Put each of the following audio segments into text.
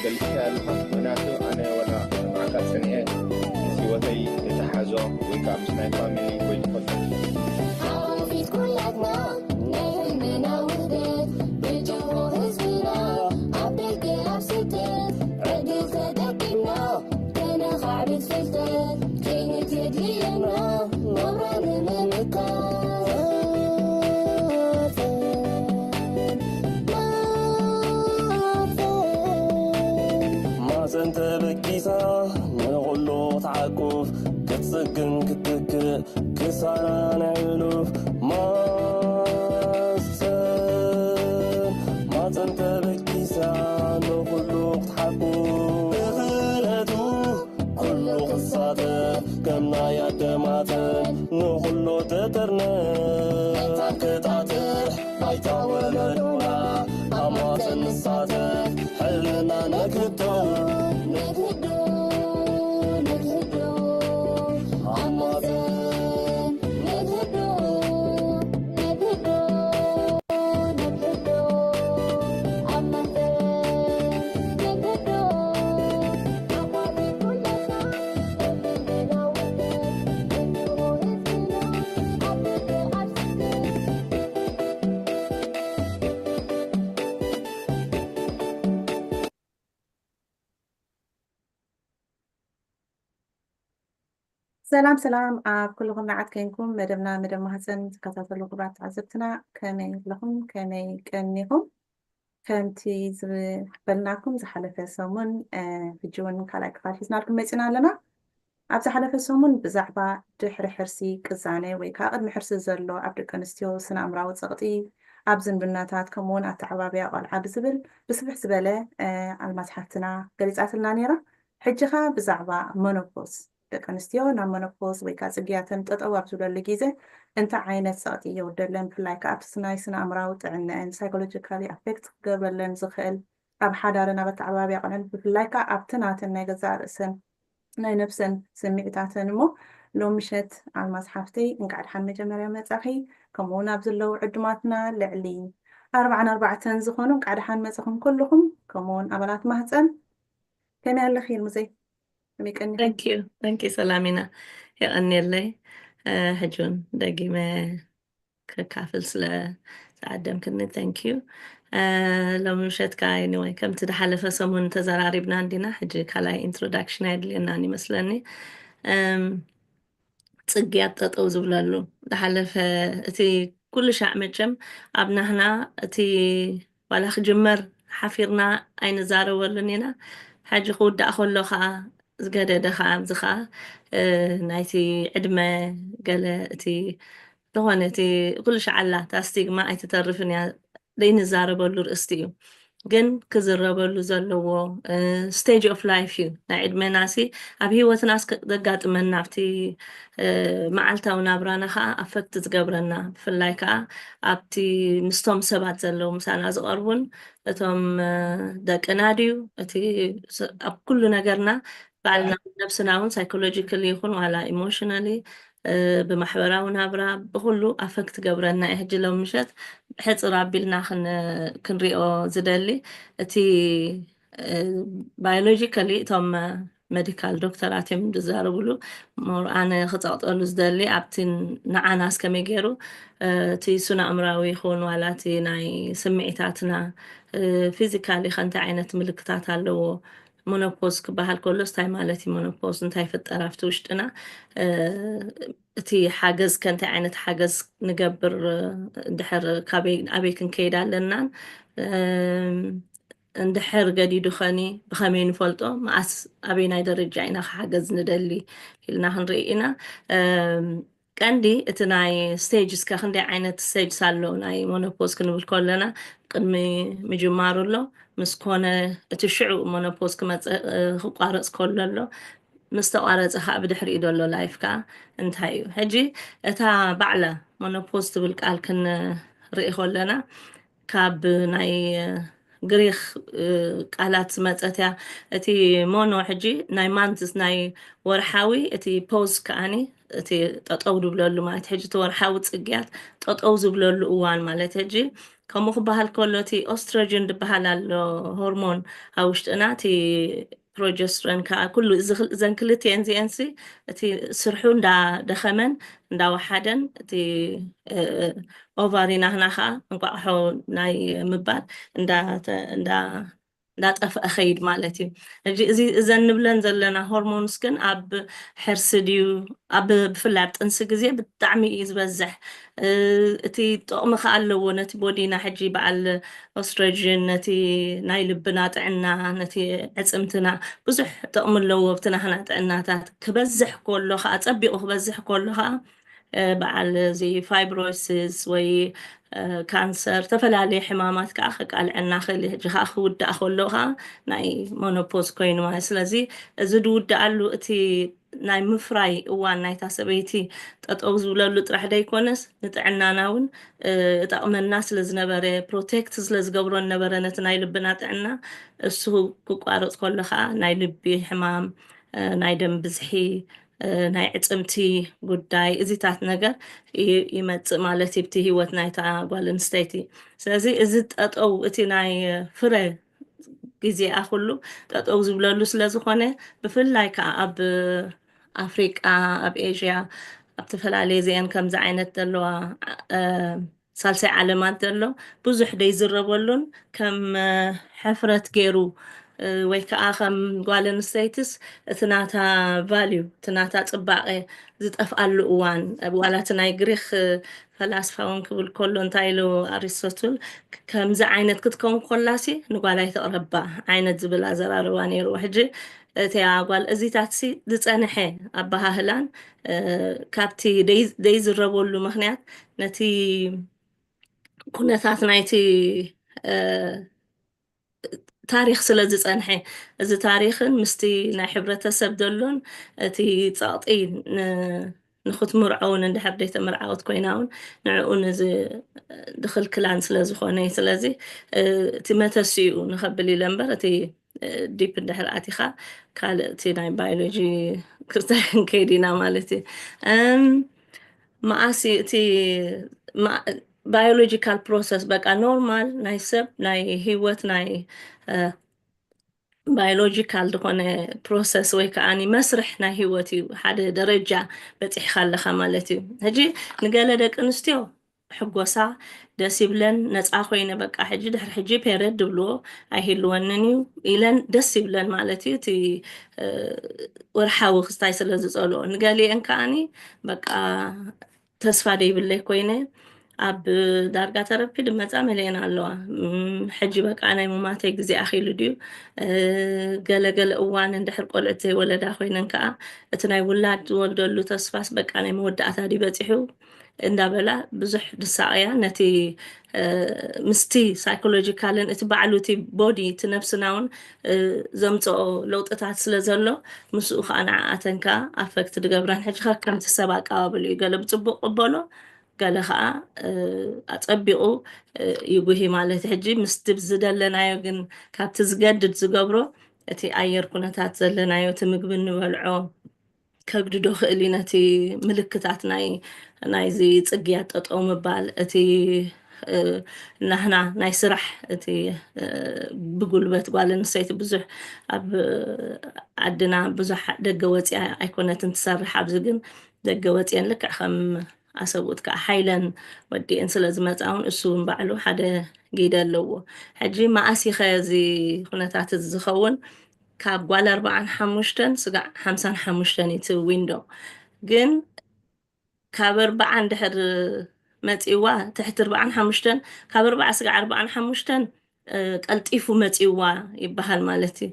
ገሊጽካ ኣለኻ። ምኽንያቱ ኣነ ወላ ንስምዓካ ጸኒሐ ምስ ህይወተይ እተሓዞ ወይ ከዓ ምስ ናይ ፋሚሊ ወይ ትፈልጦ ሓፊት ኩላትና ናይ ህልምና ውህደት ብጅሆ ህዝብና ኣብ ደገ ኣብ ስደት ዕድል ተጠቂምና ከነኻዕብት ፍልጠት ክኢልት የድልየና ናብራ ንምምካት። ማዘን ተበጊሳ ንኹሉ ክትዓቁፍ ክትጽግን ክትትክእ ክሳራ ናይ ሕሉፍ ማዘን ማዘን ተበጊሳ ንኹሉ ክትሓቁፍ ብኽእለቱ ኩሉ ክሳተፍ ከም ናይ ኣደማተን ንኹሉ ትጥርነፍ ክጣጥሕ ባይታ ወለዶና ኣብ ማዘን ንሳተፍ ሕልና ነግህዶ ነግህዶ ነግህዶ ኣብ ማዘን ነግህዶ ነግህዶ ነግህዶ ኣብ ማዘን ነግህዶ ኣባቢ ኩለና ሰላም ሰላም ኣብ ኩሉ ኩርናዓት ኮንኩም መደብና መደብ ማህፀን ዝከታተሉ ክቡራት ተዓዘብትና ከመይ ኣለኹም? ከመይ ቀኒኹም? ከምቲ ዝበልናኩም ዝሓለፈ ሰሙን ሕጂ እውን ካልኣይ ክፋል ሒዝናልኩም መፂና ኣለና። ኣብ ዝሓለፈ ሰሙን ብዛዕባ ድሕሪ ሕርሲ ቅዛነ ወይ ከዓ ቅድሚ ሕርሲ ዘሎ ኣብ ደቂ ኣንስትዮ ስነ ኣእምራዊ ፀቕጢ ኣብ ዝምድናታት ከምኡውን ኣተዓባብያ ቆልዓ ብዝብል ብስፍሕ ዝበለ ኣልማዝ ሓፍትና ገሊፃትልና ነይራ። ሕጂ ከዓ ብዛዕባ መኖፖዝ ደቂ ኣንስትዮ ናብ መኖፖዝ ወይ ከዓ ፅግያተን ጠጠው ኣብ ዝብለሉ ግዜ እንታይ ዓይነት ፀቕጢ የውርደለን ብፍላይ ከዓ ኣብቲ ናይ ስነ ኣእምራዊ ጥዕነአን ሳይኮሎጂካሊ ኣፌክት ክገብረለን ዝኽእል ኣብ ሓዳረን ኣብ ኣተዓባብያ ቆልዐን ብፍላይ ከዓ ኣብቲ ናተን ናይ ገዛእ ርእሰን ናይ ነብሰን ስምዒታተን እሞ ሎሚ ምሸት ኣልማዝ ሓፍተይ እንቃዕ ደሓን መጀመርያ መጻኺ። ከምኡውን ኣብ ዘለዉ ዕዱማትና ልዕሊ ኣርባዓን ኣርባዕተን ዝኾኑ እንቃዕ ደሓን መጻኹም ኩልኹም። ከምኡውን ኣባላት ማህፀን ከመይ ኣለኺ ልሙዘይ? ከመይ ቀኒኺ? Thank you ሰላሚና የቐንየለይ። ሕጂ እውን ደጊመ ክካፍል ስለ ዝዓደምክኒ thank you። ሎሚ ምሸት ከዓ anyway ከምቲ ዝሓለፈ ሰሙን ተዘራሪብና እንዲና ሕጂ ካልኣይ ኢንትሮዳክሽን ኣየድልየናን ይመስለኒ። ፅግያት ጠጠው ዝብለሉ ዝሓለፈ እቲ ኩሉ ሻዕ መቸም ኣብ ናህና እቲ ዋላ ክጅመር ሓፊርና ኣይንዛረበሉን ኢና። ሕጂ ክውዳእ ከሎ ከዓ ዝገደደ ከዓ ኣብዚ ከዓ ናይቲ ዕድመ ገለ እቲ ዝኾነ እቲ ኩሉ ሻዕ ኣላ እታ ስቲግማ ኣይትተርፍን እያ ዘይንዛረበሉ ርእስቲ እዩ። ግን ክዝረበሉ ዘለዎ stage of life እዩ ናይ ዕድመና ሲ ኣብ ህይወትና ዘጋጥመና ኣብቲ መዓልታዊ ናብራና ከዓ ኣፈክት ዝገብረና ብፍላይ ከዓ ኣብቲ ምስቶም ሰባት ዘለዉ ምሳና ዝቐርቡን እቶም ደቅና ድዩ እቲ ኣብ ኩሉ ነገርና ባዕልና ነብስና እውን ሳይኮሎጂካሊ ይኹን ዋላ ኢሞሽናሊ ብማሕበራዊ ናብራ ብኩሉ ኣፈክት ትገብረና እየ። ሕጂ ሎም ምሸት ሕፅር ኣቢልና ክንሪኦ ዝደሊ እቲ ባዮሎጂካሊ እቶም ሜዲካል ዶክተራት እዮም ዝዛረብሉ ሞር ኣነ ክፀቕጠሉ ዝደሊ ኣብቲ ንዓናስ ከመይ ገይሩ እቲ ስነ ኣእምራዊ ይኹን ዋላ እቲ ናይ ስምዒታትና ፊዚካሊ ከ እንታይ ዓይነት ምልክታት ኣለዎ? ሞኖፖዝ ክበሃል ከሎስ እንታይ ማለት እዩ? ሞኖፖዝ እንታይ ይፍጠር ኣብቲ ውሽጥና? እቲ ሓገዝ ከ እንታይ ዓይነት ሓገዝ ንገብር? ድሕር ካበይ ኣበይ ክንከይድ ኣለናን እንድሕር ገዲዱ ኸኒ ብኸመይ ንፈልጦ? መኣስ ኣበይ ናይ ደረጃ ኢና ክሓገዝ ንደሊ ኢልና ክንርኢ ኢና። ቀንዲ እቲ ናይ ስቴጅ እስከ ክንደይ ዓይነት ስቴጅስ ኣሎ ናይ ሞኖፖዝ ክንብል ከለና ቅድሚ ምጅማሩ ኣሎ ምስ ኮነ እቲ ሽዑ ሞኖፖዝ ክመፀ ክቋረፅ ከሎ ኣሎ ምስ ተቋረፀ ከዓ ብድሕሪኡ ዘሎ ላይፍ ከዓ እንታይ እዩ ሕጂ እታ ባዕላ ሞኖፖዝ ትብል ቃል ክንርኢ ከለና ካብ ናይ ግሪክ ቃላት ዝመፀት እያ። እቲ ሞኖ ሕጂ ናይ ማንትስ ናይ ወርሓዊ እቲ ፖዝ ከዓኒ እቲ ጠጠው ዝብለሉ ማለት ሕጂ እቲ ወርሓዊ ጽግያት ጠጠው ዝብለሉ እዋን ማለት ሕጂ ከምኡ ክበሃል ከሎ እቲ ኦስትሮጅን ዝበሃል ኣሎ ሆርሞን ኣብ ውሽጥና እቲ ፕሮጀስትሮን ከዓ ኩሉ እዚ ክል- እዘን ክልቲኤን እዚኤንሲ እቲ ስርሑ እንዳደኸመን እንዳወሓደን እቲ ኦቫሪ ናህና ከዓ እንቋቑሖ ናይ ምባል እንዳተ- እንዳ እንዳጠፍአ ኸይድ ማለት እዩ። ሕጂ እዚ እዘን ንብለን ዘለና ሆርሞንስ ግን ኣብ ሕርሲ ድዩ ኣብ ብፍላይ ኣብ ጥንሲ ግዜ ብጣዕሚ እዩ ዝበዝሕ። እቲ ጥቕሚ ከዓ ኣለዎ ነቲ ቦዲና ሕጂ በዓል ኦስትሮጅን ነቲ ናይ ልብና ጥዕና ነቲ ዕፅምትና ብዙሕ ጥቕሚ ኣለዎ ኣብቲ ናህና ጥዕናታት ክበዝሕ ከሎ ከዓ ፀቢቑ ክበዝሕ ከሎ ከዓ በዓል እዚ ፋይብሮሲስ ወይ ካንሰር ዝተፈላለዩ ሕማማት ከዓ ከቃልዐና ክእል ሕጂ ከዓ ክውዳእ ከሎ ከዓ ናይ ሞኖፖዝ ኮይኑ ማለት ስለዚ እዚ ዝውዳኣሉ እቲ ናይ ምፍራይ እዋን ናይታ ሰበይቲ ጠጠው ዝብለሉ ጥራሕ ደይኮነስ ንጥዕናና እውን እጠቕመና ስለዝነበረ ፕሮቴክት ስለዝገብሮ ነበረ ነቲ ናይ ልብና ጥዕና እሱ ክቋረፅ ከሎ ከዓ ናይ ልቢ ሕማም ናይ ደም ብዝሒ ናይ ዕፅምቲ ጉዳይ እዚታት ነገር ይመፅእ ማለት እዩ ብቲ ህይወት ናይታ ጓል ኣንስተይቲ። ስለዚ እዚ ጠጠው እቲ ናይ ፍረ ግዜኣ ኩሉ ጠጠው ዝብለሉ ስለዝኾነ ብፍላይ ከዓ ኣብ ኣፍሪቃ ኣብ ኤዥያ ኣብ ተፈላለየ ዚአን ከምዚ ዓይነት ዘለዋ ሳልሳይ ዓለማት ዘሎ ብዙሕ ደይዝረበሉን ከም ሕፍረት ገይሩ ወይ ከዓ ከም ጓል ኣንስተይትስ እቲ ናታ ቫልዩ እቲ ናታ ፅባቐ ዝጠፍኣሉ እዋን ዋላ እቲ ናይ ግሪክ ፈላስፋ እውን ክብል ከሎ እንታይ ኢሉ ኣሪስቶትል ከምዚ ዓይነት ክትከውን ከላሲ ንጓል ኣይተቕረባ ዓይነት ዝብል ኣዘራርባ ነይርዎ ሕጂ እቲያ ጓል እዚታት ሲ ዝፀንሐ ኣበሃህላን ካብቲ ደይዝረበሉ ምክንያት ነቲ ኩነታት ናይቲ ታሪክ ስለ ዝፀንሐ እዚ ታሪክን ምስቲ ናይ ሕብረተሰብ ዘሎን እቲ ፀቕጢ ንክትምርዖ እውን እንድሕር ዘይተመርዓወት ኮይና እውን ንዕኡ ድኽልክላን ስለ ዝኾነ እዩ ስለዚ እቲ መተሲኡ ንኸብል ኢለ እምበር እቲ ዲፕ እንድሕር ኣቲኻ ካልእ እቲ ናይ ባዮሎጂ ክርታይ ክንከይድ ኢና ማለት እዩ መኣሲ እቲ ባዮሎጂካል ፕሮሰስ በቃ ኖርማል ናይ ሰብ ናይ ህይወት ናይ ባዮሎጂካል ዝኾነ ፕሮሰስ ወይ ከዓ መስርሕ ናይ ህይወት እዩ ሓደ ደረጃ በፂሕካ ኣለካ ማለት እዩ ሕጂ ንገለ ደቂ ኣንስትዮ ሕጎሳ ደስ ይብለን ነፃ ኮይነ በቃ ሕጂ ድሕሪ ሕጂ ፔረድ ድብልዎ ኣይህልወንን እዩ ኢለን ደስ ይብለን ማለት እዩ እቲ ወርሓዊ ክስታይ ስለ ዝፀልኦ ንገሊአን ከዓኒ በቃ ተስፋ ደይብለይ ኮይነ ኣብ ዳርጋ ተረፒ ድመፃ መለየን ኣለዋ ሕጂ በቃ ናይ ሙማተይ ግዜ ኣኪሉ ድዩ ገለገለ እዋን እንድሕር ቆልዕት ዘይወለዳ ኮይነን ከዓ እቲ ናይ ውላድ ዝወልደሉ ተስፋስ በቃ ናይ መወዳእታ ድዩ በፂሑ እንዳበላ ብዙሕ ድሳቀያ ነቲ ምስቲ ሳይኮሎጂካልን እቲ ባዕሉ እቲ ቦዲ እቲ ነብስና እውን ዘምፅኦ ለውጥታት ስለ ዘሎ ምስኡ ከዓ ንዓኣተን ከዓ ኣፈክት ድገብረን ሕጂ ከምቲ ሰብ ኣቀባበሉ እዩ ገለ ብፅቡቅ ቅበሎ ገለ ከዓ ኣፀቢቁ ይጉሂ ማለት ሕጂ ምስቲ ዝደለናዮ ግን ካብቲ ዝገድድ ዝገብሮ እቲ ኣየር ኩነታት ዘለናዮ እቲ ምግቢ እንበልዖ ከግድዶ ክእል እዩ ነቲ ምልክታት ናይ ናይዚ ፅግያት ጠጠው ምባል እቲ ናህና ናይ ስራሕ እቲ ብጉልበት ጓል ኣንስተይቲ ብዙሕ ኣብ ዓድና ብዙሕ ደገ ወፂኣ ኣይኮነትን ትሰርሕ ኣብዚ ግን ደገ ወፂአን ልክዕ ከም ኣሰብኡት ከዓ ሓይለን ወዲአን ስለ ዝመፃ እውን እሱ እውን ባዕሉ ሓደ ጊደ ኣለዎ ሕጂ መኣሲኸ እዚ ኩነታት እዚ ዝኸውን ካብ ጓል ኣርባዓን ሓሙሽተን ስጋዕ ሓምሳን ሓሙሽተን እዩ እቲ ዊንዶ ግን ካብ ኣርባዓ እንድሕር መፂዋ ትሕቲ ኣርባዓን ሓሙሽተን ካብ ኣርባዓ ስጋዕ ኣርባዓን ሓሙሽተን ቀልጢፉ መፂዋ ይበሃል ማለት እዩ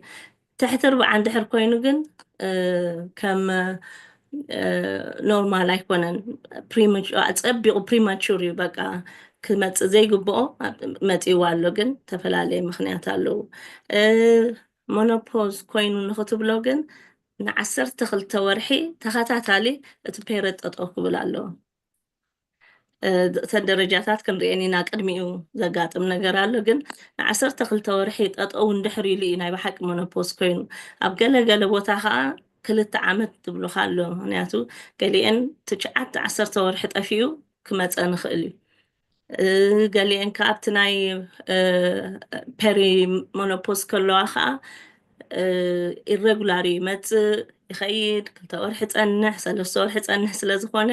ትሕቲ ኣርባዓ እንድሕር ኮይኑ ግን ከም ኖርማል ኣይኮነን ፀቢቁ ፕሪማቹር እዩ በቃ ክመፅእ ዘይግብኦ መፂዋ ኣሎ ግን ተፈላለየ ምክንያት ኣለዉ ሞኖፖዝ ኮይኑ ንክትብሎ ግን ንዓሰርተ ክልተ ወርሒ ተኸታታሊ እቲ ፔረድ ጠጠው ክብል ኣለዎ እተን ደረጃታት ክንሪአን ኢና ቅድሚኡ ዘጋጥም ነገር ኣሎ ግን ንዓሰርተ ክልተ ወርሒ ጠጠው እንድሕር ኢሉ እዩ ናይ ብሓቂ ሞኖፖዝ ኮይኑ ኣብ ገለገለ ቦታ ከዓ ክልተ ዓመት ዝብሉኻ ኣሎ። ምክንያቱ ገሊአን ትሽዓተ ዓሰርተ ወርሒ ጠፊኡ ክመፀ ንኽእል እዩ። እ፣ ገሊአን ከዓ ኣብቲ ናይ ፔሪ ሞኖፖዝ ከለዋ ከዓ ኢረጉላር ይመፅእ ይኸይድ፣ ክልተ ወርሒ ፀንሕ፣ ሰለስተ ወርሒ ፀንሕ ስለ ዝኾነ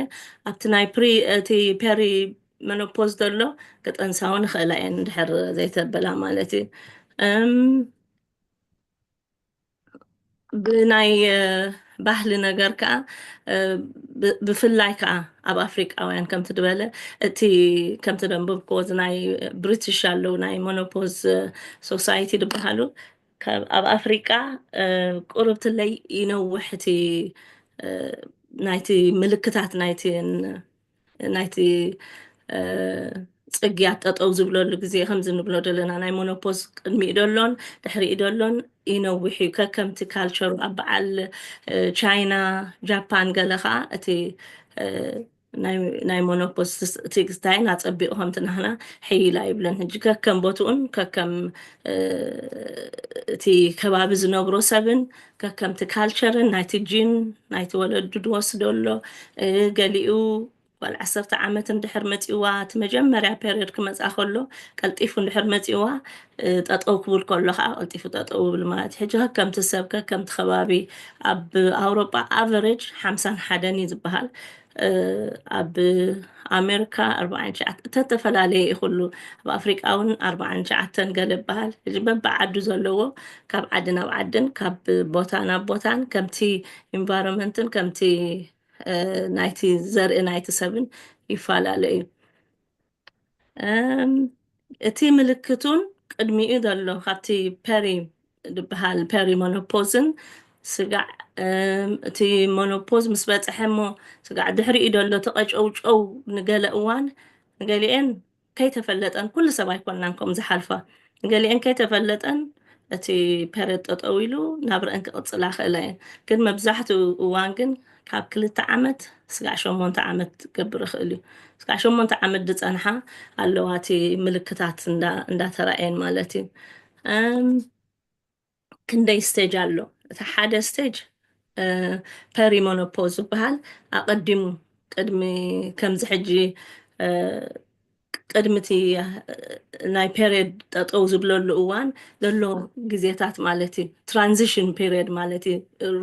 ኣብቲ ናይ ፕሪ እቲ ፔሪ መኖፖዝ ዘሎ ክጠንሳውን ይኽእላ እየን እንድሕር ዘይተበላ ማለት እዩ። እም፣ ብናይ እ፣ ባህሊ ነገር ከዓ እ፣ ብ- ብፍላይ ከዓ ኣብ ኣፍሪቃውያን ከምቲ ዝበለ እቲ ከምቲ ደንበብክዎ እዚ ናይ ብሪቲሽ ኣለዉ ናይ ሞኖፖዝ ሶሳይቲ ዝበሃሉ ካብ ኣብ ኣፍሪቃ እ፣ ቁርብትለይ ይነውሕ እቲ እ፣ ናይቲ ምልክታት ናይቲ ን- ናይቲ እ፣ ጽግያት ጠጠው ዝብለሉ ግዜ ከምዚ ንብሎ ዘለና ናይ ሞኖፖዝ ቅድሚኡ ደሎን ድሕሪኡ ደሎን ይነውሕ እዩ። ከከምቲ ካልቸሩ ኣብ በዓል እ፣ ቻይና፣ ጃፓን ገለ ከዓ እቲ እ፣ ናይ ናይ ሞኖፖዝ ትስ- እቲ ግዝታይን ኣጸቢቑ ከምቲ ናህና ሕይል ኣይብለን። ሕጂ ከከም ቦትኡን ከከም እ፣ እቲ ከባቢ ዝነብሮ ሰብን ከከምቲ ካልቸርን ናይቲ ጂን ናይቲ ወለዱ ዝወስዶ ኣሎ እ፣ ገሊኡ ጓል ዓሰርተ ዓመት እንድሕር መፂዋ እቲ መጀመርያ ፔሪድ ክመፃ ከሎ ቀልጢፉ እንድሕር መፂዋ እ፣ ጠጠው ክብል ከሎ ከዓ ቀልጢፉ ጠጠው ይብል ማለት እዩ። ሕጂ ከከምቲ ሰብ ከከምቲ ከባቢ ኣብ ኣውሮጳ ኣቨሬጅ ሓምሳን ሓደን እዩ ዝበሃል። እ፣ ኣብ ኣሜሪካ ኣርባዓን ትሽዓተን ተተፈላለየ እዩ ኩሉ። ኣብ ኣፍሪቃ እውን ኣርባዓን ትሽዓተን ገለ ይበሃል። ሕጂ በብዓዱ ዘለዎ ካብ ዓዲ ናብ ዓድን ካብ ቦታ ናብ ቦታን ከምቲ ኢንቫይሮንመንትን ከምቲ እ፣ ናይቲ ዘርኢ ናይቲ ሰብን ይፈላለ እዩ። እም፣ እቲ ምልክቱን ቅድሚኡ ዘሎ ካብቲ ፔሪ ዝበሃል ፔሪ ሞኖፖዝን ስጋዕ እም፣ እቲ ሞኖፖዝ ምስ በፅሐ እሞ ስጋዕ ድሕሪኡ ዘሎ ተቐጨውጨው ንገለ እዋን ንገሊአን ከይተፈለጠን ኩሉ ሰብ ኣይኮናን ከምኡ ዝሓልፋ ንገሊአን ከይተፈለጠን እቲ ፔሬድ ጠጠው ኢሉ ናብረአን ክቕፅላ ክእላ እየን። ግን መብዛሕትኡ እዋን ግን ካብ ክልተ ዓመት ስጋዕ ሸሞንተ ዓመት ክገብር ይኽእል እዩ። ስጋዕ ሸሞንተ ዓመት ዝፀንሓ ኣለዋ እቲ ምልክታት እንዳ- እንዳተራእየን ማለት እዩ። እም፣ ክንደይ ስቴጅ ኣሎ? እቲ ሓደ ስቴጅ ፐሪሞኖፖዝ ዝበሃል ኣቐዲሙ ቅድሚ ከምዚ ሕጂ እ፣ ቅድሚ እቲ እ፣ ናይ ፔሪየድ ጠጠው ዝብለሉ እዋን ዘሎ ግዜታት ማለት እዩ። ትራንዚሽን ፔሪየድ ማለት እዩ።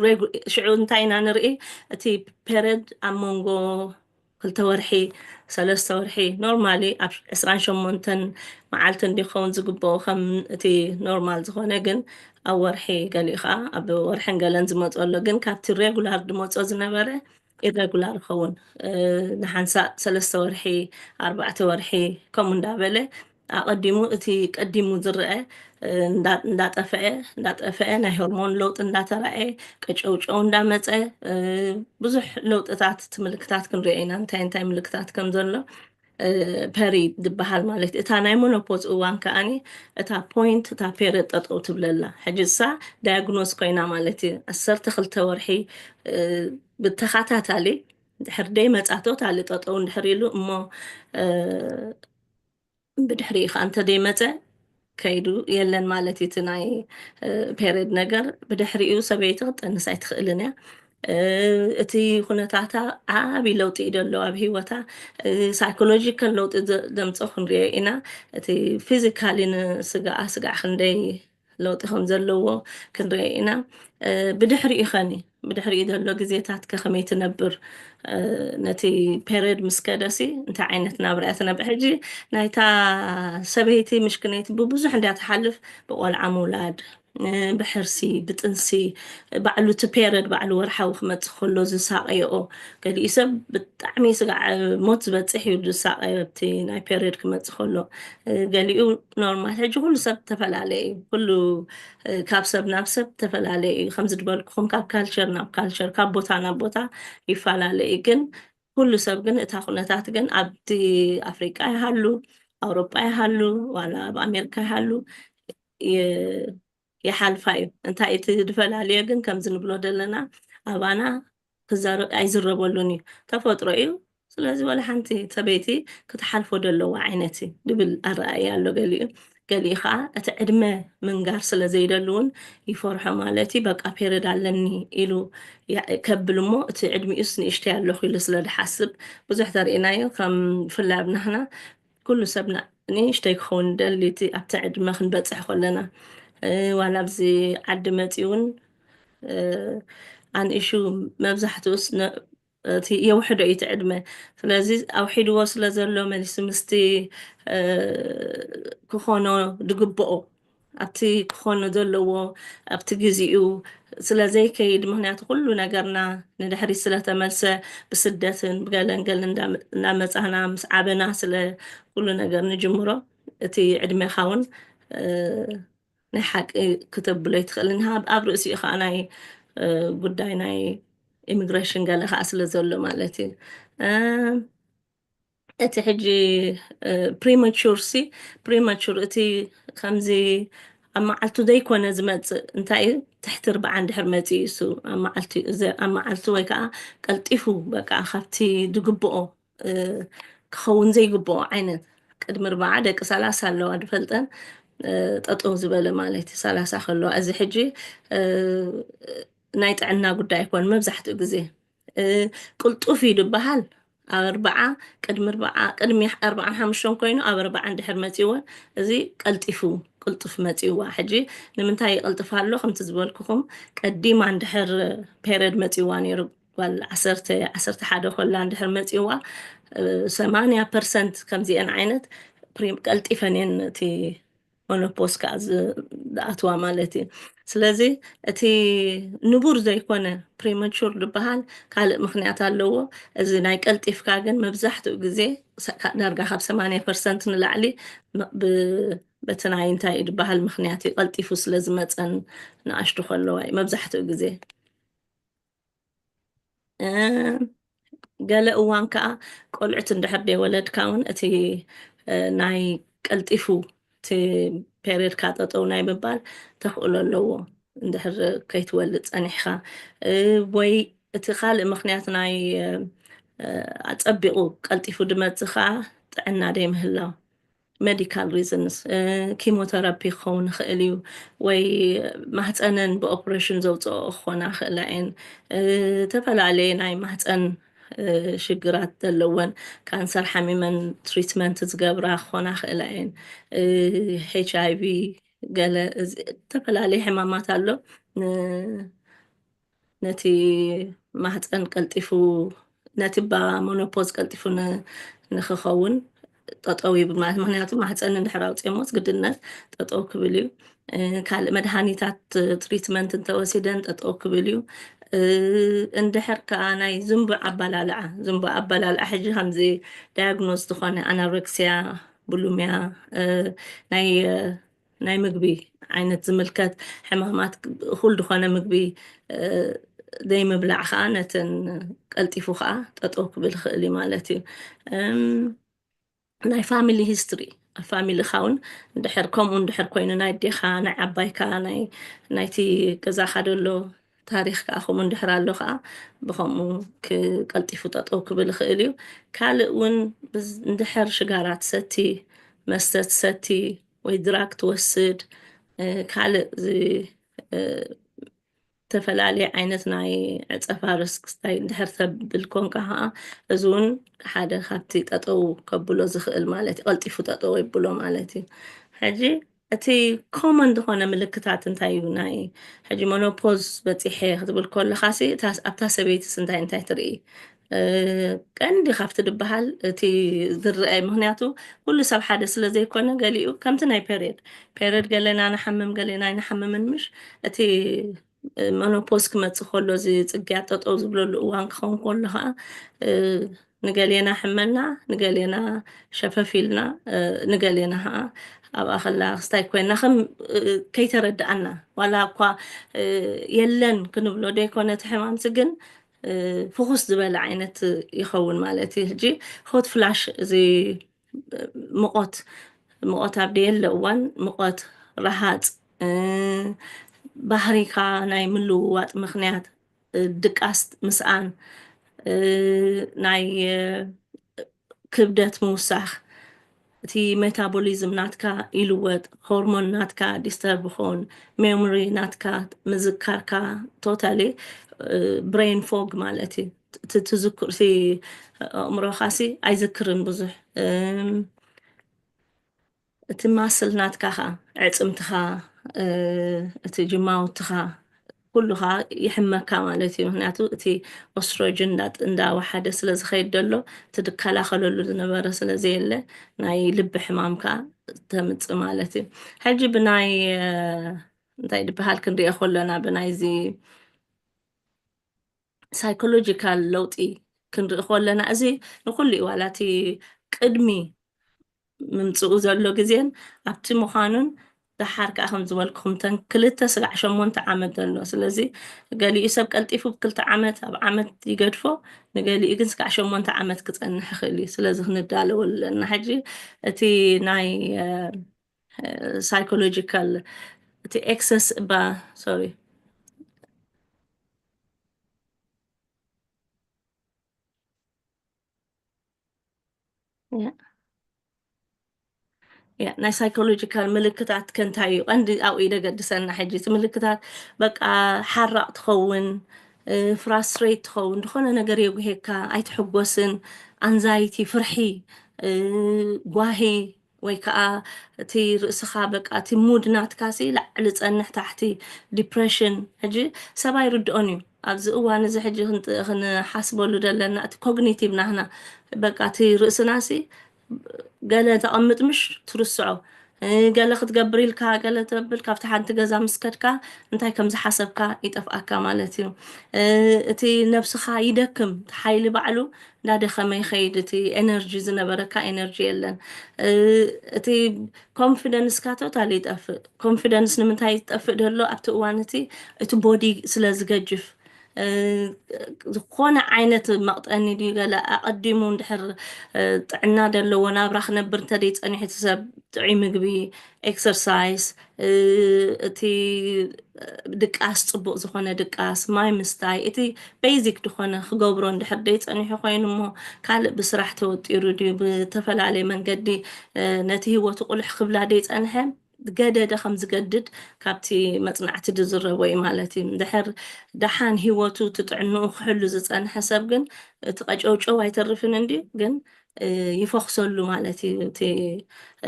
ሬጉ- ሽዑ እንታይ ኢና ንርኢ? እቲ ፔሪየድ ኣብ መንጎ ክልተ ወርሒ ሰለስተ ወርሒ ኖርማሊ ኣብ ዕስራን ሸሞንተን መዓልቲ እንዲኸውን ዝግበኦ ከም እቲ ኖርማል ዝኾነ ግን ኣብ ወርሒ ገሊኡ ከዓ ኣብ ወርሕን ገለን ዝመፁ ኣሎ ግን ካብቲ ሬጉላር ዝመፆ ዝነበረ ኢረጉላር ይኸውን ንሓንሳእ ሰለስተ ወርሒ ኣርባዕተ ወርሒ ከምኡ እንዳበለ ኣቐዲሙ እቲ ቀዲሙ ዝረአ እንዳጠፈአ እንዳጠፈአ ናይ ሆርሞን ለውጢ እንዳተራእየ ቀጨውጨው እንዳመፀ ብዙሕ ለውጥታት እቲ ምልክታት ክንሪኦ ኢና እንታይ እንታይ ምልክታት ከም ዘሎ ፐሪ ዝበሃል ማለት እዩ። እታ ናይ ሞኖፖዝ እዋን ከኣኒ እታ ፖይንት እታ ፔሪድ ጠጠው ትብለላ ሕጂ እሳ ዳያግኖስ ኮይና ማለት እዩ። ዓሰርተ ክልተ ወርሒ ብተኸታታሊ ድሕር ደይ መፃ ቶታሊ ጠጠው እንድሕር ኢሉ እሞ ብድሕሪኡ ከዓ እንተ ደይ መፀ ከይዱ የለን ማለት እዩ። እቲ ናይ ፔሪድ ነገር ብድሕሪኡ ሰበይቲ ክትጠንስ ኣይትኽእልን እያ። እቲ ኩነታታ ዓብዪ ለውጢ እዩ ዘሎ ኣብ ህይወታ። ሳይኮሎጂካል ለውጢ ዘምፀ ክንሪኦ ኢና። እቲ ፊዚካሊ ንስጋኣ ስጋዕ ክንደይ ለውጢ ከም ዘለዎ ክንሪኦ ኢና። ብድሕሪኡ ኸኒ ብድሕሪኡ ዘሎ ግዜታት ከ ከመይ ትነብር? ነቲ ፔሪድ ምስ ከደሲ እንታይ ዓይነት ናብራ እያ ትነብር? ሕጂ ናይታ ሰበይቲ ምሽክነይቲ ብብዙሕ እንዳ ትሓልፍ ብቆልዓ ምውላድ ብሕርሲ ብጥንሲ ባዕሉ እቲ ፔረድ ባዕሉ ወርሓዊ ክመፅእ ከሎ ዝሳቀየኦ ገሊኡ ሰብ ብጣዕሚ ስጋዕ ሞት ዝበፅሕ እዩ ዝሳቀዮ ኣብቲ ናይ ፔረድ ክመፅእ ከሎ ገሊኡ ኖርማል ሕጂ ኩሉ ሰብ ዝተፈላለየ እዩ ኩሉ ካብ ሰብ ናብ ሰብ ዝተፈላለየ እዩ ከምዚ ዝበልኩኹም ካብ ካልቸር ናብ ካልቸር ካብ ቦታ ናብ ቦታ ይፈላለ እዩ ግን ኩሉ ሰብ ግን እታ ኩነታት ግን ኣብቲ ኣፍሪቃ ይሃሉ ኣውሮጳ ይሃሉ ዋላ ኣብ ኣሜሪካ ይሃሉ ይሓልፋ እዩ። እንታይ እቲ ዝፈላለዮ ግን ከምዚ ንብሎ ዘለና ኣባና ክዛረ ኣይዝረበሉን እዩ። ተፈጥሮ እዩ። ስለዚ ዋላ ሓንቲ ሰበይቲ ክትሓልፎ ደለዋ ዓይነት እዩ ድብል ኣረኣእያ ኣሎ ገሊኡ። ገሊኡ ከዓ እቲ ዕድመ ምንጋር ስለ ዘይደሊ እውን ይፈርሖ፣ ማለት እዩ። በቃ ፔሪድ ኣለኒ ኢሉ ያ- ከብል እሞ፣ እቲ ዕድሚኡስ ንእሽተይ ኣለኹ ኢሉ ስለ ዝሓስብ፣ ብዙሕ ተርእናዮ። ከም ብፍላይ ኣብ ናህና ኩሉ ሰብ ና- ንእሽተይ ክኸውን ደሊ፣ እቲ ኣብቲ ዕድመ ክንበፅሕ ከለና፣ እ፣ ዋላ ኣብዚ ዓዲ መፂኡ እውን፣ እ፣ ኣንኢሹ መብዛሕትኡስ ነ- እቲ የውሕዶ እዩ እቲ ዕድመ። ስለዚ ኣውሒድዎ ስለ ዘሎ፣ መሊሱ ምስቲ፣ እ፣ ክኾኖ ዝግብኦ፣ ኣብቲ ክኾኖ ዘለዎ፣ ኣብቲ ግዜኡ ስለ ዘይከይድ፣ ምኽንያቱ ኩሉ ነገርና ንድሕሪት ስለ ተመልሰ፣ ብስደትን ብገለን ገለን እንዳ- እንዳመጻና ምስ ዓበና ስለ ኩሉ ነገር ንጅምሮ፣ እቲ ዕድሜኻ እውን፣ እ፣ ናይ ሓቂ ክተብሎ ኣይትኽእልን። ኣብ ኣብ ርእሲኡ ከዓ ናይ፣ እ፣ ጉዳይ ናይ ኢሚግሬሽን ገለ ከዓ ስለ ዘሎ ማለት እዩ። እ፣ እቲ ሕጂ፣ እ፣ ፕሪማቹር ሲ፣ ፕሪማቹር እቲ ከምዚ ኣብ መዓልቱ ዘይኮነ ዝመጽእ እንታይ እዩ? ትሕቲ ኣርብዓ እንድሕር መጺኡ እሱ ኣብ መዓልቲ፣ እዚ ኣብ መዓልቱ ወይ ከዓ ቀልጢፉ በቃ ካብቲ ዝግብኦ፣ እ፣ ክኸውን ዘይግብኦ ዓይነት ቅድሚ ኣርብዓ ደቂ ሰላሳ ኣለዋ ዝፈልጠን፣ እ፣ ጠጠው ዝበለ ማለት እዩ። ሰላሳ ከለዋ እዚ ሕጂ፣ እ፣ ናይ ጥዕና ጉዳይ ኣይኮን መብዛሕትኡ ግዜ፣ እ፣ ቅልጡፍ እዩ ዝበሃል። ኣብ ኣርብዓ፣ ቅድሚ ኣርብዓ፣ ቅድሚ ኣርብዓን ሓሙሽተን ኮይኑ ኣብ ኣርብዓ እንድሕር መፂዎ፣ እዚ ቀልጢፉ፣ ቅልጡፍ መፂዋ። ሕጂ ንምንታይ ይቐልጥፍ ኣሎ? ከምቲ ዝበልኩኹም፣ ቀዲማ እንድሕር ፔሪድ መፂዋ ነይሩ፣ ጓል ዓሰርተ፣ ዓሰርተ ሓደ ኮላ እንድሕር መፂዋ፣ እ፣ ሰማንያ ፐርሰንት ከምዚአን ዓይነት ፕሪም ቀልጢፈን እየን እቲ ሞኖፖዝ ከዓ ዝ- ዝኣትዋ ማለት እዩ። ስለዚ እቲ ንቡር ዘይኮነ ፕሪማቹር ዝበሃል ካልእ ምኽንያት ኣለዎ። እዚ ናይ ቀልጢፍካ ግን መብዛሕትኡ ግዜ ሰ- ካ- ዳርጋ ካብ ሰማንያ ፐርሰንት ንላዕሊ ም- ብ- በቲ ናይ እንታይ እዩ ዝበሃል ምኽንያት እዩ፣ ቀልጢፉ ስለ ዝመፀን ንኣሽቱ ከለዋ እዩ መብዛሕትኡ ግዜ። እ፣ ገለ እዋን ከዓ ቆልዑት እንድሕር ደይወለድካ እውን እቲ፣ እ፣ ናይ ቀልጢፉ እቲ ፔሪድካ ጠጠው ናይ ምባል ተኽእሎ ኣለዎ። እንድሕር ከይትወልድ ጸኒሕካ፣ እ፣ ወይ እቲ ካልእ ምኽንያት ናይ፣ እ፣ ኣጸቢቑ ቀልጢፉ ድመጽእ ከዓ ጥዕና ደይምህላው፣ ሜዲካል ሪዝንስ፣ ኪሞተራፒ ክኸውን ይኽእል እዩ፣ ወይ ማህፀነን ብኦፕሬሽን ዘውፅኦ ክኾና ይኽእላ እየን። እ፣ ዝተፈላለየ ናይ ማህፀን፣ እ፣ ሽግራት ዘለወን፣ ካንሰር ሓሚመን ትሪትመንት ዝገብራ ክኾና ይኽእላ እየን። ኤች ኣይ ቪ፣ ገለ እዚ ዝተፈላለየ ሕማማት ኣሎ። ን- ነቲ ማህፀን ቀልጢፉ፣ ነቲ ባ ሞኖፖዝ ቀልጢፉ ን- ንክኸውን ጠጠው ይብል ማለት፣ ምክንያቱ ማህፀን እንድሕር ኣውፅኦሞስ ግድነት ጠጠው ክብል እዩ። እ፣ ካልእ መድሃኒታት ትሪትመንት እንተወሲደን ጠጠው ክብል እዩ። እ፣ እንድሕር ከዓ ናይ ዝንቡዕ ኣባላልዓ፣ ዝንቡዕ ኣባላልዓ ሕጂ ከምዚ ዳያግኖዝ ዝኾነ ኣናረክሲያ፣ ቡሉሚያ፣ እ፣ ናይ፣ እ፣ ናይ ምግቢ ዓይነት ዝምልከት ሕማማት፣ እኹል ዝኾነ ምግቢ፣ እ፣ ዘይምብላዕ ከዓ ነተን ቀልጢፉ ከዓ ጠጠው ክብል ይኽእል እዩ ማለት እዩ። እም፣ ናይ ፋሚሊ ሂስትሪ፣ ኣብ ፋሚሊኻ እውን እንድሕር ከምኡ እንድሕር ኮይኑ፣ ናይ ኣዴኻ፣ ናይ ዓባይካ፣ ናይ ናይቲ ገዛኻ ደሎ ታሪኽ ከዓ ከምኡ እንድሕር ኣሎ ከዓ ብኸምኡ ክ- ቀልጢፉ ጠጠው ክብል ይኽእል እዩ። ካልእ እውን ብዝ- እንድሕር ሽጋራ ትሰቲ፣ መስተ ትሰቲ ወይ ድራግ ትወስድ፣ እ፣ ካልእ ዝ- እ፣ ዝተፈላለየ ዓይነት ናይ ዕፀፋ ሪስክ ስታይ እንድሕር ተብል ኮንካ ከዓ፣ እዚ እውን ሓደ ካብቲ ጠጠው ከብሎ ዝኽእል ማለት እዩ። ቀልጢፉ ጠጠው የብሎ ማለት እዩ። ሕጂ እቲ ኮመን ዝኾነ ምልክታት እንታይ እዩ? ናይ ሕጂ ሞኖፖዝ በፂሐ ክትብል ከለኻ ሲ እታ- ኣብታ ሰበይትስ እንታይ እንታይ ትርኢ? እ፣ ቀንዲ ካብቲ ዝበሃል እቲ ዝረአ፣ ምክንያቱ ኩሉ ሰብ ሓደ ስለ ዘይኮነ፣ ገሊኡ ከምቲ ናይ ፔሪድ፣ ፔሪድ ገለና ንሓምም ገለና ኣይንሓምምን፣ ምሽ እቲ መኖፖዝ ክመጽእ ከሎ፣ እዚ ጽግያት ጠጠው ዝብለሉ እዋን ክኸውን ከሎ ከዓ፣ እ፣ ንገሌና ሕመና፣ ንገሌና ሸፈፍ ኢልና፣ እ፣ ንገሌና ከዓ ኣብኣ ከላ ክስታይ ኮይና ከም፣ እ፣ ከይተረድኣና፣ ዋላ እኳ፣ እ፣ የለን ክንብሎ ደይኮነ እቲ ሕማምሲ፣ ግን፣ እ፣ ፍኹስ ዝበለ ዓይነት ይኸውን ማለት እዩ። ሕጂ ሆት ፍላሽ፣ እዚ ምቖት፣ ምቖት ኣብ ደየለ እዋን ምቖት፣ ረሃጽ፣ እ፣ ባህሪካ ናይ ምልውዋጥ ምኽንያት፣ እ፣ ድቃስ ምስኣን፣ እ፣ ናይ፣ እ፣ ክብደት ምውሳኽ፣ እቲ ሜታቦሊዝም ናትካ ይልወጥ፣ ሆርሞን ናትካ ዲስተርብ ይኸውን፣ ሜሞሪ ናትካ፣ ምዝካርካ፣ ቶታሊ ብሬን ፎግ ማለት እዩ። እቲ ትዝክር፣ እቲ ኣእምሮኻሲ ኣይዝክርን ብዙሕ። እም፣ እቲ ማስል ናትካ ኸዓ፣ ዕጽምትኻ፣ እ፣ እቲ ጅማውትኻ፣ ኩሉ ኸዓ ይሕመካ ማለት እዩ። ምኽንያቱ እቲ ኦስትሮጅን እንዳ-፣ እንዳወሓደ ስለ ዝኸይድ ዘሎ፣ እቲ ዝከላኸለሉ ዝነበረ ስለ ዘየለ፣ ናይ ልቢ ሕማም ከኣ ተምጽእ ማለት እዩ። ሕጂ ብናይ፣ እ፣ እንታይ ዝበሃል ክንሪኦ ከለና፣ ብናይዚ ሳይኮሎጂካል ለውጢ ክንርኢ ከለና፣ እዚ ንኹሉ እዩ፣ ዋላ እቲ ቅድሚ ምምጽኡ ዘሎ ግዜን ኣብቲ ምዃኑን፣ ደሓር ከኣ ከም ዝበልኩኹም፣ እተን ክልተ ስጋዕ ሸሞንተ ዓመት ዘሎ። ስለዚ ገሊኡ ሰብ ቀልጢፉ ብክልተ ዓመት፣ ኣብ ዓመት ይገድፎ፣ ንገሊኡ ግን ስጋዕ ሸሞንተ ዓመት ክጸንሕ ይኽእል እዩ። ስለዚ ክንዳለወሉ ኣለና። ሕጂ እቲ ናይ፣ እ፣ እ፣ ሳይኮሎጂካል፣ እቲ ኤክሰስ እባ፣ ሶሪ። ያ። ያ፣ ናይ ሳይኮሎጂካል ምልክታት ከ እንታይ እዩ? ቀንዲ ኣብኡ እዩ ደገድሰና ሕጂ። እቲ ምልክታት በቃ ሓራቕ ትኸውን፣ እ፣ ፍራስትሬት ትኸውን፣ ዝኾነ ነገር የጉሄካ፣ ኣይትሕጎስን፣ ኣንዛይቲ፣ ፍርሒ፣ እ፣ ጓሂ፣ ወይ ከዓ እቲ ርእስኻ በቃ እቲ ሙድ ናትካ ሲ ላዕሊ ጸንሕ ታሕቲ፣ ዲፕሬሽን። ሕጂ ሰብ ኣይርድኦን እዩ። ኣብዚ እዋን እዚ ሕጂ ክንጥ-፣ ክንሓስበሉ ዘለና እቲ ኮግኒቲቭ ናህና በቃ እቲ ርእስና ሲ ገለ ተቐምጥ ምሽ ትርስዖ። እ፣ ገለ ክትገብር ኢልካ፣ ገለ ተብል፣ ካብቲ ሓንቲ ገዛ ምስ ከድካ እንታይ ከም ዝሓሰብካ ይጠፍኣካ ማለት እዩ። እ፣ እቲ ነብስኻ ይደክም፣ እቲ ሓይሊ ባዕሉ እንዳደኸመ ይኸይድ። እቲ ኤነርጂ ዝነበረካ ኤነርጂ የለን። እ፣ እቲ ኮንፊደንስካ ቶታሊ ይጠፍእ። ኮንፊደንስ ንምንታይ ይጠፍእ ደሎ? ኣብቲ እዋን እቲ፣ እቲ ቦዲ ስለ ዝገጅፍ፣ እ፣ ዝኾነ ዓይነት መቕጠኒ ድዩ ገለ ኣቐዲሙ እንድሕር፣ እ፣ ጥዕና ደለዎ ናብራ ክነብር እንተደይ ጸኒሑ እቲ ሰብ ጥዑይ ምግቢ፣ ኤክሰርሳይዝ፣ እ፣ እቲ ድቃስ፣ ጽቡቕ ዝኾነ ድቃስ፣ ማይ ምስታይ፣ እቲ ቤዚክ ዝኾነ ክገብሮ እንድሕር ደይ ጸኒሑ ኮይኑ እሞ ካልእ ብስራሕ ተወጢሩ ድዩ ብተፈላለየ መንገዲ፣ እ፣ ነቲ ህይወቱ ቁልሕ ክብላ ደይ ጸንሐ፣ ገደደ ከም ዝገድድ ካብቲ መጽናዕቲ ዝዝረቦ እዩ ማለት እዩ። እንድሕር ደሓን ህይወቱ እቲ ጥዕንኡ ክሕሉ ዝጸንሐ ሰብ ግን እቲ ቀጨውጨው ኣይተርፍን እንድዩ፣ ግን፣ እ፣ ይፈኽሰሉ ማለት እዩ እቲ፣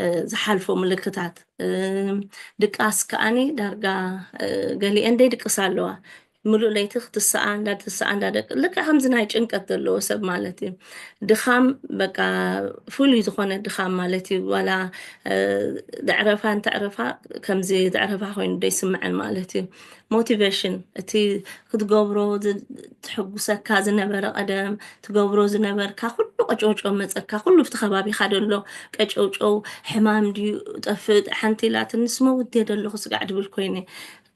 እ፣ ዝሓልፎ ምልክታት። እ፣ ድቃስ ከኣኒ ዳርጋ፣ እ፣ ገሊአን ደይድቅሳ ኣለዋ። ምሉእ ለይቲ ክትስኣ፣ እንዳትስኣ፣ እንዳደቅ-፣ ልክዕ ከምዚ ናይ ጭንቀት ዘለዎ ሰብ ማለት እዩ። ድኻም፣ በቃ፣ ፍሉይ ዝኾነ ድኻም ማለት እዩ። ዋላ፣ እ፣ ዘዕረፋ እንተዕረፋ፣ ከምዚ ዘዕረፋ ኮይኑ ደይስምዐን ማለት እዩ። ሞቲቬሽን፣ እቲ ክትገብሮ ዝ-፣ ትሕጉሰካ ዝነበረ ቀደም፣ ትገብሮ ዝነበርካ ኩሉ ቀጨውጨው መጸካ፣ ኩሉ ኣብቲ ከባቢኻ ደሎ ቀጨውጨው፣ ሕማም ድዩ ጠፍእ፣ ሓንቲ ኢላትንስ መውት እየ ደለኹ ስጋዕ ድብል ኮይነ።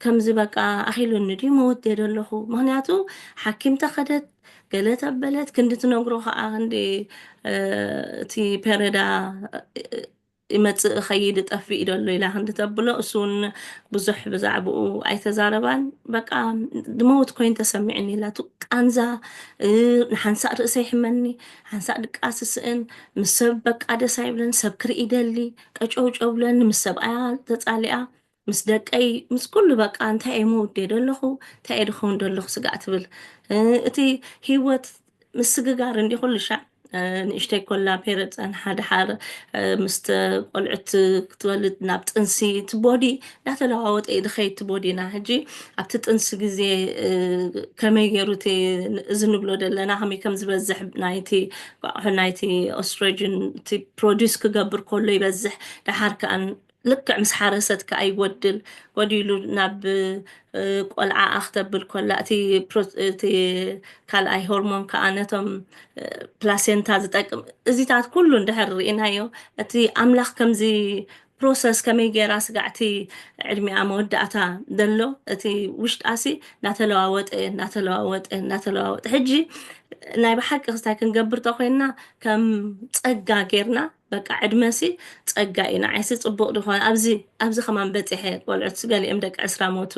ከምዚ በቃ ኣኺሉኒ ድዩ መውት እየ ደለኹ? ምኽንያቱ ሓኪም ተኸደት፣ ገለ ተበለት፣ ክንዲ ትነግሮ ኸኣ ክንዲ፣ እ፣ እቲ ፔረዳ፣ እ፣ ይመጽእ፣ እኸይድ፣ እጠፍእ ደሎ ኢላ ክንዲ ተብሎ፣ እሱ እውን ብዙሕ ብዛዕባኡ ኣይተዛረባን። በቃ ድመውት ኮይኑ ተሰሚዕኒ ኢላ፣ እቲ ቃንዛ፣ እ፣ ንሓንሳእ ርእሰይ ይሕመኒ፣ ሓንሳእ ድቃስ እስእን፣ ምስ ሰብ በቃ ደስ ኣይብለን፣ ሰብ ክርኢ ይደሊ፣ ቀጨውጨው ብለኒ፣ ምስ ሰብኣያ ተጻሊኣ፣ ምስ ደቀይ፣ ምስ ኩሉ በቃ እንታይ እየ መውዴ ደለኹ፣ እንታይ እየ ድኸውን ደለኹ ስጋዕ ትብል። እ፣ እቲ ህይወት ምስግጋር እንዲ ኩሉ ሻዕ፣ እ፣ ንእሽተይ ኮላ ፔረድ ጸንሓ፣ ደሓር፣ እ፣ ምስ ተ-፣ ቆልዑት ክትወልድ ናብ ጥንሲ፣ እቲ ቦዲ እንዳተለዋወጠ እዩ ዝኸይድ። እቲ ቦዲና ሕጂ ኣብቲ ጥንሲ ግዜ፣ እ፣ ከመይ ገይሩ እቲ፣ እዚ ንብሎ ዘለና ከመይ ከም ዝበዝሕ ናይቲ፣ ናይቲ ኦስትሮጅን እቲ ፕሮዲስ ክገብር ከሎ ይበዝሕ። ደሓር ከኣ ልክዕ ምስ ሓረሰት ከኣ ይጎድል። ጎዲሉ ናብ፣ እ፣ ቆልዓ ኣኽተብል ኮላ፣ እቲ ፕሮ-፣ እቲ ካልኣይ ሆርሞን ከኣ ነቶም፣ እ፣ ፕላሴንታ ዝጠቅም፣ እዚታት ኩሉ እንድሕር ርኢናዮ፣ እቲ ኣምላኽ ከምዚ ፕሮሰስ ከመይ ገይራ ስጋዕቲ ዕድሚኣ መወዳእታ ዘሎ፣ እቲ ውሽጣሲ እናተለዋወጠ፣ እናተለዋወጠ፣ እናተለዋወጠ። ሕጂ ናይ ብሓቂ ክስታይ ክንገብር ተኾይንና፣ ከም ጸጋ ጌርና፣ በቃ ዕድመሲ ጸጋ እዩ። ንዓይሲ ጽቡቕ ዝኾነ፣ ኣብዚ፣ ኣብዚ ከማን በጺሐ፣ ቆልዑት ገሊኦም ደቂ ዕስራ ሞቱ፣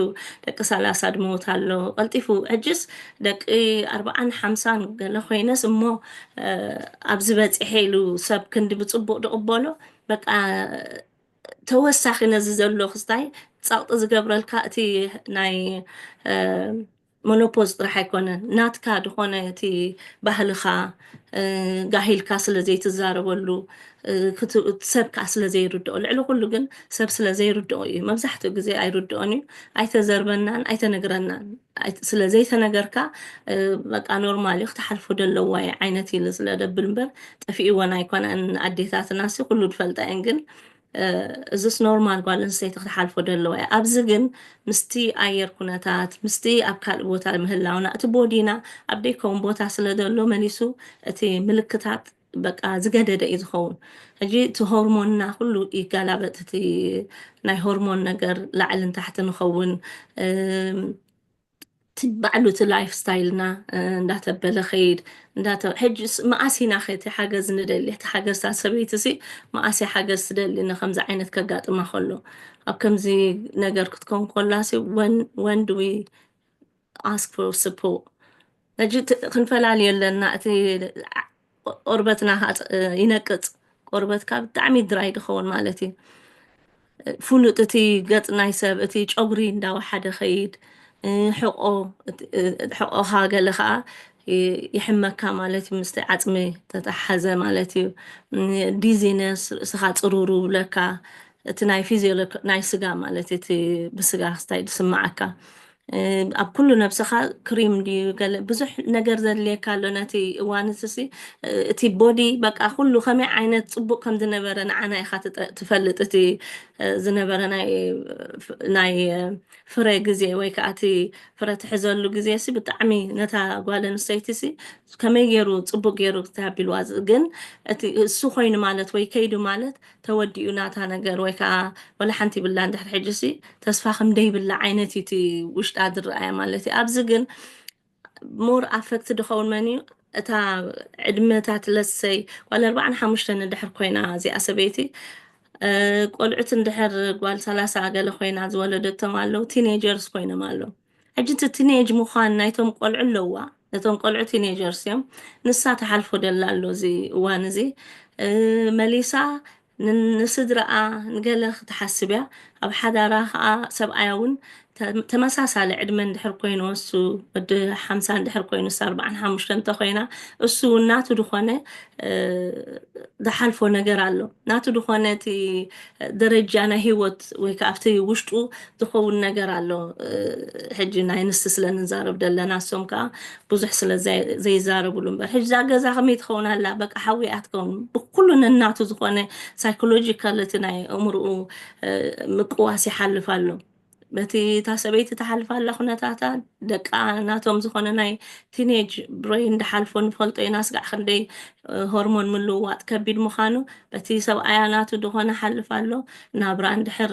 ደቂ ሰላሳ ድመውት ኣሎ፣ ቀልጢፉ። ሕጅስ ደቂ ኣርብዓን ሓምሳን ገለ ኮይነስ እሞ፣ እ፣ ኣብዚ በጺሐ ኢሉ ሰብ ክንዲ ብጽቡቕ ድቕበሎ፣ በቃ ተወሳኺ ነዚ ዘሎ ክስታይ ጸቕጢ ዝገብረልካ እቲ ናይ ሞኖፖዝ ጥራሕ ኣይኮነን፣ ናትካ ዝኾነ እቲ ባህልኻ ጋሂልካ ስለ ዘይትዛረበሉ፣ ሰብ ከዓ ስለ ዘይርድኦ፣ ልዕሊ ኩሉ ግን ሰብ ስለ ዘይርድኦ እዩ። መብዛሕትኡ ግዜ ኣይርድኦን እዩ። ኣይተዘርበናን ኣይተነግረናን። ስለ ዘይተነገርካ በቃ ኖርማል እዩ፣ ክትሓልፎ ደለዋ ዓይነት ኢሉ ስለ ደብል እምበር ጠፊእወን ኣይኮነን። ኣዴታትና ሲ ኩሉ ዝፈልጣ እየን፣ ግን እዚስ ኖርማል ጓል ኣንስተይቲ ክትሓልፎ ደለዋ እያ። ኣብዚ ግን ምስቲ ኣየር ኩነታት፣ ምስቲ ኣብ ካልእ ቦታ ምህላውና፣ እቲ ቦዲና ኣብ ደይከውን ቦታ ስለ ዘሎ መሊሱ እቲ ምልክታት በቃ ዝገደደ እዩ ዝኸውን። ሕጂ እቲ ሆርሞንና ኩሉ ይጋላበጥ፣ እቲ ናይ ሆርሞን ነገር ላዕልን ታሕትን ንኸውን። ባዕሉ እቲ ላይፍ ስታይልና እንዳተበለ ኸይድ። ሕጂ መኣስ ኢና ኸ እቲ ሓገዝ ንደሊ? እቲ ሓገዝ፣ እታ ሰበይቲ ሲ መኣስ ሓገዝ ትደሊ ንከምዚ ዓይነት ከጋጥማ ከሎ? ኣብ ከምዚ ነገር ክትከውን ከላ ሲ when do we ask for support? ሕጂ ክንፈላለዩ ኣለና። እቲ ቆርበትና ይነቅጽ፣ ቆርበትካ ብጣዕሚ ድራይ ድኸውን ማለት እዩ። ፍሉጥ እቲ ገጽ ናይ ሰብ፣ እቲ ጨጉሪ እንዳወሓደ ኸይድ፣ ሕቆ፣ ሕቆኻ ገለ ኸዓ ይሕመካ ማለት እዩ። ምስቲ ዓጽሚ ተተሓዘ ማለት እዩ። ዲዚነስ፣ ርእስኻ ጽሩሩ ብለካ፣ እቲ ናይ ፊዚዮሎጂ ናይ ስጋ ማለት እቲ ብስጋ ክስታይ ዝስማዓካ። ኣብ ኩሉ ነብስኻ ክሪም ድዩ ገለ ብዙሕ ነገር ዘድልየካ ኣሎ። ነቲ እዋን እዚ ሲ እቲ ቦዲ በቃ ኩሉ ከመይ ዓይነት ጽቡቕ ከም ዝነበረ ንዓና ኢኻ ትፈልጥ። እቲ ዝነበረ ናይ ፍረ ግዜ ወይ ከዓ እቲ ፍረ ትሕዘሉ ግዜ ሲ ብጣዕሚ ነታ ጓል ኣንስተይቲ ሲ ከመይ ገይሩ ጽቡቕ ገይሩ ተሃቢልዋ። ግን እቲ እሱ ኮይኑ ማለት ወይ ከይዱ ማለት ተወዲኡ ናታ ነገር ወይ ከዓ ወላ ሓንቲ ይብላ እንድሕር ሕጂ ሲ ተስፋ ከም ደይብላ ዓይነት እዩ እቲ ውሽጣ ዝረኣያ ማለት እዩ። ኣብዚ ግን ሞር ኣፈክት ድኸውን መን እዩ? እታ ዕድመታት ለሰይ ጓል ኣርባዓን ሓሙሽተን እንድሕር ኮይና እዚኣ ሰበይቲ ቆልዑት እንድሕር ጓል ሰላሳ ገለ ኮይና ዝወለደቶም ኣለዉ፣ ቲኔጀርስ ኮይኖም ኣለዉ። ሕጂ እቲ ቲኔጅ ምዃን ናይቶም ቆልዑ ኣለዋ። ነቶም ቆልዑ ቲኔጀርስ እዮም። ንሳ ትሓልፎ ደላ ኣሎ እዚ እዋን እዚ መሊሳ ንስድራኣ ንገለ ክትሓስብ እያ። ኣብ ሓዳራ ከዓ ሰብኣያ እውን ተመሳሳሊ ዕድመ እንድሕር ኮይኑ፣ እሱ ወዲ ሓምሳ እንድሕር ኮይኑ፣ እሳ ኣርባዓን ሓሙሽተን እንተኮይና፣ እሱ እውን ናቱ ዝኾነ ዝሓልፎ ነገር ኣሎ። ናቱ ዝኾነ እቲ ደረጃ ናይ ህይወት ወይ ከዓ ኣብቲ ውሽጡ ዝኸውን ነገር ኣሎ። ሕጂ ናይ ኣንስቲ ስለ ንዛረብ ደለና፣ እሶም ከዓ ብዙሕ ስለ ዘይዛረብሉ እምበር፣ ሕጂ እዛ ገዛ ከመይ ትኸውን ኣላ? በቃ ሓዊ እያ ትኸውን። ብኩሉ ነናቱ ዝኾነ ሳይኮሎጂካል እቲ ናይ ኣእምርኡ ምቅዋስ ይሓልፍ ኣሎ። በቲ እታ ሰበይቲ ትሓልፍ ኣላ ኩነታታ፣ ደቃ ናቶም ዝኾነ ናይ ቲኔጅ ብሬን ድሓልፎ ንፈልጦ ኢና። ስጋዕ ክንደይ ሆርሞን ምልውዋጥ ከቢድ ምዃኑ በቲ ሰብኣያ ናቱ ዝኾነ ሓልፍ ኣሎ። ናብራ እንድሕር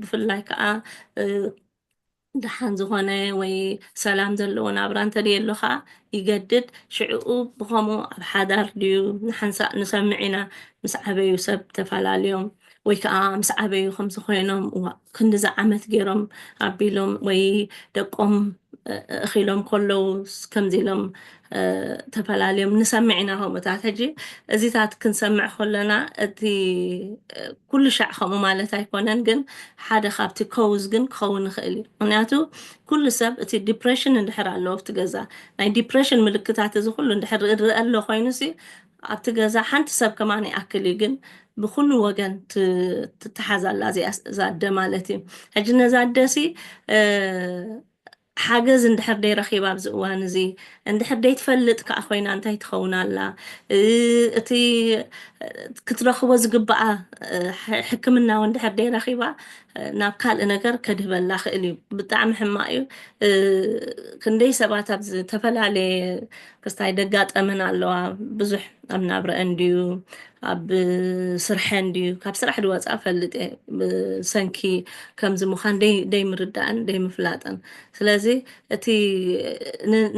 ብፍላይ ከዓ ደሓን ዝኾነ ወይ ሰላም ዘለዎ ናብራ እንተደየሎ ከዓ ይገድድ። ሽዕኡ ብኸምኡ ኣብ ሓዳር ድዩ ንሓንሳእ ንሰምዕ ኢና፣ ምስ ዓበዩ ሰብ ተፈላለዮም ወይ ከዓ ምስ ዓበዩ ከምዚ ኮይኖም፣ እዋ ክንዲዚ ዓመት ገይሮም ኣቢሎም ወይ ደቆም እኺሎም ከለዉ ከምዚ ኢሎም ተፈላለዮም ንሰምዕ ኢና። ከምኡታት ሕጂ እዚታት ክንሰምዕ ከለና እቲ ኩሉ ሻዕ ከምኡ ማለት ኣይኮነን፣ ግን ሓደ ካብቲ ኮውዝ ግን ክኸውን ይኽእል እዩ። ምክንያቱ ኩሉ ሰብ እቲ ዲፕሬሽን እንድሕር ኣለዎ ኣብቲ ገዛ፣ ናይ ዲፕሬሽን ምልክታት እዚ ኩሉ እንድሕር ርእ ኣሎ ኮይኑ ሲ ኣብቲ ገዛ ሓንቲ ሰብ ከማን ይኣክል እዩ። ግን ብኩሉ ወገን ትተሓዝ ኣላ እዛ ኣደ ማለት እዩ። ሕጂ ነዛ ኣደ ሲ ሓገዝ እንድሕር ደይረኺባ ኣብዚ እዋን እዚ፣ እንድሕር ደይትፈልጥ ከዓ ኮይና እንታይ ትኸውን ኣላ? እቲ ክትረኽቦ ዝግባኣ ሕክምና እውን እንድሕር ደይረኺባ ናብ ካልእ ነገር ከድህበላ ክእል እዩ። ብጣዕሚ ሕማቕ እዩ። ክንደይ ሰባት ኣብ ዝተፈላለየ ክስታይ ደጋጠመን ኣለዋ። ብዙሕ ኣብ ናብረአን ድዩ ኣብ ስርሐን ድዩ ካብ ስራሕ ድወፃ ፈልጥ እየ ብሰንኪ ከምዚ ምዃን ደይ ምርዳእን ደይ ምፍላጥን። ስለዚ እቲ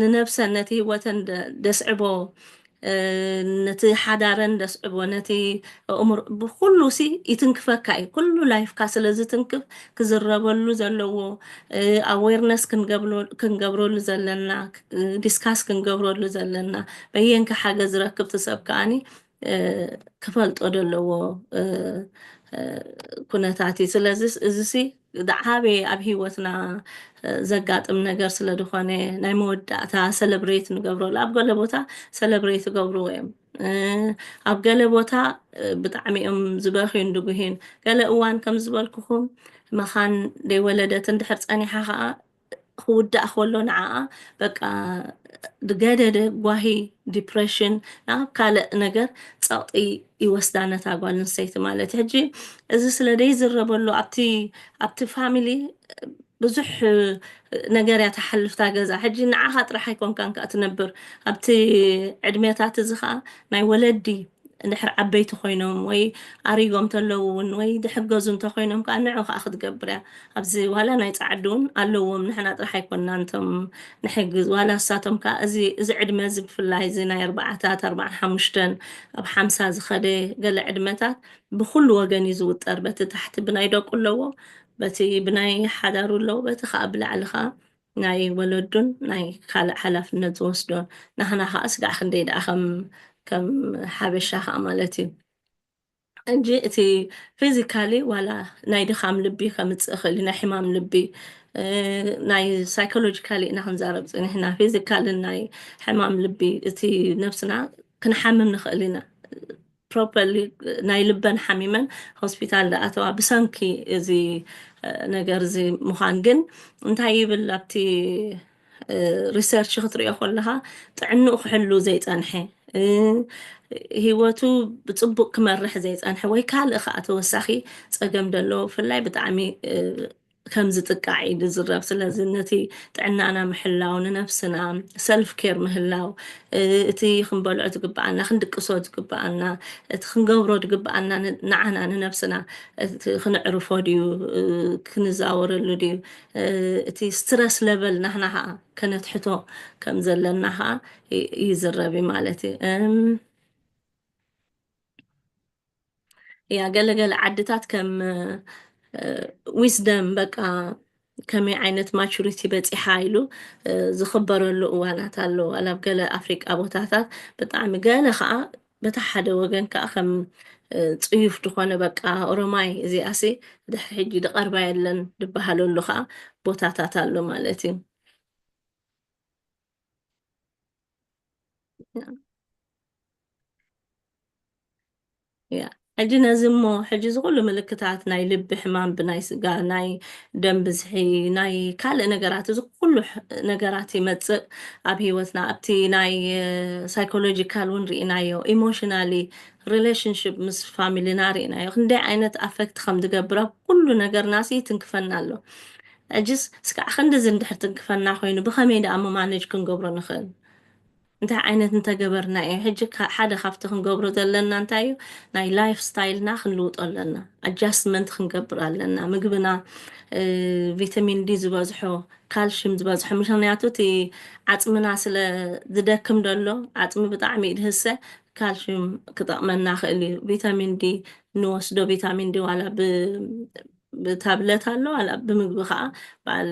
ንነብሰን ነቲ ህይወተን ደስዕቦ፣ ነቲ ሓዳረን ደስዕቦ፣ ነቲ እምር ብኩሉ ሲ ይትንክፈካ እዩ። ኩሉ ላይፍካ ስለ ዝትንክፍ ክዝረበሉ ዘለዎ ኣዌርነስ ክንገብረሉ ዘለና፣ ዲስካስ ክንገብረሉ ዘለና፣ በየንከ ሓገዝ ዝረክብ ትሰብ ከኣኒ ክፈልጦ ዘለዎ ኩነታት እዩ። ስለዚ እዚሲ ዝዓበየ ኣብ ሂወትና ዘጋጥም ነገር ስለዝኾነ፣ ናይ መወዳእታ ሰለብሬት ንገብረሉ፣ ኣብ ገለ ቦታ ሰለብሬት ይገብርዎ እዮም። ኣብ ገለ ቦታ ብጣዕሚ እዮም ዝበኽዩን ድጉሂን። ገለ እዋን ከም ዝበልኩኹም፣ መኻን ደይወለደት እንድሕር ጸኒሓ ኸዓ፣ ክውዳእ ከሎ ንዓኣ በቃ ዝገደደ ጓሂ፣ ዲፕሬሽን፣ ናብ ካልእ ነገር ጸቕጢ ይወስዳ ነታ ጓል ኣንስተይቲ ማለት እዩ። ሕጂ እዚ ስለ ዘይዝረበሉ ኣብቲ ኣብቲ ፋሚሊ ብዙሕ ነገር እያ ትሓልፍታ ገዛ። ሕጂ ንዓኻ ጥራሕ ኣይኮንካን ከኣ ትነብር። ኣብቲ ዕድሜታት እዚ ከኣ ናይ ወለዲ እንድሕር ዓበይቲ ኮይኖም ወይ ኣሪጎም ተለዉ እውን ወይ ዝሕገዙ እንተኮይኖም ከዓ ንዑ ከዓ ክትገብር እያ። ኣብዚ ዋላ ናይ ፃዕዲ እውን ኣለዎም፣ ንሕና ጥራሕ ኣይኮንና እንቶም ንሕግዝ። ዋላ እሳቶም ከዓ እዚ እዚ ዕድመ እዚ ብፍላይ እዚ ናይ ኣርባዓታት ኣርባዓን ሓሙሽተን ኣብ ሓምሳ ዝኸደ ገለ ዕድመታት ብኩሉ ወገን እዩ ዝውጠር። በቲ ታሕቲ ብናይ ደቁ ኣለዎ፣ በቲ ብናይ ሓዳሩ ኣለዎ፣ በቲ ከዓ ብላዕሊ ከዓ ናይ ወለዱን ናይ ካልእ ሓላፍነት ዝወስዶን። ናህና ከዓ ስጋዕ ክንደይ ደኣ ከም ከም ሓበሻ ከዓ ማለት እዩ እንጂ እቲ ፊዚካሊ ዋላ ናይ ድኻም ልቢ ከምፅእ ይኽእል እዩ፣ ናይ ሕማም ልቢ እ፣ ናይ ሳይኮሎጂካሊ ኢና ክንዛረብ ፅኒሕና። ፊዚካልን ናይ ሕማም ልቢ እቲ ነብስና ክንሓምም ንኽእል ኢና። ፕሮፐርሊ ናይ ልበን ሓሚመን ሆስፒታል ዝኣተዋ ብሰንኪ እዚ እ፣ ነገር እዚ ምዃን ግን እንታይ ይብል ኣብቲ ሪሰርች ክትሪኦ ከለኻ ጥዕንኡ ክሕሉ ዘይፀንሐ እ፣ ሂወቱ ብፅቡቅ ክመርሕ ዘይፀንሐ ወይ ካልእ ከዓ ተወሳኺ ፀገም ዘለዎ ብፍላይ ብጣዕሚ እ፣ ከም ዝጥቃዕ እዩ ዝዝረብ። ስለዚ ነቲ ጥዕናና ምሕላው፣ ንነብስና ሰልፍ ኬር ምህላው፣ እ፣ እቲ ክንበልዖ ዝግብኣና፣ ክንድቅሶ ዝግብኣና፣ እቲ ክንገብሮ ዝግብኣና ን- ንዓና ንነብስና እቲ ክነዕርፎ ድዩ እ፣ ክንዛወረሉ ድዩ እ፣ እቲ ስትረስ ለቨል ናህና ከዓ ከነትሕቶ ከም ዘለና ከዓ ይ- ይዝረብ እዩ ማለት እዩ። እም፣ ያ ገለገለ ዓድታት ከም ዊዝደም በቃ ከመይ ዓይነት ማቹሪቲ በፂሓ ኢሉ እ፣ ዝኽበረሉ እዋናት ኣሎ። ዋላ ኣብ ገለ ኣፍሪቃ ቦታታት ብጣዕሚ ገለ ከዓ በታ ሓደ ወገን ከዓ ከም እ፣ ፅዩፍ ዝኾነ በቃ ኦሮማይ እዚኣሲ ድሕሪ ሕጂ ድቐርባ የለን ዝበሃለሉ ከዓ ቦታታት ኣሎ ማለት እዩ። ያ ሕጂ ነዚ እሞ ሕጂ እዚ ኩሉ ምልክታት ናይ ልቢ ሕማም ብናይ ስጋ ናይ ደም ብዝሒ ናይ ካልእ ነገራት እዚ ኩሉ ሕ- ነገራት ይመፅእ ኣብ ህይወትና ኣብቲ ናይ ሳይኮሎጂካል እውን ርኢናዮ ኢሞሽናሊ ሪሌሽንሽፕ ምስ ፋሚሊና ርኢናዮ ክንደይ ዓይነት ኣፈክት ከም ዝገብር ኣብ ኩሉ ነገርና ሲ ትንክፈና ኣሎ። ሕጅስ እስካዕ ክንድዚ እንድሕር ትንክፈና ኮይኑ ብኸመይ ደኣ ማኔጅ ክንገብሮ ንኽእል? እንታይ ዓይነት እንተገበርና እዩ? ሕጂ ካ- ሓደ ካብቲ ክንገብሮ ዘለና እንታይ እዩ? ናይ ላይፍ ስታይልና ክንልውጦ ኣለና። ኣጃስትመንት ክንገብር ኣለና። ምግብና እ፣ ቪታሚን ዲ ዝበዝሖ፣ ካልሽም ዝበዝሖ፣ ምክንያቱ እቲ ዓፅምና ስለ ዝደክም ደሎ ዓፅሚ ብጣዕሚ እዩ ድህሰ። ካልሽም ክጠቕመና ክእል እዩ። ቪታሚን ዲ ንወስዶ፣ ቪታሚን ዲ ዋላ ብ- ብታብለት ኣሎ ዋላ ብምግቢ ከዓ በዓል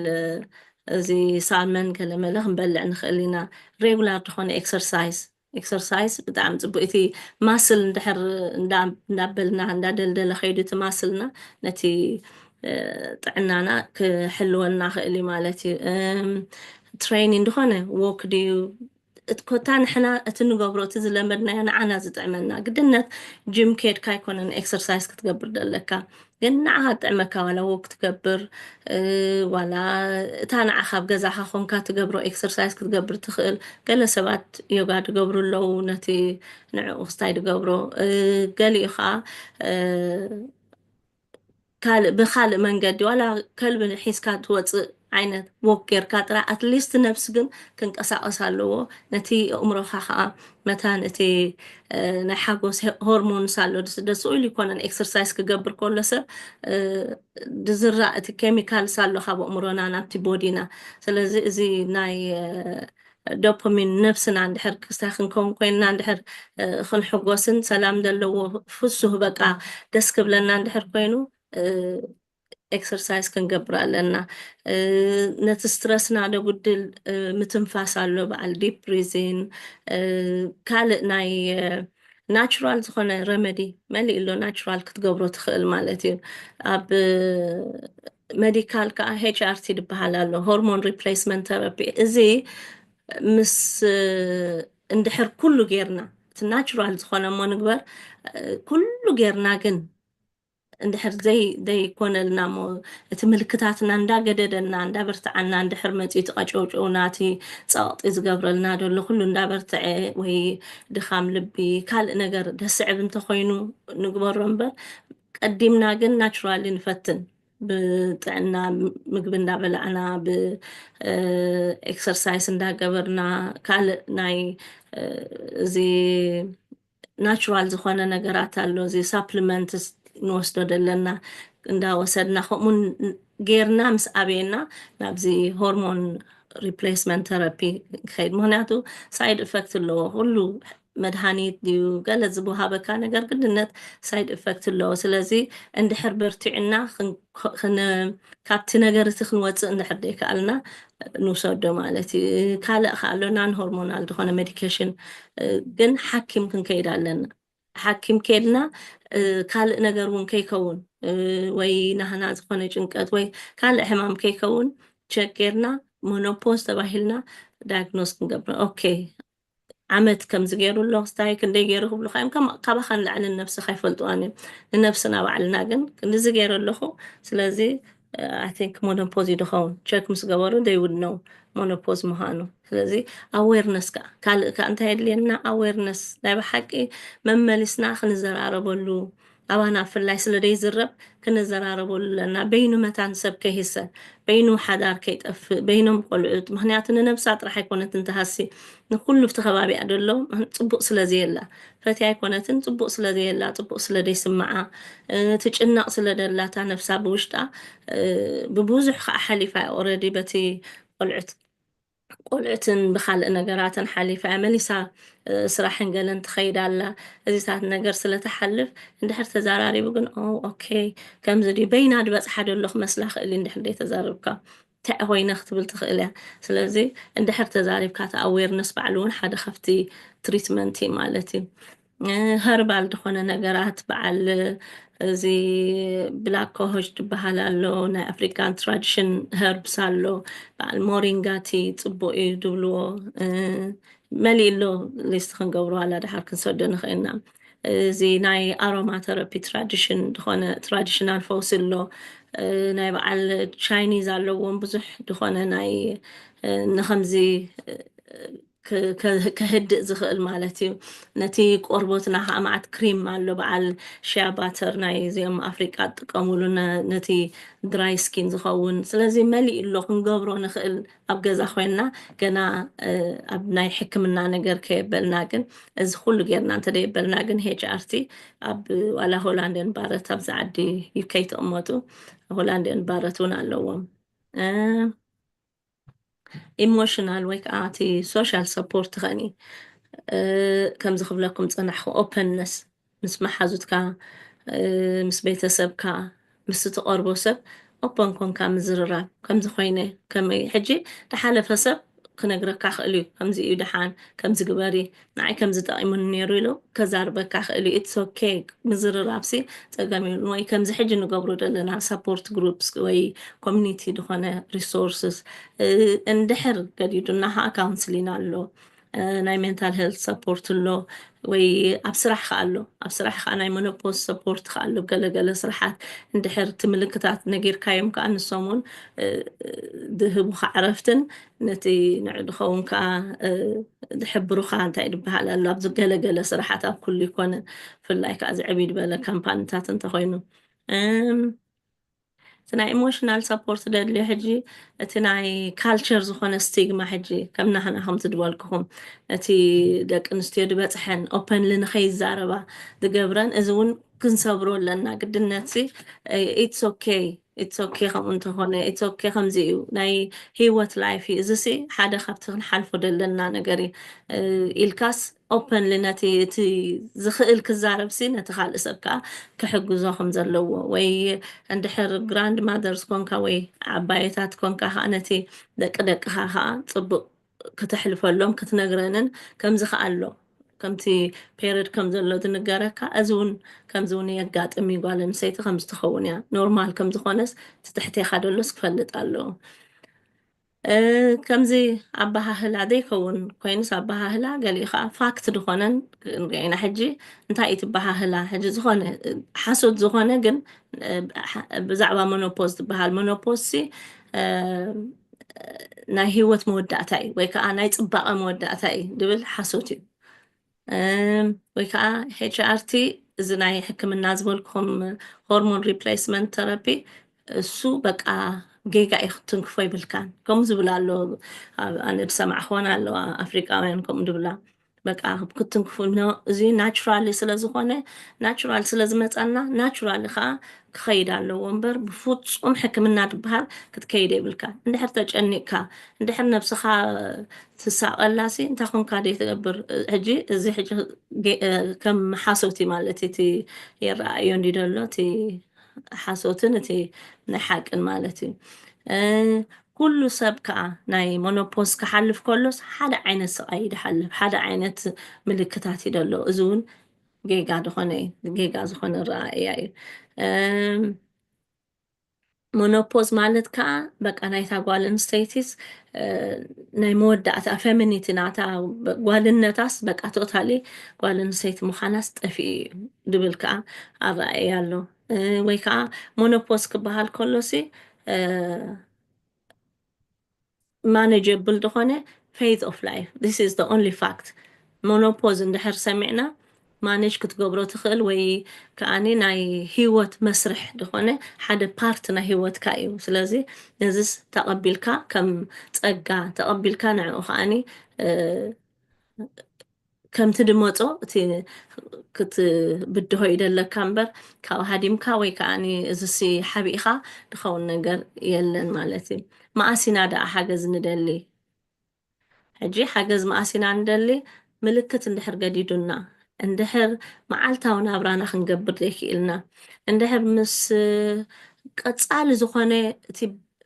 እዚ ሳልመን ገለመለ ክንበልዕ ንኽእል ኢና። ሬጉላር ዝኾነ ኤክሰርሳይዝ ኤክሰርሳይዝ ብጣዕሚ ፅቡቅ። እቲ ማስል እንድሕር እንዳ- እንዳበልና እንዳደልደለ ከይዱ እቲ ማስልና ነቲ እ፣ ጥዕናና ክሕልወና ክእል እዩ ማለት እዩ። ትሬኒንግ ዝኾነ ዎክ ድዩ እቲ ኮታ ንሕና እቲ ንገብሮ እቲ ዝለመድናዮ ንዓና ዝጥዕመና ግድነት ጅም ኬድካ ኣይኮነን ኤክሰርሳይዝ ክትገብር ዘለካ ግን ንዓኻ ዝጥዕመካ ዋላ ዎክ ትገብር እ፣ ዋላ እታ ንዓኻ ኣብ ገዛኻ ኮንካ ትገብሮ ኤክሰርሳይዝ ክትገብር ትኽእል። ገለ ሰባት ዮጋ ትገብሩ ኣለዉ ነቲ ንዕኡ ክስታይ ትገብሮ እ፣ ገሊኡ ከዓ እ፣ ካልእ ብካልእ መንገዲ ዋላ ከልቢ ሒዝካ ትወፅእ ዓይነት ዎክ ጌርካ ጥራይ ኣትሊስት ነብሲ ግን ክንቀሳቀስ ኣለዎ። ነቲ ኣእምሮኻ ከዓ መታን እቲ እ፣ ናይ ሓጎስ ሄ- ሆርሞንስ ኣሎ ደስ ደስ ኢሉ ይኮነን ኤክሰርሳይዝ ክገብር ከሎ ሰብ እ፣ ዝዝራእ እቲ ኬሚካልስ ኣሎ ካብ ኣእምሮና ናብቲ ቦዲና። ስለዚ እዚ ናይ እ፣ ዶፓሚን ነብስና እንድሕር ክስታይ ክንከውን ኮይንና እንድሕር እ፣ ክንሕጎስን ሰላም ዘለዎ ፍሱህ በቃ ደስ ክብለና እንድሕር ኮይኑ እ፣ ኤክሰርሳይዝ ክንገብር ኣለና። እ፣ ነቲ ስትረስና ደጉድል እ፣ ምትንፋስ ኣሎ በዓል ዲፕ ብሪዚን ካልእ ናይ እ፣ ናቹራል ዝኾነ ረመዲ መሊእ ኣሎ ናቹራል ክትገብሮ ትኽእል ማለት እዩ። ኣብ ሜዲካል ከዓ ኤች ኣር ቲ ዝበሃል ኣሎ፣ ሆርሞን ሪፕሌስመንት ተረፒ። እዚ ምስ እንድሕር ኩሉ ጌርና እቲ ናቹራል ዝኾነ እሞ ንግበር፣ ኩሉ ጌርና ግን እንድሕር ዘይ ዘይኮነልና እሞ እቲ ምልክታትና እንዳገደደና እንዳበርትዓና እንድሕር መፂኡ እቲ ቀጨውጨውና እቲ ፀቕጢ ዝገብረልና ዘሎ ኩሉ እንዳበርትዐ ወይ ድኻም ልቢ ካልእ ነገር ደስዕብ እንተኮይኑ ንግበሮ እምበር ቀዲምና ግን ናቹራሊ ንፈትን ብጥዕና ምግቢ እንዳበላዕና ብኤክሰርሳይስ እንዳገበርና ካልእ ናይ እዚ ናቹራል ዝኾነ ነገራት ኣሎ እዚ ሳፕሊመንትስ ንወስዶ ዘለና እንዳወሰድና ከምኡ ጌርና ምስ ኣበየና ናብዚ ሆርሞን ሪፕሌስመንት ተረፒ ክኸይድ ምክንያቱ ሳይድ ኢፌክት ኣለዎ ኩሉ መድሃኒት ድዩ ገለ ዝወሃበካ ነገር ግድነት ሳይድ ኢፌክት ኣለዎ ስለዚ እንድሕር በርቲዕና ካብቲ ነገር እቲ ክንወፅእ እንድሕር ዘይከኣልና ንውሰዶ ማለት እዩ ካልእ ከኣሎ ናን ሆርሞናል ዝኾነ ሜዲኬሽን ግን ሓኪም ክንከይድ ኣለና ሓኪም ከይድና ካልእ ነገር እውን ከይከውን ወይ ናህና ዝኾነ ጭንቀት ወይ ካልእ ሕማም ከይከውን ቸክ ጌርና ሞኖፖዝ ተባሂልና ዳያግኖስ ክንገብር ኦኬ ዓመት ከምዚ ገይሩ ኣሎ ክስታይ ክንደይ ገይሩ ክብሉካ እዮም ካባኻ ንላዕሊ ንነብስኻ ይፈልጥዋን እዮም ንነብስና ባዕልና ግን ክንድዚ ገይረ ኣለኹ ስለዚ I think ሞኖፖዝ ይድኸውን ቸክ ምስ ገበሩ they would know ሞኖፖዝ ምዃኑ ስለዚ ኣዌርነስ ከዓ ካልእ ከዓ እንታይ የድልየና ኣዌርነስ ናይ ብሓቂ መመሊስና ክንዘራረበሉ ኣባና ብፍላይ ስለ ዘይዝረብ ክንዘራረበሉ ኣለና በይኑ መታን ሰብ ከይህሰ በይኑ ሓዳር ከይጠፍእ በይኖም ቆልዑት ምክንያቱ ንነብሳ ጥራሕ ኣይኮነትን ትሃሲ ንኩሉ ብቲ ከባቢኣ ደሎ ፅቡቅ ስለ ዘየላ ፈትያ ኣይኮነትን ፅቡቅ ስለ ዘየላ ፅቡቅ ስለ ዘይስምዓ ትጭነቅ ስለ ደላታ ነብሳ ብውሽጣ ብብዙሕ ከዓ ሓሊፋ ኦረዲ በቲ ቆልዑት ቆልዑትን ብካልእ ነገራትን ሓሊፋ እያ መሊሳ ስራሕን ገለን ትኸይድ ኣላ እዚታት ነገር ስለትሓልፍ እንድሕር ተዛራሪቡ ግን ኦኬ ከምዚ ድዩ በይና ድበፅሓ ደሎ ክመስላ ክእል እንድሕር ደይ ተዛርብካ ተዕ ኮይነ ክትብል ትኽእል እያ ስለዚ እንድሕር ተዛሪብካ እቲ ኣዌርነስ ባዕሉ እውን ሓደ ካብቲ ትሪትመንት ማለት እዩ ሀርባል ዝኾነ ነገራት በዓል እዚ ብላክ ኮሆች ዝበሃል ኣሎ ናይ ኣፍሪካን ትራዲሽን ሀርብስ ኣሎ በዓል ሞሪንጋቲ ፅቡቅ እዩ ዝብልዎ መሊእ ኣሎ ሊስት ክንገብሮ ዋላ ድሓር ክንሰዶ ንኽእልና እዚ ናይ ኣሮማ ተረፒ ትራዲሽን ዝኾነ ትራዲሽናል ፈውሲ ኣሎ ናይ በዓል ቻይኒዝ ኣለዎም ብዙሕ ዝኾነ ናይ ንከምዚ ከህድእ ዝኽእል ማለት እዩ ነቲ ቆርቦትና ከዓ መዓት ክሪም ኣሎ በዓል ሽያ ባተር ናይ እዚኦም ኣፍሪቃ ትጥቀሙሉ ነቲ ድራይ ስኪን ዝኸውን ስለዚ መሊእ ኣሎ ክንገብሮ ንኽእል ኣብ ገዛ ኮይንና ገና ኣብ ናይ ሕክምና ነገር ከየበልና ግን እዚ ኩሉ ጌርና እንተደየበልና ግን ኤች ኣር ቲ ኣብ ዋላ ሆላንድን ባረት ኣብዚ ዓዲ ዩኬ ትቕመጡ ሆላንድን ባረት እውን ኣለዎም ኢሞሽናል ወይ ከዓ እቲ ሶሻል ሰፖርት ከኒ ከምዚ ክብለኩም ፀናሕኩ ኦፐንነስ ምስ መሓዙትካ ምስ ቤተሰብካ ምስ ትቐርቦ ሰብ ኦፐን ኮንካ ምዝርራብ ከምዚ ኮይነ ከመይ ሕጂ ተሓለፈ ሰብ ክነግረካ ክእል እዩ ከምዚ እዩ ድሓን ከምዚ ግበሪ ንዓይ ከምዚ ጠቂሙኒ ነይሩ ኢሉ ከዛርበካ ክእል እዩ ኢትስ ኦኬ ምዝርራብሲ ፀገም ይብሉን ወይ ከምዚ ሕጂ ንገብሮ ዘለና ሰፖርት ግሩፕስ ወይ ኮሚኒቲ ዝኾነ ሪሶርስስ እንድሕር ገዲዱና ከዓ ካውንስሊን ኣሎ ናይ ሜንታል ሄልት ሰፖርት ኣሎ ወይ ኣብ ስራሕ ከዓ ኣሎ ኣብ ስራሕ ከዓ ናይ ሞኖፖዝ ሰፖርት ከዓ ኣሎ ገለገለ ስራሓት እንድሕር እቲ ምልክታት ነጊርካዮም ከዓ ንሶም እውን ዝህቡካ ዕረፍትን ነቲ ንዕ ዝኸውን ከዓ ዝሕብሩካ እንታይ ዝበሃል ኣሎ ኣብዚ ገለገለ ስራሓት ኣብ ኩሉ ይኮነ ብፍላይ ከዓ ዝዕብይ ዝበለ ካምፓኒታት እንተኮይኑ እቲ ናይ ኢሞሽናል ሰፖርት ደድልዮ ሕጂ እቲ ናይ ካልቸር ዝኾነ ስቲግማ ሕጂ ከም ናህና ከምቲ ዝበልኩኹም እቲ ደቂ ኣንስትዮ ዝበፅሐን ኦፐንሊ ንኸይዛረባ ዝገብረን እዚ እውን ክንሰብሮ ኣለና ግድነት ሲ ኢትስ ኦኬ ኢትስ ኦኬ ከምኡ እንተኾነ ኢትስ ኦኬ ከምዚ እዩ ናይ ህይወት ላይፍ እዩ እዚ ሲ ሓደ ካብቲ ክንሓልፎ ዘለና ነገር እዩ ኢልካስ ኦፐንሊ ነቲ እቲ ዝኽእል ክዛረብ ሲ ነቲ ካልእ ሰብ ከዓ ክሕግዞ ከም ዘለዎ ወይ እንድሕር ግራንድ ማደርስ ኮንካ ወይ ዓባየታት ኮንካ ከዓ ነቲ ደቂ ደቅኻ ከዓ ፅቡቅ ክተሕልፈሎም ክትነግረንን ከምዚ ከዓ ኣሎ ከምቲ ፔሪድ ከም ዘሎ ዝንገረካ፣ እዚ እውን ከምዚ እውን የጋጥም እዩ። ጓል ኣንስተይቲ ከምዚ ትኸውን እያ። ኖርማል ከም ዝኾነስ እቲ ትሕቴኻ ደሎስ ክፈልጥ ኣለዎ። እ፣ ከምዚ ኣበሃህላ ዘይከውን ኮይኑስ፣ ኣበሃህላ ገሊኡ ከዓ ፋክት ዝኾነን ንሪኦ ኢና። ሕጂ እንታይ እዩ ትበሃህላ? ሕጂ ዝኾነ፣ እ፣ ሓሶት ዝኾነ ግን፣ እ፣ ሓ-፣ ብዛዕባ ሞኖፖዝ ትበሃል። ሞኖፖዝ ሲ፣ እ፣ ናይ ህይወት መወዳእታ እዩ ወይ ከዓ ናይ ፅባቐ መወዳእታ እዩ ድብል ሓሶት እዩ። እም፣ ወይ ከዓ ኤች ኣር ቲ፣ እዚ ናይ ሕክምና ዝበልኩኹም ሆርሞን ሪፕሌስመንት ተረፒ፣ እሱ በቃ ጌጋ እዩ ክትንክፎ ይብልካን። ከምኡ ዝብል ኣሎ፣ ኣብ-፣ ኣነ ዝሰማዕክወን ኣለዋ፣ ኣፍሪቃውያን ከምኡ ዝብላ። በቃ ክትንክፉ ኖ፣ እዚ ናቹራሊ ስለ ዝኾነ፣ ናቹራል ስለ ዝመጻና፣ ናቹራሊ ከዓ ክኸይድ ኣለዎ እምበር፣ ብፍጹም ሕክምና ዝበሃል ክትከይድ የብልካ። እንድሕር ተጨኒቕካ፣ እንድሕር ነብስኻ ትሳቐላሲ፣ እንታይ ኮንካ ደይ ትገብር? ሕጂ እዚ ሕጂ ገ-፣ ከም ሓሶት እዩ ማለት እዩ፣ እቲ ይረኣዮ እንዲ ዘሎ፣ እቲ ሓሶትን እቲ ናይ ሓቅን ማለት እዩ። እ፣ ኩሉ ሰብ ከዓ ናይ ሞኖፖዝ ክሓልፍ ከሎስ ሓደ ዓይነት ስቓይ እዩ ዝሓልፍ፣ ሓደ ዓይነት ምልክታት እዩ ዘሎ። እዚ እውን ጌጋ ዝኾነ እዩ፣ ጌጋ ዝኾነ ረኣእያ እዩ። እም፣ ሞኖፖዝ ማለት ከዓ በቃ ናይታ ጓል ኣንስተይቲስ፣ እ፣ ናይ መወዳእታ ፌሚኒቲ ናታ፣ ጓልነታስ በቃ ቶታሊ ጓል ኣንስተይቲ ምዃናስ ጠፊኡ እዩ ድብል ከዓ ኣረኣእያ ኣሎ። እ፣ ወይ ከዓ ሞኖፖዝ ክበሃል ከሎሲ፣ እ፣ ማኔጀብል ዝኾነ ፌዝ ኦፍ ላይፍ። This is the only fact። ሞኖፖዝ እንድሕር ሰሚዕና ማኔጅ ክትገብሮ ትኽእል ወይ ከዓኒ ናይ ህይወት መስርሕ ዝኾነ ሓደ ፓርት ናይ ህይወትካ እዩ። ስለዚ ነዚስ ተቐቢልካ ከም ጸጋ ተቐቢልካ ንዕኡ ከዓኒ፣ እ፣ ከምቲ ድመጾ እቲ ክትብድሆ ይደለካ እምበር ካብ ሃዲምካ ወይ ከዓኒ እዚሲ ሓቢእኻ ድኸውን ነገር የለን ማለት እዩ። መኣስ ኢና ደኣ ሓገዝ ንደሊ? ሕጂ ሓገዝ መኣስ ኢና ንደሊ? ምልክት እንድሕር ገዲዱና፣ እንድሕር መዓልታዊ ናብራና ክንገብር ዘይክኢልና፣ እንድሕር ምስ ቀጻሊ ዝኾነ እቲ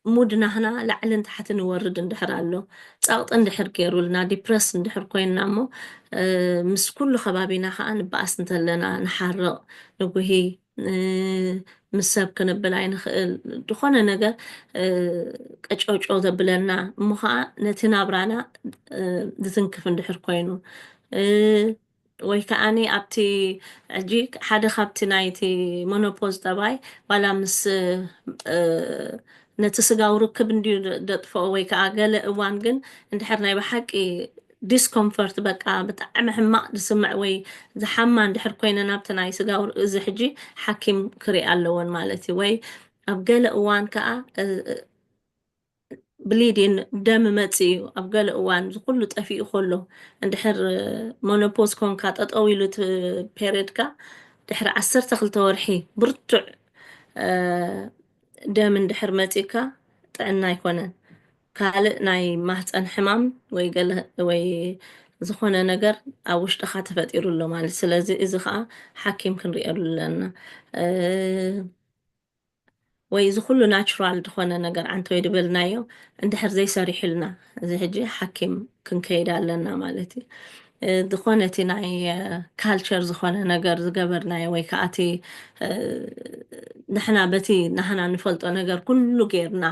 ሙድ ናህና ላዕልን ታሕትን ይወርድ እንድሕር ኣሎ፣ ጸቕጢ እንድሕር ገይሩልና፣ ዲፕረስ እንድሕር ኮይንና እሞ፣ እ፣ ምስ ኩሉ ከባቢና ኸኣ ንበኣስ እንተለና፣ ንሓርቕ፣ ንጉሂ፣ እ፣ ምስ ሰብ ክንብል ኣይንኽእል። ዝኾነ ነገር፣ እ፣ ቀጨውጨው ዘብለና እሞ ኸኣ ነቲ ናብራና፣ እ፣ ዝትንክፍ እንድሕር ኮይኑ፣ እ፣ ወይ ከዓኒ ኣብቲ ሕጂ ሓደ ካብቲ ናይቲ ሞኖፖዝ ጠባይ ዋላ ምስ፣ እ፣ ነቲ ስጋዊ ርክብ እንድዩ ደ-፣ ደጥፍኦ ወይ ከዓ ገለ እዋን ግን እንድሕር ናይ ብሓቂ ዲስኮምፈርት በቃ ብጣዕሚ ሕማቕ ዝስምዕ ወይ ዝሓማ እንድሕር ኮይነን ኣብቲ ናይ ስጋዊ ር-፣ እዚ ሕጂ ሓኪም ክሪኣ ኣለወን ማለት እዩ። ወይ ኣብ ገለ እዋን ከዓ፣ እ፣ ብሊዲን ደም መጽእ እዩ። ኣብ ገለ እዋን እዚ ኩሉ ጠፊኡ ከሎ እንድሕር ሞኖፖዝ ኮንካ ጠጠው ኢሉ እቲ ፔሪድካ ድሕሪ ዓሰርተ ክልተ ወርሒ ብርቱዕ፣ እ፣ ደም እንድሕር መጺእካ ጥዕና ኣይኮነን። ካልእ ናይ ማህፀን ሕማም ወይ ገለ ወይ ዝኾነ ነገር ኣብ ውሽጥኻ ተፈጢሩ ኣሎ ማለት። ስለዚ እዚ ኸዓ ሓኪም ክንሪኤሉ ኣለና። እ፣ ወይ እዚ ኩሉ ናቹራል ዝኾነ ነገር ዓንተወይ ድበልናዮ እንድሕር ዘይሰሪሕልና፣ እዚ ሕጂ ሓኪም ክንከይድ ኣለና ማለት እዩ። እ፣ ዝኾነ እቲ ናይ፣ እ፣ ካልቸር ዝኾነ ነገር ዝገበርናዮ ወይ ከዓ እቲ፣ እ፣ ንሕና በቲ ናህና ንፈልጦ ነገር ኩሉ ጌርና፣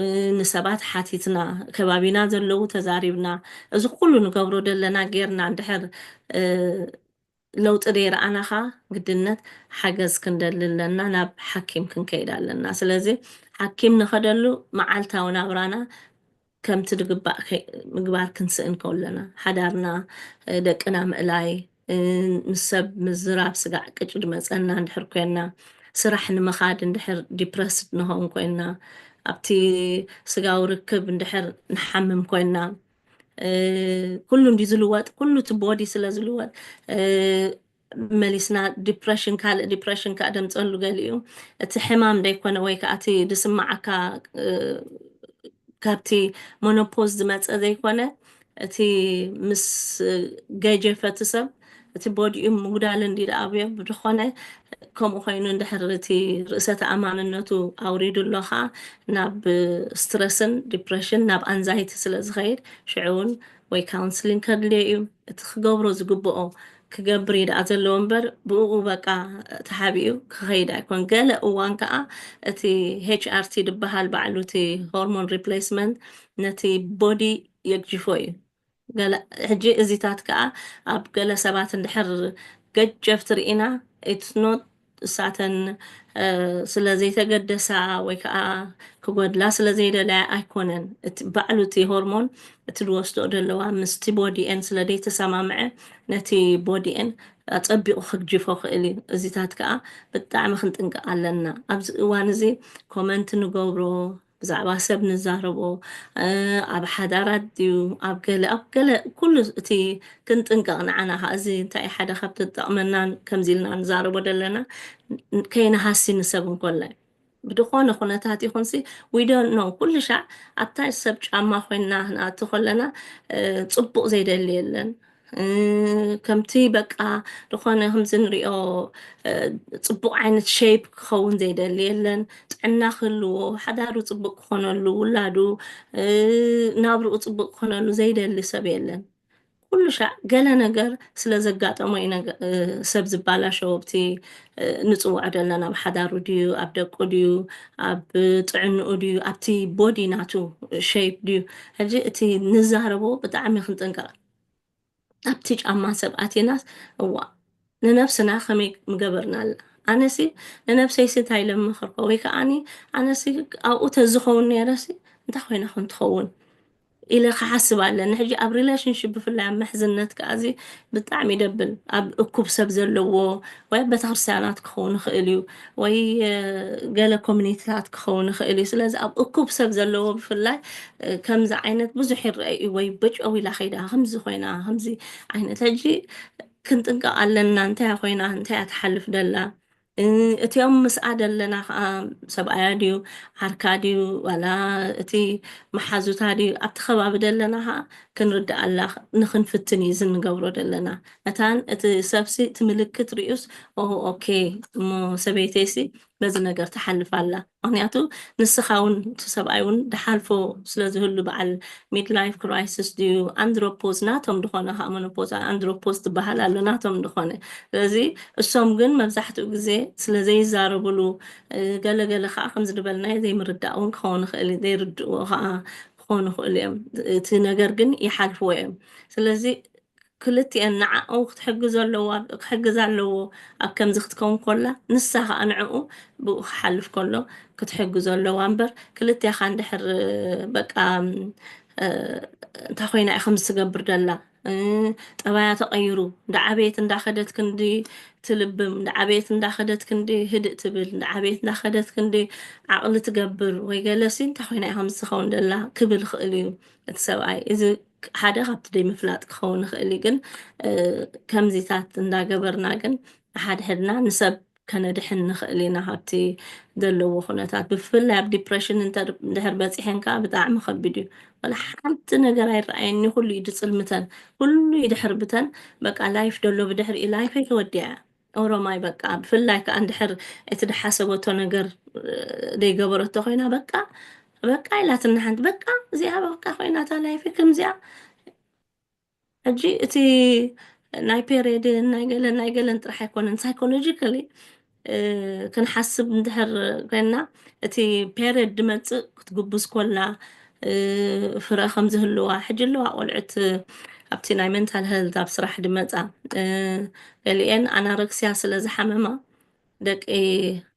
እ፣ ንሰባት ሓቲትና፣ ከባቢና ዘለዉ ተዛሪብና፣ እዚ ኩሉ ንገብሮ ዘለና ጌርና እንድሕር፣ እ፣ ለውጢ ደይረኣና ኸኣ ግድነት ሓገዝ ክንደሊ ኣለና፣ ናብ ሓኪም ክንከይድ ኣለና። ስለዚ ሓኪም ንኸደሉ መዓልታዊ ናብራና ከምቲ ዝግባእ ከ-፣ ምግባር ክንስእን ከለና፣ ሓዳርና፣ እ፣ ደቅና ምእላይ፣ እ፣ ምስ ሰብ ምዝራብ ስጋዕ ቅጭ ድመጸና እንድሕር ኮይንና፣ ስራሕ ንምኻድ እንድሕር ዲፕረስድ ንኸውን ኮይንና፣ ኣብቲ ስጋዊ ርክብ እንድሕር ንሓምም ኮይንና፣ እ፣ ኩሉ እንዲ ዝልወጥ፣ ኩሉ እቲ ቦዲ ስለ ዝልወጥ፣ እ፣ መሊስና ዲፕረሽን፣ ካልእ ዲፕረሽን ከኣ ደምጸሉ ገሊኡ። እቲ ሕማም ደይኮነ ወይ ከኣ እቲ ዝስምዓካ፣ እ፣ ካብቲ ሞኖፖዝ ዝመጸ ዘይኮነ፣ እቲ ምስ ገጀፈ እቲ ሰብ፣ እቲ ቦዲኡ ምጉዳል እንዲ ደኣ ኣብዮ፣ ብዝኾነ ከምኡ ኮይኑ እንድሕር እቲ ርእሰ ተኣማንነቱ ኣውሪዱ ኣሎ ኸኣ ናብ ስትረስን ዲፕረሽን፣ ናብ ኣንዛይቲ ስለ ዝኸይድ፣ ሽዑ እውን ወይ ካውንስሊንግ ከድልዮ እዩ። እቲ ክገብሮ ዝግብኦ ክገብር እዩ ደኣ ዘለዎ እምበር ብእኡ በቃ ተሓቢኡ ክኸይድ ኣይኮን። ገለ እዋን ከዓ እቲ ኤች ኣር ቲ ዝበሃል ባዕሉ እቲ ሆርሞን ሪፕሌስመንት ነቲ ቦዲ የግጅፎ እዩ። ገለ ሕጂ እዚታት ከዓ ኣብ ገለ ሰባት እንድሕር ገጀፍቲ ርኢና it's not እሳተን ስለ ዘይተገደሳ ወይ ከዓ ክጎድላ ስለ ዘይደለያ ኣይኮነን። እቲ ባዕሉ እቲ ሆርሞን እቲ ዝወስዶ ዘለዋ ምስቲ ቦዲኤን ስለ ዘይተሰማምዐ ነቲ ቦዲኤን ኣፀቢቑ ክግጅፎ ክእል እዩ። እዚታት ከዓ ብጣዕሚ ክንጥንቀቕ ኣለና። ኣብዚ እዋን እዚ ኮመንት ንገብሮ ብዛዕባ ሰብ ንዛረቦ ኣብ ሓዳራት ድዩ ኣብ ገለ ኣብ ገለ ኩሉ እቲ ክንጥንቀቕ ንዓና ከዓ እዚ እንታይ ሓደ ካብ ተጠቕመናን ከምዚ ኢልና ንዛረቦ ዘለና ከይንሃሲ ንሰብ እንኮላይ ብድኾነ ኩነታት ይኹንሲ we don't know ኩሉ ሻዕ ኣብታ ሰብ ጫማ ኮይንና ክንኣቱ ከለና ፅቡቕ ዘይደሊ የለን። ከምቲ በቃ ዝኾነ ከምዚ ንሪኦ ፅቡቕ ዓይነት ሸይፕ ክኸውን ዘይደሊ የለን። ጥዕና ክህልዎ፣ ሓዳሩ ፅቡቕ ክኾነሉ፣ ውላዱ ናብርኡ ፅቡቕ ክኾነሉ ዘይደሊ ሰብ የለን። ኩሉ ሻዕ ገለ ነገር ስለ ዘጋጠሞ እዩ ሰብ ዝባላሸዎ። ኣብቲ ንፅውዖ ዘለና ኣብ ሓዳሩ ድዩ ኣብ ደቁ ድዩ ኣብ ጥዕንኡ ድዩ ኣብቲ ቦዲ ናቱ ሸይፕ ድዩ ሕጂ እቲ ንዛረቦ ብጣዕሚ ክንጥንቀቕ ኣብቲ ጫማ ሰብ ኣቲናስ እዋ ንነብስና ከመይ ምገበርና ኣላ ኣነሲ ንነብሰይሲ እንታይ ለምኽርኮ ወይ ከዓኒ ኣነሲ ኣብኡ ተዝኸውን ነይረሲ እንታይ ኮይና ከም ትኸውን ኢለ ክሓስብ ኣለኒ። ሕጂ ኣብ ሪሌሽንሽፕ ብፍላይ ኣብ ምሕዝነት ከዓዚ ብጣዕሚ ይደብል። ኣብ እኩብ ሰብ ዘለዎ ወይ ኣብ ቤተክርስትያናት ክኸውን ይኽእል እዩ ወይ ገለ ኮሚኒቲታት ክኸውን ይኽእል እዩ። ስለዚ ኣብ እኩብ ሰብ ዘለዎ ብፍላይ ከምዚ ዓይነት ብዙሕ ይረአ እዩ። ወይ በጨው ኢላ ከይዳ ከምዚ ኮይና ከምዚ ዓይነት ሕጂ ክንጥንቀቕ ኣለና። እንታይ ኮይና እንታይ ትሓልፍ ደላ እቲኦም ምስኣ ዘለና ከዓ ሰብኣያ ድዩ ዓርካ ድዩ ዋላ እቲ መሓዙታ ድዩ ኣብቲ ከባቢ ዘለና ከዓ ክንርዳእ ኣላ ንክንፍትን እዩ ዝንገብሮ ዘለና መታን እቲ ሰብሲ እቲ ምልክት ሪኡስ ኦኬ እሞ ሰበይተይሲ በዚ ነገር ትሓልፍ ኣላ ምክንያቱ ንስኻ እውን እቲ ሰብኣይ እውን ድሓልፎ ስለዝህሉ በዓል ሚድላይፍ ክራይሲስ ድዩ ኣንድሮፖዝ ናቶም ድኾነ ከዓ መኖፖዝ ኣንድሮፖዝ ትበሃል ኣሎ ናቶም ድኾነ ስለዚ እሶም ግን መብዛሕትኡ ግዜ ስለ ዘይዛረብሉ ገለገለ ከዓ ከምዚ ዝበልናዮ ዘይምርዳእ እውን ክኸውን ይኽእል እዩ ዘይርድእዎ ከዓ ክኾኑ ይኽእሉ እዮም እቲ ነገር ግን ይሓልፍዎ እዮም ስለዚ ክልቲኤን ንዓኦም ክትሕግዞ ኣለዋ ክሕግዝ ኣለዎ ኣብ ከምዚ ክትከውን ኮላ ንሳ ከዓ ንዕኡ ብኡ ክሓልፍ ከሎ ክትሕግዞ ኣለዋ እምበር ክልቲኻ እንድሕር በቃ እንታይ ኮይና ኢኹም ዝገብር ደላ ጠባያ ተቐይሩ እንዳዓበየት እንዳኸደት ክንዲ ትልብም እንዳዓበየት እንዳኸደት ክንዲ ህድእ ትብል እንዳዓበየት እንዳኸደት ክንዲ ዓቕሊ ትገብር ወይ ገለሲ እንታይ ኮይና ኢኹም ዝኸውን ደላ ክብል ይኽእል እዩ እቲ ሰብኣይ እዚ ሓደ ካብቲ ደይ ምፍላጥ ክኸውን ይኽእል እዩ ግን ከምዚታት እንዳገበርና ግን ሓድሕድና ንሰብ ከነድሕን ንኽእል ኢና ካብቲ ዘለዎ ኩነታት ብፍላይ ኣብ ዲፕሬሽን እንድሕር በፂሐን ከዓ ብጣዕሚ ከቢድ እዩ ወላ ሓንቲ ነገር ኣይረኣየኒ ኩሉ እዩ ድፅልምተን ኩሉ ይድሕር ብተን በቃ ላይፍ ደሎ ብድሕሪ ላይፈይ ተወዲዐ ኦሮማይ በቃ ብፍላይ ከዓ እንድሕር እቲ ድሓሰበቶ ነገር ደይገበረቶ ኮይና በቃ በቃ ኢላትና ሓንቲ በቃ እዚኣ በቃ ኮይና እታ ላይፈይ ከምዚኣ ሕጂ እቲ ናይ ፔሬድን ናይ ገለን ናይ ገለን ጥራሕ ኣይኮነን ሳይኮሎጂካሊ ክንሓስብ እንድሕር ኮይና እቲ ፔሬድ ድመፅእ ክትጉብዝ ኮላ ፍረ ከም ዝህልዋ ሕጂ ኣለዋ ቆልዑት ኣብቲ ናይ ሜንታል ሄልት ኣብ ስራሕ ድመፃ ገሊኤን ኣናረክስያ ስለ ዝሓመማ ደቂ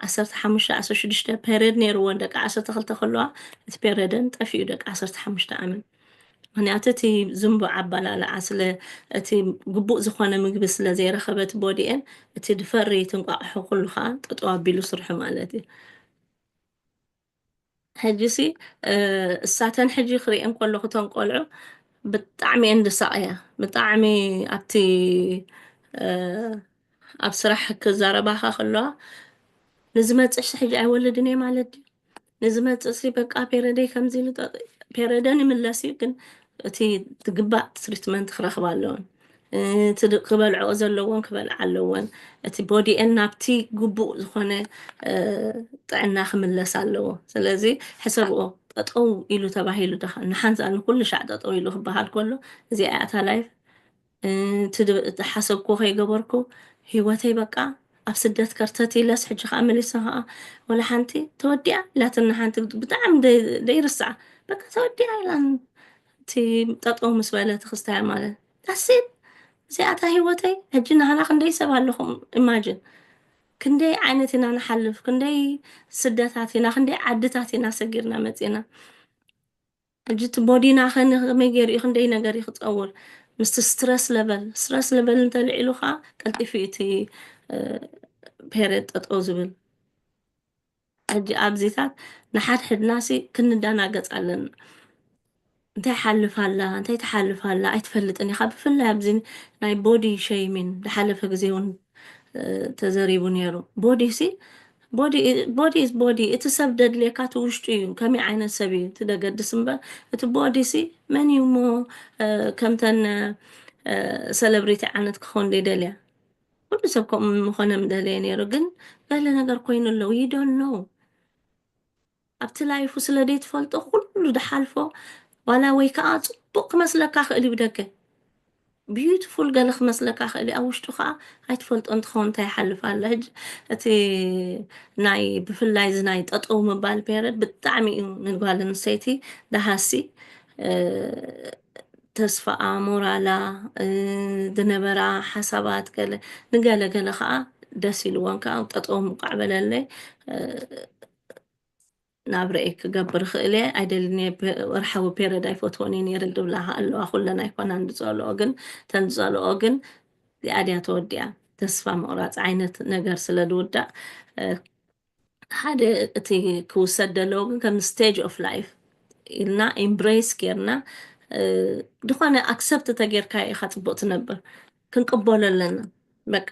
ዓሰርተ ሓሙሽተ ዓሰርተ ሽዱሽተ ፔሬድ ነይርወን ደቂ ዓሰርተ ክልተ ከለዋ እቲ ፔሬደን ጠፊኡ ደቂ ዓሰርተ ሓሙሽተ ዓመት ምክንያቱ እቲ ዝንቡዕ ኣባላልዓ ስለ እቲ ግቡእ ዝኾነ ምግቢ ስለ ዘይረኸበት ቦዲኤን እቲ ድፈሪ ትንቋቕሑ ኩሉ ከዓ ጠጠው ኣቢሉ ስርሑ ማለት እዩ ሕጂ ሲ እሳተን ሕጂ ክርእየን ከለኹ እተን ቆልዑ ብጣዕሚ እየን ዝሳቐያ ብጣዕሚ ኣብቲ ኣብ ስራሕ ክዛረባኻ ከለዋ ንዝመፅእ ሕጂ ኣይወልድን እየ ማለት ድዩ ንዝመፅእ ሲ በቃ ፔረደይ ከምዚ ኢሉ ፔረደን ይምለስ እዩ ግን እቲ ትግባእ ትሪትመንት ክረኽባ ኣለውን ክበልዕኦ ዘለዎን ክበልዓ ኣለዎን እቲ ቦዲኤን ናብቲ ግቡእ ዝኾነ ጥዕና ክምለስ ኣለዎ ስለዚ ሕሰብኦ ጠጠው ኢሉ ተባሂሉ ደኻ ንሓንሳእ ንኩሉ ሻዕ ጠጠው ኢሉ ክበሃል ከሎ፣ እዚኣ እያ እታ ላይፍ። እቲ ድ- እቲ ሓሰብኩ ከይገበርኩ፣ ህይወተይ በቃ ኣብ ስደት ከርተት ኢለስ፣ ሕጂ ከዓ መሊሰ ከዓ፣ ወላ ሓንቲ ተወዲኣ ኢላትና ሓንቲ ብጣዕሚ ደይ- ደይርስዓ፣ በቃ ተወዲኣ ኢላን። እቲ ጠጠው ምስ በለ እቲ ክስታይ ማለት ዳሴት። እዚኣታ ህይወተይ። ሕጂ ናህና ክንደይ ሰብ ኣለኹም? ኢማጅን ክንደይ ዓይነት ኢና ንሓልፍ፣ ክንደይ ስደታት ኢና፣ ክንደይ ዓድታት ኢና ሰጊርና መፂና። ሕጂ እቲ ቦዲና ከ ንከመይ ገይሩ እዩ ክንደይ ነገር እዩ ክፀውር? ምስቲ ስትረስ ለቨል፣ ስትረስ ለቨል እንተልዒሉ ከዓ ቀልጢፉ እዩ እቲ ፔሬድ ጠጠው ዝብል። ሕጂ ኣብዚታት ንሓድሕድና ሲ ክንደናገፅ ኣለና። እንታይ ሓልፍ ኣላ፣ እንታይ ትሓልፍ ኣላ ኣይትፈልጥን ኢኻ። ብፍላይ ኣብዚ ናይ ቦዲ ሸይሚን ዝሓለፈ ግዜ እውን ተዘሪቡ ነይሩ። ቦዲ ሲ ቦዲ ቦዲ ቦዲ፣ እቲ ሰብ ደድልየካ እቲ ውሽጡ እዩ። ከመይ ዓይነት ሰብ እዩ እቲ ደገድስ እምበር፣ እቲ ቦዲ ሲ መን እዩ እሞ ከምተን ሰለብሪቲ ዓይነት ክኾን ደደልያ? ኩሉ ሰብ ከምኡ ምኾነ ምደለየ ነይሩ፣ ግን ገለ ነገር ኮይኑ ኣለዉ ይዶን ነው። ኣብቲ ላይፉ ስለ ዘይትፈልጦ ኩሉ ድሓልፎ ዋላ ወይ ከዓ ፅቡቅ ክመስለካ ክእል እዩ ብደገ ቢዩቲፉል ገለ ክመስለካ ክእል እዩ፣ ኣብ ውሽጡ ከዓ ኣይትፈልጦ እንትኸውን እንታይ ይሓልፍ ኣሎ። ሕጂ እቲ ናይ ብፍላይ እዚ ናይ ጠጠው ምባል ፔረድ ብጣዕሚ እዩ ንጓል ኣንስተይቲ ደሃሲ ተስፋኣ ሞራላ ዝነበራ ሓሳባት ገለ ንገለ ገለ ከዓ ደስ ኢልዎን ከዓ ጠጠው ምቋዕ በለለይ። ናብ ርኤ ክገብር ክእል እየ ኣይደልን እየ። ወርሓዊ ፔረድ ኣይፈትዎን እየ ነይረ ድብላ ኣለዋ። ኩለን ኣይኮናን ዝፀልኦ ግን ተን ዝፀልኦ ግን እዚኣ ድያ ተወዲኣ ተስፋ ምቕራፅ ዓይነት ነገር ስለ ዝውዳእ ሓደ እቲ ክውሰድ ዘለዎ ግን ከም ስቴጅ ኦፍ ላይፍ ኢልና ኢምብሬስ ጌርና ዝኾነ ኣክሰፕት ተጌርካ ኢኻ ፅቡቅ ትነብር። ክንቅበሎ ኣለና። በቃ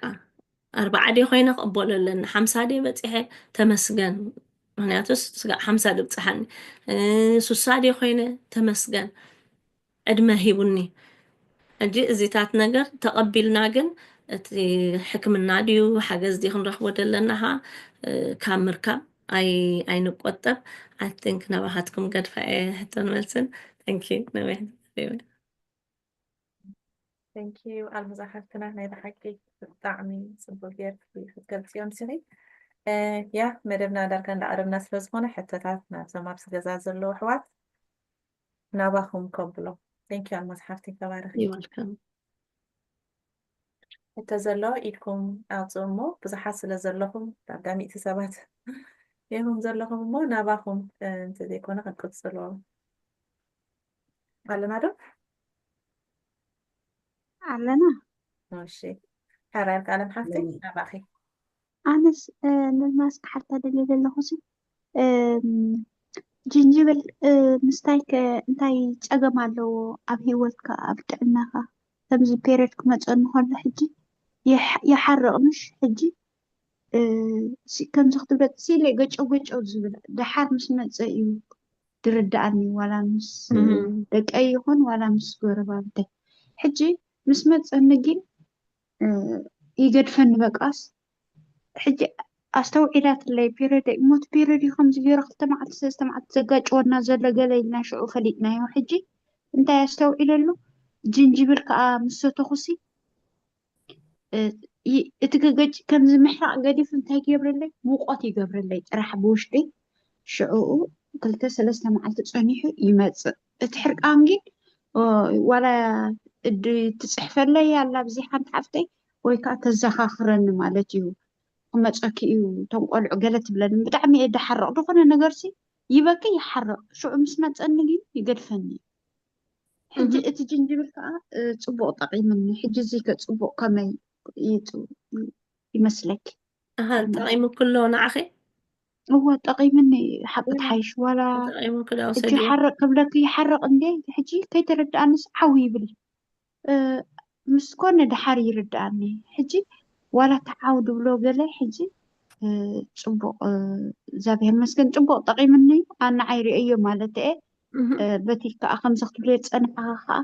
ኣርባዓ ደ ኮይነ ክቕበሎ ኣለኒ፣ ሓምሳ ደ በፂሐ ተመስገን። ምክንያቱ ስጋ ሓምሳ ድብፅሓኒ፣ ሱሳ ደ ኮይነ ተመስገን፣ ዕድመ ሂቡኒ። ሕጂ እዚታት ነገር ተቐቢልና ግን እቲ ሕክምና ድዩ ሓገዝ ድዩ ክንረኽቦ ደለና ኻ ካብ ምርካብ ኣይንቆጠብ። ኣይ ቲንክ ናባኻትኩም ገድፋ እየ ሕቶን መልስን። ንመ Thank you ኣልሙዛ ሓፍትና፣ ናይ ብሓቂ ብጣዕሚ ጽቡቅ ጌርኪ ክትገልጽዮ ንስኺ። ያ መደብና ዳርጋ እንዳቀረብና ስለ ዝኾነ ሕቶታት ናብዞም ኣብዚ ገዛ ዘለዉ ኣሕዋት ናባኹም ከብሎ። Thank you ኣልሙዛ ሓፍቲ፣ ተባረኺ። ሕቶ ዘሎ ኢድኩም ኣውፅኡ እሞ ብዙሓት ስለ ዘለኹም ዳርጋ ሚእቲ ሰባት ኢኹም ዘለኹም እሞ ናባኹም እንተዘይኮነ ክንቅፅሎ ኣለና ዶ? ኣለና። እሺ፣ ሕራይ ኣልካ ኣለም ሓፍተይ፣ ናባኺ። ኣነስ ነማስ ክሓታ ደልየ ዘለኹ ሲ ጅንጅብል ምስታይ ከ እንታይ ጸገም ኣለዎ ኣብ ሂወትካ ኣብ ጥዕናኻ? ከምዚ ፔሬድ ክመጸኒ ከሎ ሕጂ ይሓርቕ ምሽ ሕጂ ከምዚ ክትብለ ሲለ ገጨው ገጨው ዝብል ደሓር ምስ መጸ እዩ ድርድኣኒ ዋላ ምስ ደቀይ ይኹን ዋላ ምስ ጎረባብተይ ሕጂ ምስ መጸኒ ግን ይገድፈኒ በቃስ ሕጂ ኣስተውዒላትለይ ፔረደይ እሞ እቲ ፔረድ እዩ ከምዚ ገይሩ ክልተ መዓልቲ ሰለስተ መዓልቲ ዘጋጭወና ዘሎ ገለ ኢልና ሽዑ ፈሊጥናዮ ሕጂ እንታይ ኣስተውዒለሉ ጅንጅብል ከዓ ምስ ሰተኹሲ እቲ ገገጭ ከምዚ ምሕራቕ ገዲፉ እንታይ ይገብረለይ ሙቆት ይገብረለይ ጥራሕ ብውሽጢ ሽዕኡ ክልተ ሰለስተ መዓልቲ ጸኒሑ ይመጽእ እቲ ሕርቃን ግን ዋላ እድ ትጽሕፈለይ ኣላ ኣብዚ ሓንቲ ሓፍተይ ወይ ከዓ ተዘኻኽረኒ ማለት እዩ ክመፀኪ እዩ እቶም ቆልዑ ገለ ትብለኒ ብጣዕሚ እየ ደሓርቕ ዝኾነ ነገርሲ ይበኪ ይሓርቕ ሽዑ ምስ መፀኒ ግን ይገድፈኒ ሕጂ እቲ ጅንጅብል ከዓ ፅቡቅ ጠቂምኒ ሕጂ እዚ ከ ፅቡቅ ከመይ ይመስለኪ ጠቂሙ ክሎ ንዓኺ እወ ጠቂምኒ ሓቂ ትሓይሽ ዋላ ሕጂ ሓረቅ ክብለኪ ይሓረቅ እንዴ ሕጂ ከይተረድኣንስ ዓው ይብል ምስ ኮነ ደሓር ይርድኣኒ ሕጂ ዋላ ተዓው ድብሎ ገለ ሕጂ ፅቡቅ እግዚኣብሔር መስገን ፅቡቅ ጠቂምኒ ኣነ ዓይርእዮ ማለት እየ በቲ ከዓ ከምዚ ክትብሎ ዝፀናሕካ ከዓ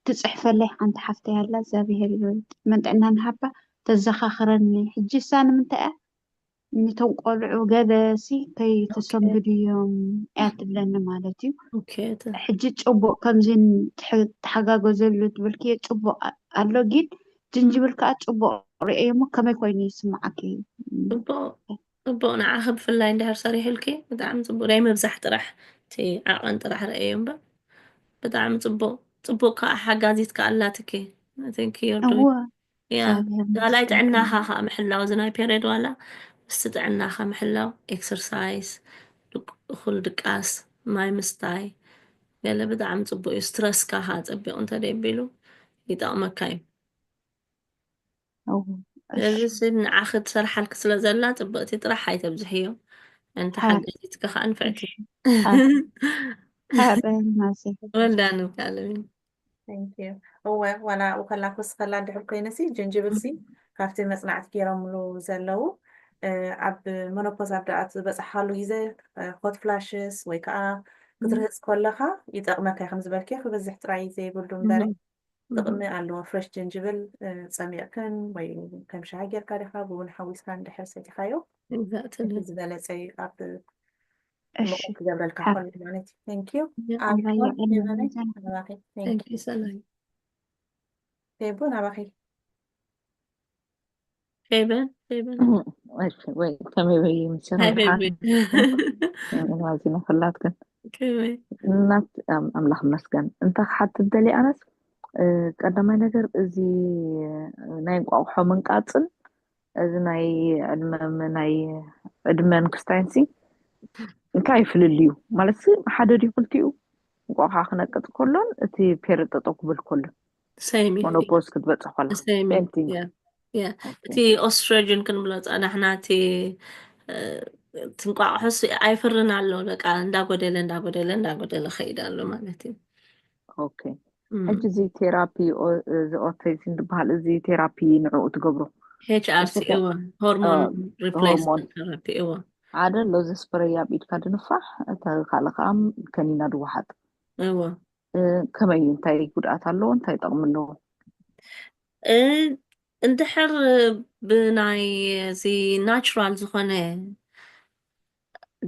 ትፅሕፈለይ ሓንቲ ሓፍተይ ኣላ እግዚኣብሔር መንጥዕና ንሃባ ተዘኻኽረኒ ሕጂ እሳ ንምንታይ እያ ነቶም ቆልዑ ገለሲ ከይተሰንብድዮም እያ ትብለኒ ማለት እዩ። Okay. ሕጂ ጽቡቕ ከምዚ ተሓጋገዘሉ ትብልክዮ ጽቡቕ ኣሎ፣ ግን ጅንጅብል ከዓ ጽቡቕ ርእየ እሞ ከመይ ኮይኑ ይስምዓኪ? ጽቡቕ ጽቡቕ ንዓኺ ብፍላይ እንድሕር ሰሪሕልኪ ብጣዕሚ ጽቡቕ። ናይ ምብዛሕ ጥራሕ እቲ ዓቐን ጥራሕ ርእየ እምበር ብጣዕሚ ጽቡቕ። ጽቡቕ ከዓ ሓጋዚት ከዓ ኣላትኪ። I think you're doing እወ ያ እግዚኣብሔር ካልኣይ ይመስገን። ጥዕናኻ ከዓ ምሕላው እዚ ናይ ፔሬድ ዋላ ምስቲ ጥዕናኻ ምሕላው ኤክሰርሳይዝ፣ እኹል ድቃስ፣ ማይ ምስታይ ገለ ብጣዕሚ ጽቡቅ እዩ። ስትረስካ ከዓ ጸቢቁ እንተደቢሉ ይጠቅመካ እዩ። እወ፣ እሺ። እዚ ስብ ንዓኺ ትሰርሓልኪ ስለ ዘላ ጽብቅቲ ጥራሕ ኣይተብዝሕዮ። እንተ ሓ- ሓገዚትኪ ከዓ ንፍዕቲ እሺ። ሓ- ሓበን ማዘ ወልዳ ንብካለሚ Thank you። እወ ዋላ ውከላ ኮስ ከላ እንድሕር ኮይነሲ ጅንጅብል ሲ ካብቲ መጽናዕቲ ገይሮምሉ ዘለዉ እ፣ ኣብ ሞኖፖዝ ኣብ ደኣ ዝበጽሓሉ ግዜ ሆት ፍላሽስ ወይ ከዓ ክትርህጽ ከለካ ይጠቅመካ ከም ዝበልኪ ክበዝሕ ጥራይ ዘይብሉ እምበረ ጥቅሚ ኣለዎ። ፍሬሽ ጅንጅብል እ፣ ጸሚቅክን ወይ ከም ሻሂ ጌርካ ዲካ ብውን ሓዊስካ እንድሕር ሰቲካዮ እቲ ዝበለጸ እዩ ኣብ እሺ ሙቅ ክገብረልካ ሓ- ከሎ ማለት እዩ። Thank you። ያ ኣብ ኣባይ ኮን የዕልም ፌቨን መዛን ናባኺ። Thank Thank you። you ሰላም ፌቡ ናባኺ። ፌበን ፌበን እሺ ወይ ከመይ ወይ ምስና ሃይ ድሓን ቤቢ ማዚና ፈላትክን ከመይ እናት ኣም- ኣምላኽ ይመስገን። እንታይ ክሓትት ደልየ ኣነስ እ፣ ቀዳማይ ነገር እዚ ናይ እንቋቑሖ ምንቃጽን እዚ ናይ ዕድመ ናይ ዕድመን ክስታይንሲ እንታይ እዩ ፍልልዩ? ማለት ሓደ ድዩ ክልቲኡ? እንቋቑሖ ክነቅጥ ከሎን እቲ ፔሪድ ጠጠው ክብል ከሎ ሰይም እዩ ሞኖፖዝ ክትበጽሕ ከላ ሰይም እዩ same thing። ያ ያ ኦኬ። እቲ ኦስትሮጅን ክንብሎ ጸናሕና እቲ እ፣ እቲ እንቋቑሖ ስ- ኣይፍርን ኣሎ በቃ እንዳጎደለ እንዳጎደለ እንዳጎደለ ከይድ ኣሎ ማለት እዩ። ኦኬ። ሕጂ እዚ ቴራፒ ኦ- እዚ ኦቴዚን ዝበሃል እዚ ቴራፒ ንዕኡ ትገብሮ ኤች ኣር ሲ እሱ ከ- እወ ሆርሞን ኦ፣ ሪፕሌስመንት ሆርሞን ቴራፒ እወ ሓደ ኣሎ እዚ ስፕሬይ ኣብ ኢድካ ድንፋሕ እቲ ካልእ ከዓ ከኒና ድወሓጥ እወ እ፣ ከመይ እዩ እንታይ ጉድኣት ኣለዎ እንታይ ጠቕሚ ኣለዎ እ፣ እንድሕር ብናይ እዚ ናቹራል ዝኾነ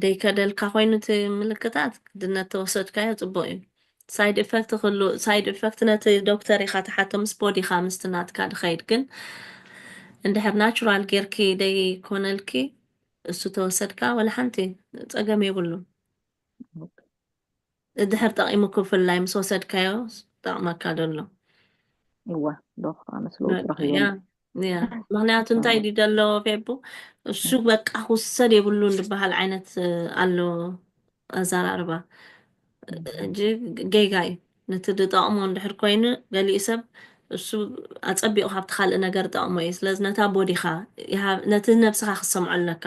ደይከደልካ ኮይኑ እቲ ምልክታት ድነት ተወሰድካዮ ጽቡቅ እዩ። ሳይድ ኢፈክት ክሉ ሳይድ ኢፈክት ነቲ ዶክተር ኢኻ ትሓቶ ምስ ቦዲኻ ምስቲ ናትካ ድኸይድ ግን እንድሕር ናቹራል ጌርኪ ደይኮነልኪ እሱ ተወሰድካ ወላ ሓንቲ ጸገም የብሉ። እንድሕር ጠቒሙኪ ብፍላይ ምስ ወሰድካዮ ጠቕመካ ደሎ እዋ ዶክ ኣነስ ለውጢ በቃ ረኺበ ያ ያ ምክንያቱ እንታይ ድዩ ደሎ ፌቡ እሱ በቃ ክውሰድ የብሉን ዝበሃል ዓይነት ኣሎ ኣዘራርባ እጂ ጌጋ እዩ። ነቲ ዝጠቕሞ እንድሕር ኮይኑ ገሊኡ ሰብ እሱ ኣጸቢቑ ካብቲ ካልእ ነገር ጠቕሞ እዩ። ስለዚ ነታ ቦዲኻ ይሃብ- ነቲ ነብስኻ ክትሰምዖ ኣለካ።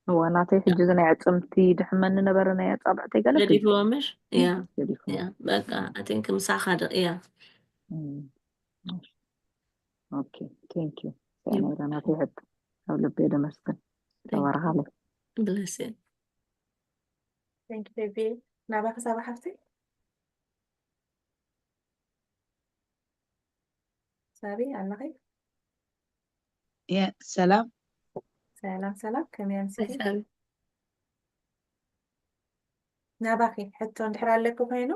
እዋ ናተይ ሕጂ እዚ ናይ ኣዕፅምቲ ድሕመኒ ነበረ ናይ ኣፃብዕተይ ገለ ገዲፍዎ ምሽ ያ ገዲፍዎ ያ በቃ I think ምሳኻ ዶ ያ ኦኬ ቴንክ ዩ ሳይናይራ ናተይ ሕት ካብ ልበይ ደመስግን ተባረኻለይ ብለስ Thank you ቤቢ ናባኺ ሳባ ሓፍተይ ሳቢ ኣለኺ የ ሰላም ሰላም ሰላም ከመይ ኣምሲኺ ናባኺ ሕቶ እንድሕር ኣለኪ ኮይኑ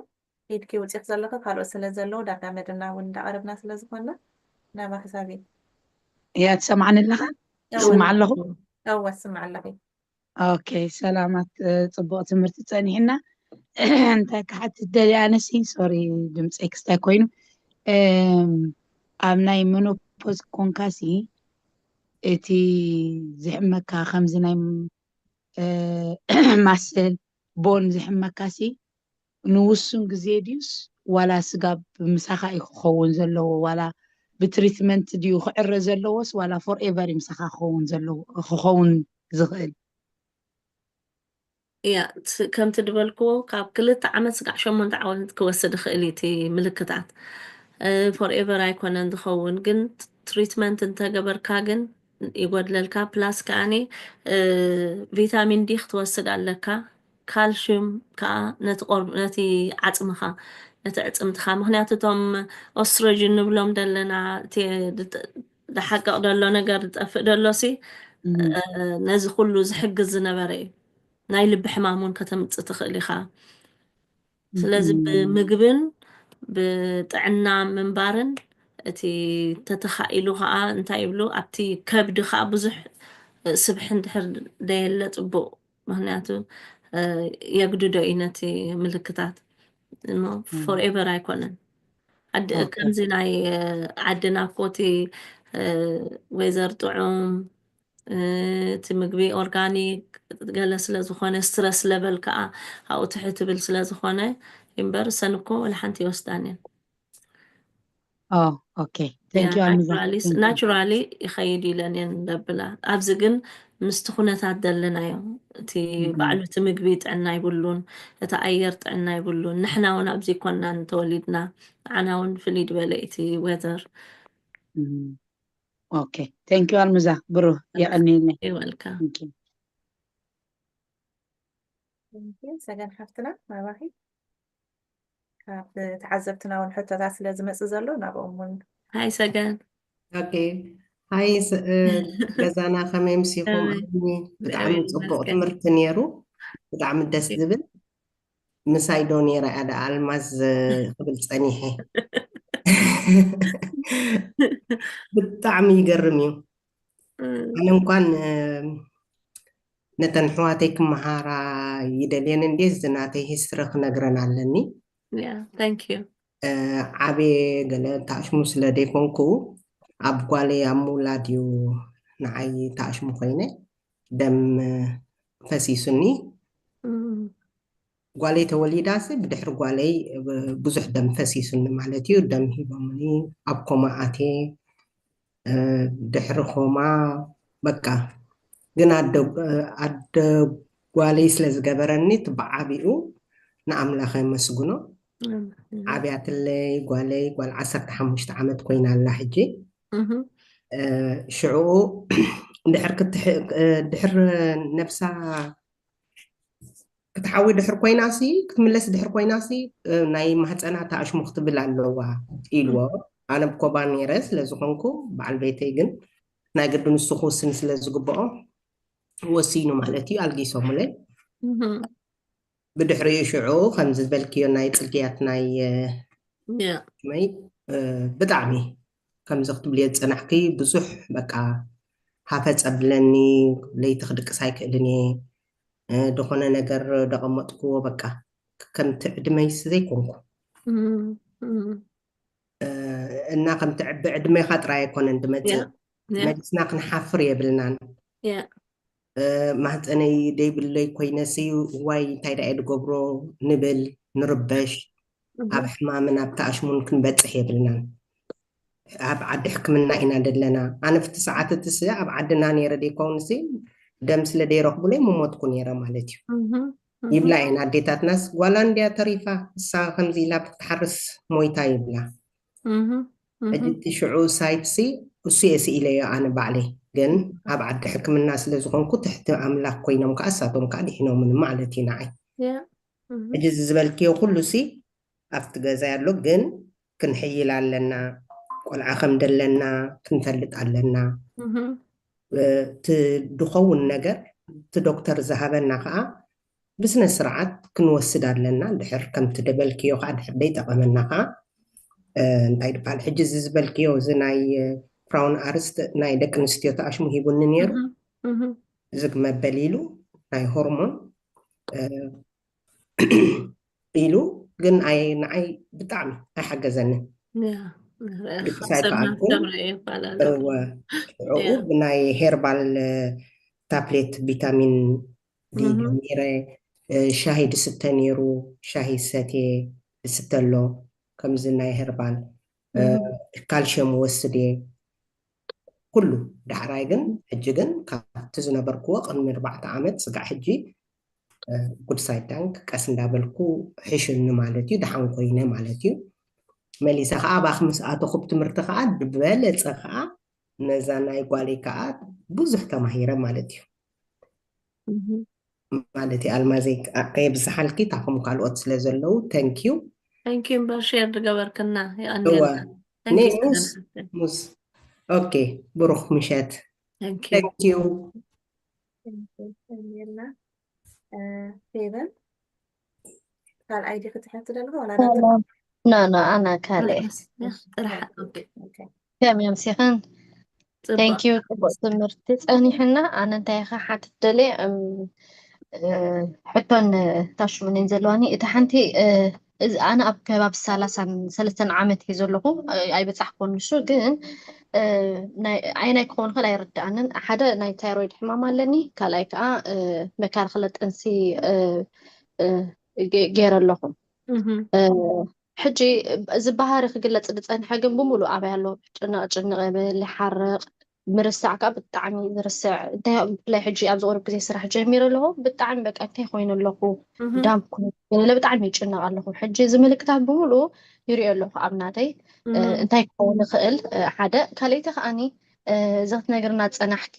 ኢድኪ ውፂኽ ዘለኺ ካልኦት ስለ ዘለዉ ዳርጋ መደብና እውን እንዳቐረብና ስለ ዝኾንና ናባኺ ሳቢ እያ ትሰምዓኒ ኣለኻ እወ ስምዓ ኣለኹ እወ ስምዓ ኣለኺ ኦኬ ሰላማት እ፣ ፅቡቅ ትምህርቲ ፀኒሕና እንታይ ክሓትት ደልየ ኣነሲ ሶሪ ድምፀይ ክስታይ ኮይኑ እም፣ ኣብ ናይ ሜኖፖዝ ኮንካሲ እቲ ዝሕመካ ከምዚ ናይ እ፣ ማስል ቦን ዝሕመካሲ ንውሱን ግዜ ድዩስ ዋላ ስጋብ ምሳኻ እዩ ክኸውን ዘለዎ ዋላ ብትሪትመንት ድዩ ክዕረ ዘለዎስ ዋላ ፎርኤቨር እዩ ምሳኻ ክኸውን ዘለዎ ክኸውን ዝኽእል ያ ት- ከምቲ ዝበልክዎ ካብ ክልተ ዓመት ስጋዕ ሸሞንተ ዓመት ክወስድ ይኽእል እዩ እቲ ምልክታት ፎርኤቨር ኣይኮነን ዝኸውን ግን ትሪትመንት እንተገበርካ ግን ይጎድለልካ ፕላስ ከዓኒ እ፣ ቪታሚን ዲ ክትወስድ ኣለካ ካልሽዩም ከዓ ነቲ ቆርብ ነቲ ዓፅምኻ ነቲ ዕፅምትኻ ምክንያቱ እቶም ኦስትሮጅን ንብሎም ዘለና እቲ ዝሓቀቕ ዘሎ ነገር ዝጠፍእ ዘሎ ሲ ነዚ ኩሉ ዝሕግዝ ዝነበረ እዩ። ናይ ልቢ ሕማም እውን ከተምፅእ ትኽእል ኢኻ። ስለዚ ብምግብን ብጥዕና ምንባርን እቲ ተተኻኢሉ ከዓ እንታይ ይብሉ ኣብቲ ከብዲ ከዓ ብዙሕ ስብሒ እንድሕር ደየለ ፅቡቅ። ምክንያቱ የግድዶ እዩ ነቲ ምልክታት። ፎርኤቨር ኣይኮነን። ከምዚ ናይ ዓድና ኮቲ ወይዘር ጥዑም እቲ ምግቢ ኦርጋኒክ ገለ ስለዝኾነ ስትረስ ለበል ከዓ ኣብኡ ትሕት ትብል ስለዝኾነ እምበር ሰን እኮ ወላ ሓንቲ ይወስዳን እየን። ኦኬ ናቹራሊ ይኸይድ ኢለን እየን ዘብላ። ኣብዚ ግን ምስቲ ኩነታት ዘለናዮ እቲ ባዕሉ እቲ ምግቢ ጥዕና ይብሉን እቲ ኣየር ጥዕና ይብሉን። ንሕና እውን ኣብዚ ኮና እንተወሊድና ንዓና እውን ፍልይ ዝበለ እቲ ወዘር ኦኬ ቴንክ ዩ ኣልምዛ ብሩ የቀኒኒ። ይወልካ ሰገን ሓፍትና ናባኺ ካብ ተዓዘብትና እውን ሕቶታት ስለ ዝመፅእ ዘሎ ናብኦም እውን ሃይ ሰገን ኦኬ ሃይ ገዛና ከመይ ምሲኹም? ብጣዕሚ ፅቡቅ ትምህርቲ ነይሩ። ብጣዕሚ ደስ ዝብል ምሳይ ዶ ነይራ እያ ደኣ ኣልማዝ ክብል ፀኒሐ። ብጣዕሚ ይገርም እዩ። ኣነ እንኳን ነተን ኣሕዋተይ ክመሃራ ይደልየን እንድየ፣ እዚ ናተይ ሂስትሪ ክነግረን ኣለኒ። ዓብየ ገለ ተኣሽሙ ስለ ደይኮንኩ ኣብ ጓለይ ኣብ ምውላድ እዩ ንዓይ ተኣሽሙ ኮይነ ደም ፈሲሱኒ። ጓለይ ተወሊዳሲ ብድሕሪ ጓለይ ብዙሕ ደም ፈሲሱኒ ማለት እዩ። ደም ሂቦምኒ ኣብ ኮማ ኣትየ ድሕሪ ኮማ በቃ ግን ኣደ ጓለይ ስለ ዝገበረኒ እቲ ብዓቢኡ ንኣምላኽ የመስግኖ። ዓብያትለይ ጓለይ ጓል ዓሰርተ ሓሙሽተ ዓመት ኮይና ኣላ ሕጂ። ሽዑ ድሕር ነብሳ ክትሓዊ ድሕር ኮይናሲ ክትምለስ ድሕር ኮይናሲ ናይ ማህፀና ተኣሽሙ ክትብል ኣለዋ ኢልዎ። ኣነ ብኮባ ነይረ ስለዝኾንኩ በዓል ቤተይ ግን ናይ ግዲ ንሱ ክውስን ስለ ዝግብኦ ወሲኑ ማለት እዩ ኣልጊሶምለይ። ብድሕሪኡ ሽዑ ከምዚ ዝበልክዮ ናይ ፅግያት ናይ መይ ብጣዕሚ ከምዚ ክትብልዮ ዝፀናሕኪ ብዙሕ በቃ ሃፈፅ ኣብለኒ። ለይቲ ክድቅስ ኣይክእልን እየ። ዝኾነ ነገር ደቐመጥክዎ በቃ ከምቲ ዕድመይስ ዘይኮንኩ እና ከምቲ ብዕድሜኻ ጥራይ ኣይኮነን ድመፅእ መሊስና ክንሓፍር የብልናን። ማህፀነይ ደይብለይ ኮይነሲ ዋይ እንታይ ደኣ ዝገብሮ ንብል ንርበሽ። ኣብ ሕማምን ኣብ ተኣሽሙን ክንበፅሕ የብልናን። ኣብ ዓዲ ሕክምና ኢና ዘለና። ኣነ ፍቲ ሰዓት እቲ ስ ኣብ ዓድና ነይረ ደይከውንሲ ደም ስለ ደይረኽቡለይ ምሞትኩ ነይረ ማለት እዩ። ይብላ እየን ኣዴታትናስ ጓላ እንድያ ተሪፋ እሳ ከምዚ ኢላ ክትሓርስ ሞይታ ይብላ። ሕጂ እቲ ሽዑ ሳይትሲ እሱ እየ ስኢለዮ ኣነ ባዕለይ ግን ኣብ ዓዲ ሕክምና ስለ ዝኾንኩ ትሕቲ ኣምላኽ ኮይኖም ከዓ እሳቶም ከዓ ድሒኖምኒ ማለት እዩ ንዓይ። ሕጂ እዚ ዝበልክዮ ኩሉ ሲ ኣብቲ ገዛ ኣሎ ግን ክንሕይል ኣለና። ቆልዓ ከም ደለና ክንፈልጥ ኣለና። እቲ ድኸውን ነገር እቲ ዶክተር ዝሃበና ከዓ ብስነ ስርዓት ክንወስድ ኣለና። ድሕር ከምቲ ደበልክዮ ከዓ ድሕር ደይጠቐመና ከዓ እንታይ ድበሃል ሕጂ እዚ ዝበልክዮ እዚ ናይ ክራውን ኣርስት ናይ ደቂ ኣንስትዮ ተኣሽሙ ሂቡኒ ነይሩ። ዝግ መበል ኢሉ ናይ ሆርሞን ኢሉ ግን ኣይ ንዓይ ብጣዕሚ ኣይሓገዘንን። ድቅስ ኣይከኣልኩን። እወ ሽዑ ብናይ ሄርባል ታፕሌት ቪታሚን ዲ ጀሚረ። ሻሂ ድስተ ነይሩ፣ ሻሂ ሰትየ ድስተ ኣሎ ከምዚ ናይ ሄርባል ካልሽየም ወስድ እየ ኩሉ። ዳሕራይ ግን ሕጂ ግን ካብቲ ዝነበርክዎ ቅድሚ ኣርባዕተ ዓመት ስጋዕ ሕጂ ጉድ ሳይድ ዳንክ ቀስ እንዳበልኩ ሕሽኒ ማለት እዩ። ደሓን ኮይነ ማለት እዩ። መሊሰ ከዓ ኣባክ ምስ ኣተኹ ብትምህርቲ ከዓ ዝበለፀ ከዓ ነዛ ናይ ጓለይ ከዓ ብዙሕ ተማሂረ ማለት እዩ። ማለት እዩ ኣልማዘይ ከየብዝሓልኪ ታኹም ካልኦት ስለ ዘለዉ ተንኪዩ። ተንኪዩ እምበር ሼር ዝገበርክና እወ ኔሙስ ሙስ ኦኬ፣ ብሩኽ ምሸት። Thank you። Thank you። ሜልና ፌቨን ካልኣይ ዲኺ ትሕቲ ደለኹ ዋላ ሰላም። ኖ ኖ፣ ኣና ካልእ። ጥራሕ ከመይ ኣምሲኽን? ጽቡቅ። Thank you። ጽቡቅ ትምህርቲ ጸኒሕና። ኣነ እንታይ ክሓትት ደልየ፣ እም፣ እ፣ ሕቶን ታሽሙንን ዘለዋኒ። እታ ሓንቲ፣ እ፣ እዚ ኣነ ኣብ ከባቢ ሰላሳን ሰለስተን ዓመት እየ ዘለኹ። እ፣ ኣይበጻሕኩን ንሱ ግን፣ እ፣ ናይ፣ ኣየናይ ክኸውን ይኽእል ኣይርድኣንን። ሓደ ናይ ታይሮይድ ሕማም ኣለኒ፣ ካልኣይ ከኣ፣ እ፣ መከላኸሊ ጥንሲ፣ እ፣ እ፣ ገ-፣ ገይረ ኣለኹ። እህ። እ፣ ሕጂ እዚ ባህሪ ክግለጽ ዝጸንሐ ግን ብምሉእ ኣበይ ኣሎ? ጭንቕ ጭንቕ ይብል፣ ይሓርቕ፣ ምርሳዕ ከኣ ብጣዕሚ ዝርስዕ። እንታይ ብፍላይ ሕጂ ኣብዚ ቁሩብ ግዜ ስራሕ ጀሚረ ኣለኹ። ብጣዕሚ በቃ እንታይ ኮይኑ ኣለኹ? እህ። ዳም ኮይኑ ገለ ብጣዕሚ ይጭነቕ ኣለኹ። ሕጂ እዚ ምልክታት ብምሉእ ይሪኦ ኣለኹ ኣብ ናተይ። እ፣ እህ። እንታይ ክኸውን ይኽእል? እ፣ ሓደ። ካልኣይቲ ከኣኒ፣ እ፣ እዚ ክትነግርና ዝጸናሕኪ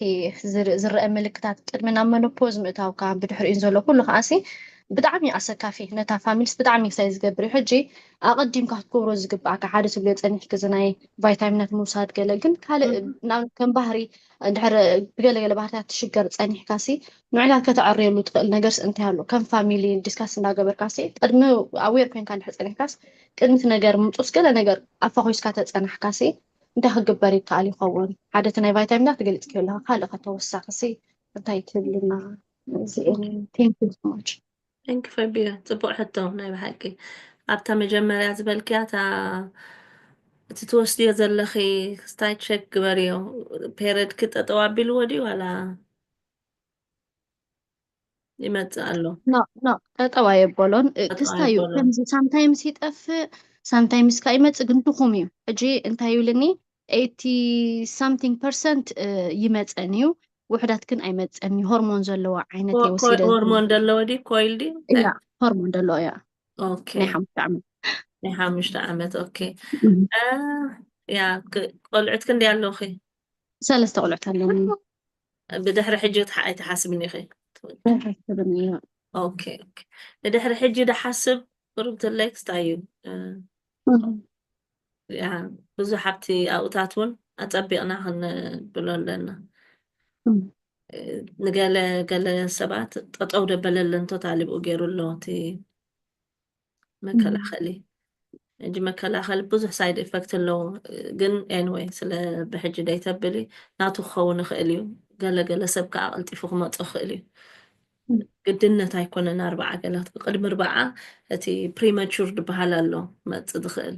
ዝር-፣ ዝረአ ምልክታት ቅድሚ ናብ መኖፖዝ ምእታውካ ብድሕሪኡን ዘሎ ኩሉ ከኣሲ ብጣዕሚ ኣሰካፊ፣ ነታ ፋሚሊስ ብጣዕሚ ክሳይ ዝገብር እዩ። ሕጂ ኣቐዲምካ ክትገብሮ ዝግብኣካ ሓደ ትብልዮ ጸኒሕኪ እዚ ናይ ቫይታሚናት ምውሳድ ገለ፣ ግን ካልእ እህ። ናብ ከም ባህሪ እንድሕር ብገለገለ ባህርታት ትሽገር ጸኒሕካሲ ንዕታት ከተዕርየሉ ትኽእል ነገርስ እንታይ ኣሎ? ከም ፋሚሊ ዲስካስ እንዳገበርካሲ ቅድሚ ኣዌር ኮይንካ እንድሕር ጸኒሕካስ ቅድሚ እቲ ነገር ምምጹስ ገለ ነገር ኣፋኹስካ ተጸናሕካሲ እንታይ ክግበር ይከኣል ይኸውን? ሓደ እቲ ናይ ቫይታሚናት ገሊጽክዮ ኣለኻ፣ ካልእ ከተወሳኺሲ እንታይ ትብልና? እዚኤን። Thank you so much። Thank you ፈቢያ፣ ጽቡቅ ሕቶ ናይ ብሓቂ። ኣብታ መጀመርያ ዝበልክያ እታ እቲ ትወስድዮ ዘለኺ ስታይ ቸክ ግበርዮ። ፔረድኪ ጠጠው ኣቢልዎ ድዩ ዋላ ይመጽእ ኣሎ? ኖ ኖ፣ ጠጠው ኣየበሎን። እ፣ ጠጠው ክስታይ እዩ። ኣየበሎን። ከምዚ ሳምታይምስ ይጠፍእ፣ ሳምታይምስ ከኣ ይመጽእ፣ ግን ድኹም እዩ። ሕጂ እንታይ ይብልኒ፣ ኤይቲ ሳምቲንግ ፐርሰንት፣ እ፣ ይመጸን እዩ፣ ውሑዳት ግን ኣይመጸን እዩ። ሆርሞን ዘለዎ ዓይነት ኮ-፣ እየ ወሲደ ኮ-፣ ሆርሞን ዘለዎ ድዩ? ኮይል ድዩ? እንታይ? እያ፣ ሆርሞን ዘለዎ እያ። ኦኬ። ናይ ሓሙሽተ ዓመት። ናይ ሓሙሽተ ዓመት። ኦኬ። እም። እ፣ ያ፣ ክ-፣ ቆልዑት ክንደይ ኣለውኺ? ሰለስተ ቆልዑት ኣለኒ። ብድሕሪ ሕጂ ትሓ-፣ ኣይትሓስብን ኢኺ? ኣይሓስብን እየ። ኦኬ፣ ኦኬ። ንድሕሪ ሕጂ ድሓስብ ቁሩብ ትለይ ክስታይ እዩ። እ፣ እም። ያ፣ ብዙሕ ኣብቲ ኣብኡታት እውን ኣጸቢቕና ክንብሎ ኣለና። እም። እ፣ ንገለ፣ ገለ ሰባት ጠጠው ደበለለን ቶታሊ ብኡ ገይሩ ኣሎ እቲ መከላኸሊ። ሕጂ መከላኸሊ ብዙሕ ሳይድ ኢፈክት ኣለዎ። ግን ኤኒወይ፣ ስለ ብሕጂ ደይተብሊ ናቱ ክኸውን ይኽእል እዩ። ገለ ገለ ሰብ ከዓ ቀልጢፉ ክመጾ ይኽእል እዩ። ግድነት ኣይኮነን ኣርብዓ ገለ። ቅድሚ ኣርብዓ እቲ ፕሪማቹር ዝበሃል ኣሎ መጽእ ዝኽእል።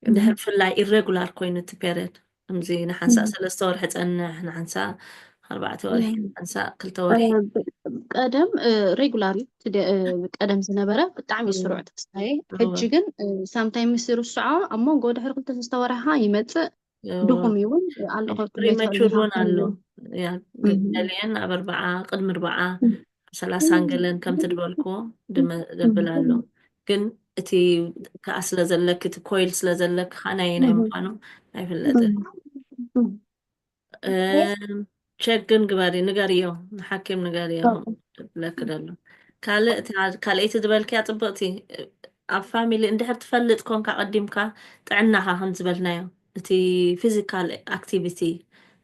ድሕር ብፍላይ ኢሬጉላር ኮይኑ እቲ ፔሪድ፣ ከምዚ ንሓንሳእ እም። ሰለስተ ወርሒ ጸንሕ፣ ንሓንሳእ ኣርባዕተ ወርሒ፣ እም። ንሓንሳእ ክልተ ወርሒ። እ፣ ቀደም፣ እ፣ ሬጉላር እዩ። እቲ ደ-፣ እ፣ ቀደም ዝነበረ ብጣዕሚ እዩ እም። ስሩዕ ተስፋዬ። እወ። ሕጂ ግን፣ እ፣ ሳምታይምስ ይርስዖ፣ ኣብ መንጎ ድሕሪ ክልተ ሰለስተ ወርሒ ይመጽእ፣ እወ። ድኹም እዩ እውን። ኣሎ ከብቲ ፕሪማቹር እውን ኣሎ። ያ፣ እም። ገሊአን ኣብ ኣርብዓ፣ ቅድሚ ኣርብዓ፣ እም። ሰላሳን ገለን ከምቲ ዝበልክዎ ድመ-፣ ደብል ኣሎ። ግን እቲ ከኣ ስለ ዘለኪ፣ እቲ ኮይል ስለ ዘለኪ ከኣ ናይ ናይ እም። ምዃኑ ኣይፍለጥን። እም። እም፣ ቸክ ግን ግበሪ፣ ንገርዮ፣ ንሓኪም ንገርዮ፣ ኦኬ። ብለኪ ደሎ። ካልእ፣ እታ ካልኣይቲ ዝበልክያ ጽብቕቲ፣ ኣብ ፋሚሊ እንድሕር ትፈልጥ ኮንካ ቀዲምካ ጥዕናኻ ከም ዝበልናዮ፣ እቲ ፊዚካል ኣክቲቪቲ፣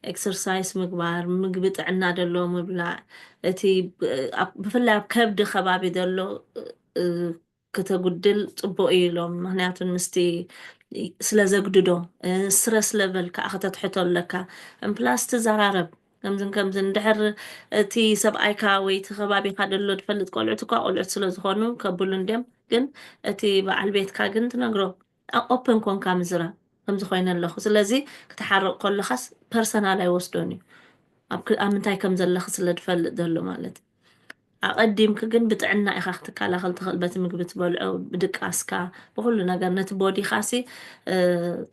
ኤክሰርሳይስ ምግባር፣ ምግቢ ጥዕና ደሎ ምብላዕ፣ እቲ ብ-፣ ኣብ፣ ብፍላይ ኣብ ከብዲ ከባቢ ደሎ፣ እ፣ ከተጉድል ጽቡቕ እዩ ኢሎም። ምኽንያቱ ምስቲ ስለ ዘግድዶ፣ እ፣ ስትረስ ለቨል ከኣ ከተትሕቶ ኣለካ። እም ፕላስ ትዘራረብ። ከምዝን ከምዝን እንድሕር እቲ ሰብኣይካ ወይ እቲ ከባቢኻ ደሎ ዝፈልጥ ቆልዑት እኳ ቆልዑት ስለ ዝኾኑ ከብሉ እንድዮም። ግን እቲ በዓል ቤትካ ግን ትነግሮ። ኣ-፣ ኦፕን ኮንካ ምዝራብ። ከምዚ ኮይነ ኣለኹ። ስለዚ ክትሓርቕ ከለኻስ ፐርሰናል ኣይወስዶን እዩ። ኣብ ክ-፣ ኣብ ምንታይ ከም ዘለኺ ስለ ዝፈልጥ ዘሎ ማለት እዩ። ኣቐዲምኪ ግን ብጥዕና ኢኻ ክትከላኸል ትኽእል፣ በቲ ምግቢ ትበልዖ፣ ብድቃስካ፣ ብኹሉ ነገር ነቲ ቦዲኻሲ፣ እ፣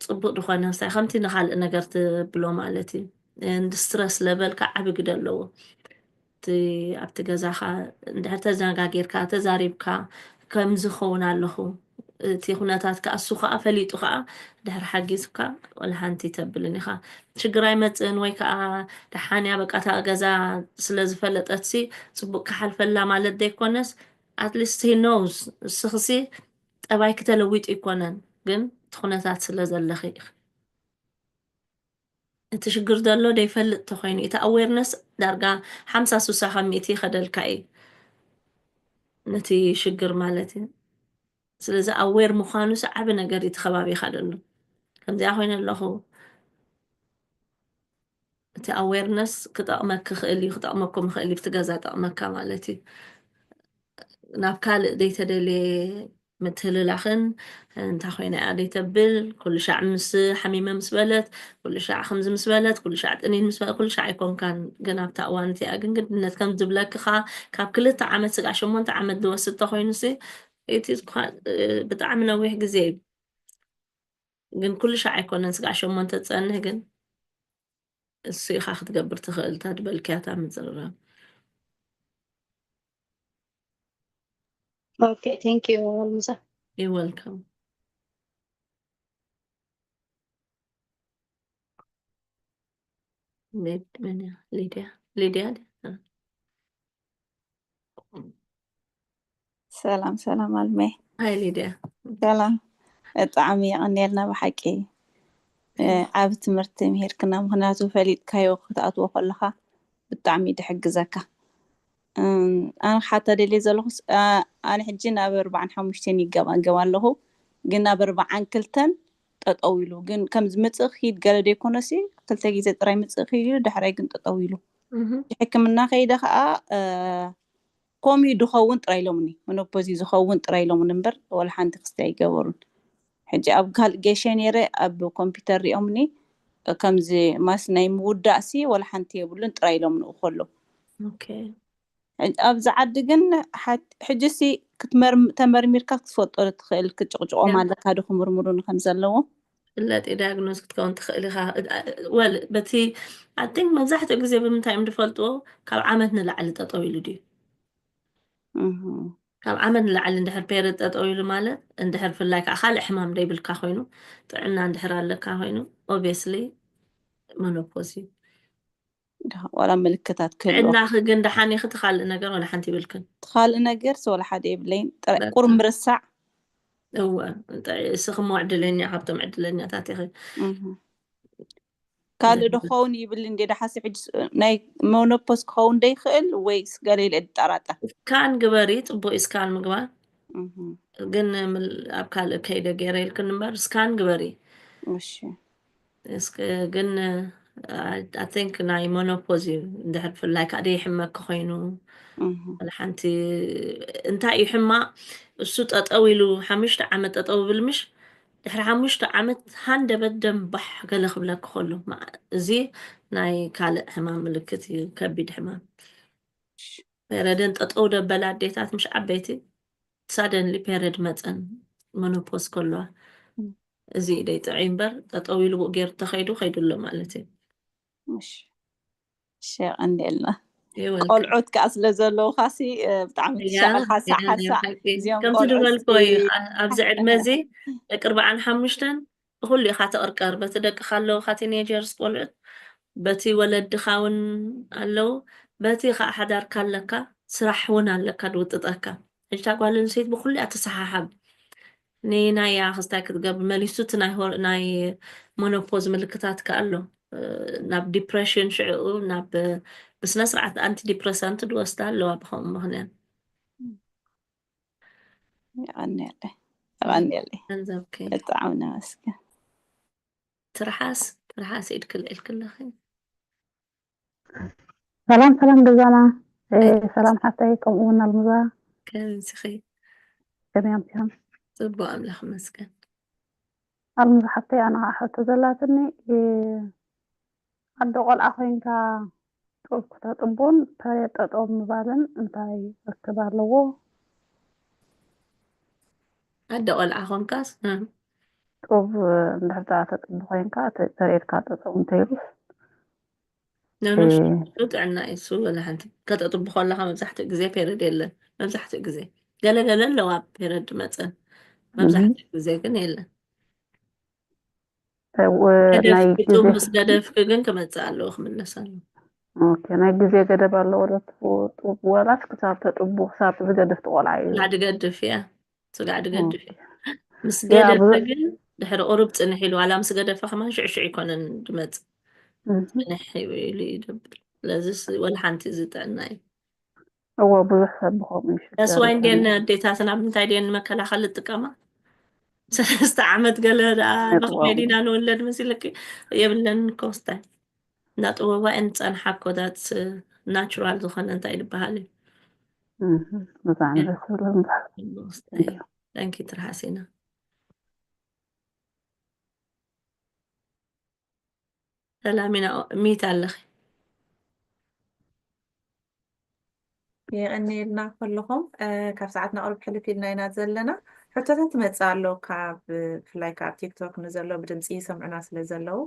ጽቡቕ ዝኾነ ምሳይ ከምቲ ንኻልእ ነገር ትብሎ ማለት እዩ። እንድ ስትረስ ለቨልካ ዓቢ ግደ ኣለዎ። እቲ ኣብቲ ገዛኻ እንድሕር ተዘጋጊርካ፣ ተዛሪብካ፣ ከምዚ ክኸውን ኣለኹ፣ እቲ ኩነታት ከኣ እሱ ከኣ ፈሊጡ ከኣ ድሕሪ ሓጊዝካ ወላ ሓንቲ ተብልን ኢኻ። ሽግር ኣይመጽእን ወይ ከኣ ደሓን እያ በቃ እታ ገዛ ስለ ዝፈለጠትሲ ጽቡቕ ክሓልፈላ ማለት ዘይኮነስ፣ at least he knows፣ እስኽሲ ጠባይኪ ተለዊጡ ኣይኮነን፣ ግን እቲ ኩነታት ስለ ዘለኺ ኢኺ። እቲ ሽግር ዘሎ ዘይፈልጥ ተኾይኑ፣ እቲ ኣዌርነስ ዳርጋ ሓምሳ ሱሳ ካብ ሚእቲ ይኸደልካ እዩ፣ ነቲ ሽግር ማለት እዩ። ስለዚ ኣዌር ምዃኑ ዓቢ ነገር እዩ፣ እቲ ከባቢኻ ዘሎ። ከምዚኣ ኮይነ ኣለኹ፣ እቲ ኣዌርነስ ክጠቕመክ ክእል እዩ፣ ክጠቕመኩም ይኽእል እዩ፣ ብቲ ገዛ ጠቕመካ ማለት እዩ። ናብ ካልእ ዘይተደልየ ምትህልላኽን፣ እንታይ ኮይነ እያ ዘይተብል፣ ኩሉ ሻዕ ምስ ሓሚመ ምስ በለት፣ ኩሉ ሻዕ ከምዚ ምስ በለት፣ ኩሉ ሻዕ ጥኒን ምስ በለት፣ ኩሉ ሻዕ ኣይኮንካን። ግን ኣብታ እዋን እቲኣ ግን ግድነት ከም ዝብለክኻ፣ ካብ ክልተ ዓመት ስጋዕ ሸሞንተ ዓመት ዝወስድ ተኾይኑሲ፣ እቲ እኳ፣ እ፣ ብጣዕሚ ነዊሕ ግዜ እዩ። ግን ኩሉ ሻዕ ኣይኮነን ስጋዕ ሸሞንተ ዝጸንሕ፣ ግን እሱ ኢኻ ክትገብር ትኽእል፣ እታ ዝበልክያ እታ ምዝርራብ። Okay, thank you, ኣልሙዛ። You're welcome. ሊድ-፣ መን እያ? ሊድያ? ሊድያ ድያ? እ። ሰላም ሰላም ኣልሜ። ሃይ ሊድያ። ሰላም። ብጣዕሚ የቐንየልና ብሓቂ። እ፣ ዓቢ ትምህርቲ ምሂርክና፣ ምኽንያቱ ፈሊጥካዮ ክትኣትዎ ከለኻ ብጣዕሚ እዩ ድሕግዘካ። እም፣ ኣነ ክሓታ ደልየ ዘለኹስ፣ ኣ-፣ ኣነ ሕጂ ናብ ኣርባዓን ሓሙሽተን ይገባ-፣ ገባ ኣለኹ፣ ግን ናብ ኣርባዓን ክልተን ጠጠው ኢሉ፣ ግን ከም ዝምጽእ ኪድ ገለ ደይኮነሲ ክልተ ግዜ ጥራይ ምጽእ ኪድ ኢሉ፣ ዳሕራይ ግን ጠጠው ኢሉ። እህ። ሕክምና ከይደ ከኣ፣ እ፣ ከምኡ ድኸውን ጥራይ ኢሎምኒ፣ መኖፖዚ ዝኸውን ጥራይ ኢሎምኒ እምበር፣ ወላ ሓንቲ ክስታይ ኣይገበሩን። ሕጂ ኣብ ካልእ ገይሸ ነይረ፣ ኣብ ኮምፒውተር ሪኦምኒ፣ ከምዚ ማስ ናይ ምውዳእሲ ወላ ሓንቲ የብሉን ጥራይ ኢሎምኒ ከሎ። ኦኬ። ሕጂ ኣብዚ ዓዲ ግን ሓት-፣ ሕጂሲ ክትመርም-፣ ተመርሚርካ ክትፈልጦ ዶ ትኽእል? ክጭቕጭቖም ያ። ኣለካ ዶ ክምርምሩኒ ከም ዘለዎም? ፍለጥ ዳያግኖዝ ክትከውን ትኽእል ኢኻ። ወል፣ በቲ፣ I think መብዛሕትኡ ግዜ ብምንታይ እዮም ዝፈልጥዎ? ካብ ዓመት ንላዕሊ ጠጠው ኢሉ ድዩ? እህ። ካብ ዓመት ንላዕሊ እንድሕር ፔሪድ ጠጠው ኢሉ ማለት፣ እንድሕር ፍላይ ከዓ ካልእ ሕማም ዘይብልካ ኮይኑ፣ ጥዕና እንድሕር ኣለካ ኮይኑ፣ ኦብቪየስሊ መኖፖዝ እዩ። ድኻ-፣ ዋላ ምልክታት ክህልዎ። ጥዕናኺ ግን ደሓን ኢኺ፣ እቲ ካልእ ነገር ዋላ ሓንቲ ይብልክን። እቲ ካልእ ነገርስ ዋላ ሓደ የብለይን። ጥራይ በቃ። ቁሩብ ምርሳዕ። እወ፣ እንታይ፣ እስኺ እሞ ዕድለኛ፣ ካብቶም ዕድለኛታት ኢኺ። እህ። ካልእ ዶ ክኸውን ይብል እንዴ፣ ደሓሲ ሕጂ ስ-፣ ናይ ሞኖፖዝ ክኸውን ዶ ይኽእል ወይስ ገለ ኢለ እጠራጠር? ስካን ግበሪ፣ ጽቡቅ እዩ ስካን ምግባር። እህ። ግን ምል-፣ ኣብ ካልእ ከይደ ገይረ ኢልክን እምበር ስካን ግበሪ። እሺ። እስክ-፣ ግን፣ I፣ I think ናይ ሞኖፖዝ እዩ። እንድሕር ብፍላይ ከዓ ደይሕመኪ ኮይኑ፣ እህ። ወላ ሓንቲ እንታይ እዩ ሕማቕ? እሱ ጠጠው ኢሉ ሓሙሽተ ዓመት ጠጠው ብል ምሽ? ድሕሪ ሓሙሽተ ዓመት ሃንደበት ደም ባሕ ገለ ክብለኪ ከሎ፣ ማ-፣ እዚ ናይ ካልእ ሕማም ምልክት እዩ፣ ከቢድ ሕማም። ፔረደን ጠጠው ደበላ ኣዴታት ምሽ ዓበይቲ ሳደንሊ ፔረድ መጸን መኖፖዝ ከለዋ፣ እም። እዚ እዩ ደይጥዕይ እምበር፣ ጠጠው ኢሉ ብኡ ገይሩ ተኸይዱ፣ ከይዱ ኣሎ ማለት እዩ። እሺ። እሺ፣ የቐንየልና። ይወልከ። ቆልዑት ከኣ ስለ ዘለውኻሲ፣ እ፣ ብጣዕሚ እያ፣ ትሻቐል። ሓሳብ፣ እያ፣ ናይ ሓሳብ፣ ሓቂ። እዚኦም ከምቲ ቆልዑት ዝበልኮ ሲ-፣ እዩ፣ ኣ-፣ ኣብዚ ዕድመ እዚ ደቂ ኣርባዓን ሓሙሽተን ብኹሉ ኢኻ ትቕርቀር። በቲ ደቅኻ ኣለውኻ፣ ቲኔጀርስ ቆልዑት፣ በቲ ወለድኻ እውን ኣለዉ፣ በቲ ኸዓ ሓዳርካ ኣለካ፣ ስራሕ እውን ኣለካ፣ ድውጥጠካ። ሕጂ እታ ጓል ኣንስተይቲ ብኹሉ እያ ትሰሓሓብ። ንናይ ክስታይ ክትገብር መሊሱ እቲ ናይ ሆር-፣ ናይ ሞኖፖዝ ምልክታት ከኣ ኣሎ። እ፣ ናብ ዲፕሬሽን ሽዕኡ ናብ፣ ብስነ ስርዓት ኣንቲ ዲፕረሳንት ድወስዳ ኣለዋ ብኸምኡ ምኽንያት። የቐንየለይ፣ የቐንየለይ። ገንዘብኪ። ብጣዕሚ ነመስግን። ትርሓስ፣ ትርሓስ ኢድኪ ልዒልኪ ኣለኺ። ሰላም፣ ሰላም ገዛና። እ፣ ሰላም ሓፍተይ፣ ከምኡ እውን ኣልሙዛ። ከመይ ኢኺ? ከመይ ኣምሲኽን? ጽቡቕ፣ ኣምላኽ ይመስገን። ኣልሙዛ ሓፍተይ፣ ኣነ ኸዓ ሕቶ ዘላትኒ፣ እ፣ ኣደ ቆልዓ ኮይንካ ጡብ ክተጥቡን ፐሬድ ጠጠው ምባልን እንታይ ርክብ ኣለዎ? ኣደ ቆልዓ ኾንካስ? እ። ጡብ እንድሕር ደኣ ተጥቢ ኮይንካ፣ እቲ ፐሬድካ ጠጠው እንተይሉስ? ኖኖ፣ እ። እሱ ጥዕና እዩ። እሱ ወላ ሓንቲ ከተጥቢ ከለኻ መብዛሕትኡ ግዜ ፔረድ የለን። መብዛሕትኡ ግዜ ገለ ገለ ኣለዋ ፔረድ መጸን። መብዛሕትኡ ግዜ ግን የለን። እ፣ ው-፣ ናይ ገደፍኪ፣ ጡብ ግዜ፣ ምስ ገደፍኪ ግን ክመጽእ ኣለዎ፣ ክምለስ ኣለዎ። ኦኬ፣ ናይ ግዜ ገደብ ኣለዎ ዶ? ጡብ ወላስ ክሳብ ተጥቡ፣ ክሳብ ዝገድፍ ቆልዓ እዩ? ስጋዕ ድገድፍ እያ። ስጋዕ ድገድፍ እያ። ምስ ያ፣ ገደፈ ብዙ- ግን ድሕሪ ቁሩብ ጽንሕ ኢሉ፣ ዋላ ምስ ገደፈ ከማን ሽዕሽዕ ይኮነን ድመጽእ። እህ። ጽንሕ ኢሉ ይደብር። ስለዚስ ወላ ሓንቲ እዚ ጥዕና እዩ። እዎ፣ ብዙሕ ሰብ ብኸምኡ ይሽገር ዳስዋይ እንዴን ይኾን። ኣዴታትና ኣብ ምንታይ ድየን ንመከላኸሊ ዝጥቀማ? ሰለስተ ዓመት ገለ ደኣ ነጥቦም። መኽመዲና ንወለድ መሲልኪ የብለን እኮ ስታይ። እንዳጥበባ እየን ዝጸንሓ እኮ፣ that's ናቹራል ዝኾነ እንታይ ዝበሃል እዩ። እህ፣ ብጣዕሚ ደስ ዝብል። ጽቡቅ ስታይ እዩ። Thank you ትርሃሲና። ሰላሚና ሚት ኣለኺ። የቐንየልና ኩልኹም። እ፣ ካብ ሰዓትና ቁሩብ ሕልፍ ኢልና ኢና ዘለና። ሕቶታት ይመጽእ ኣሎ ካብ፣ ብፍላይ ካብ ቲክቶክ ንዘሎ ብድምፂ ይሰምዑና ስለ ዘለዉ።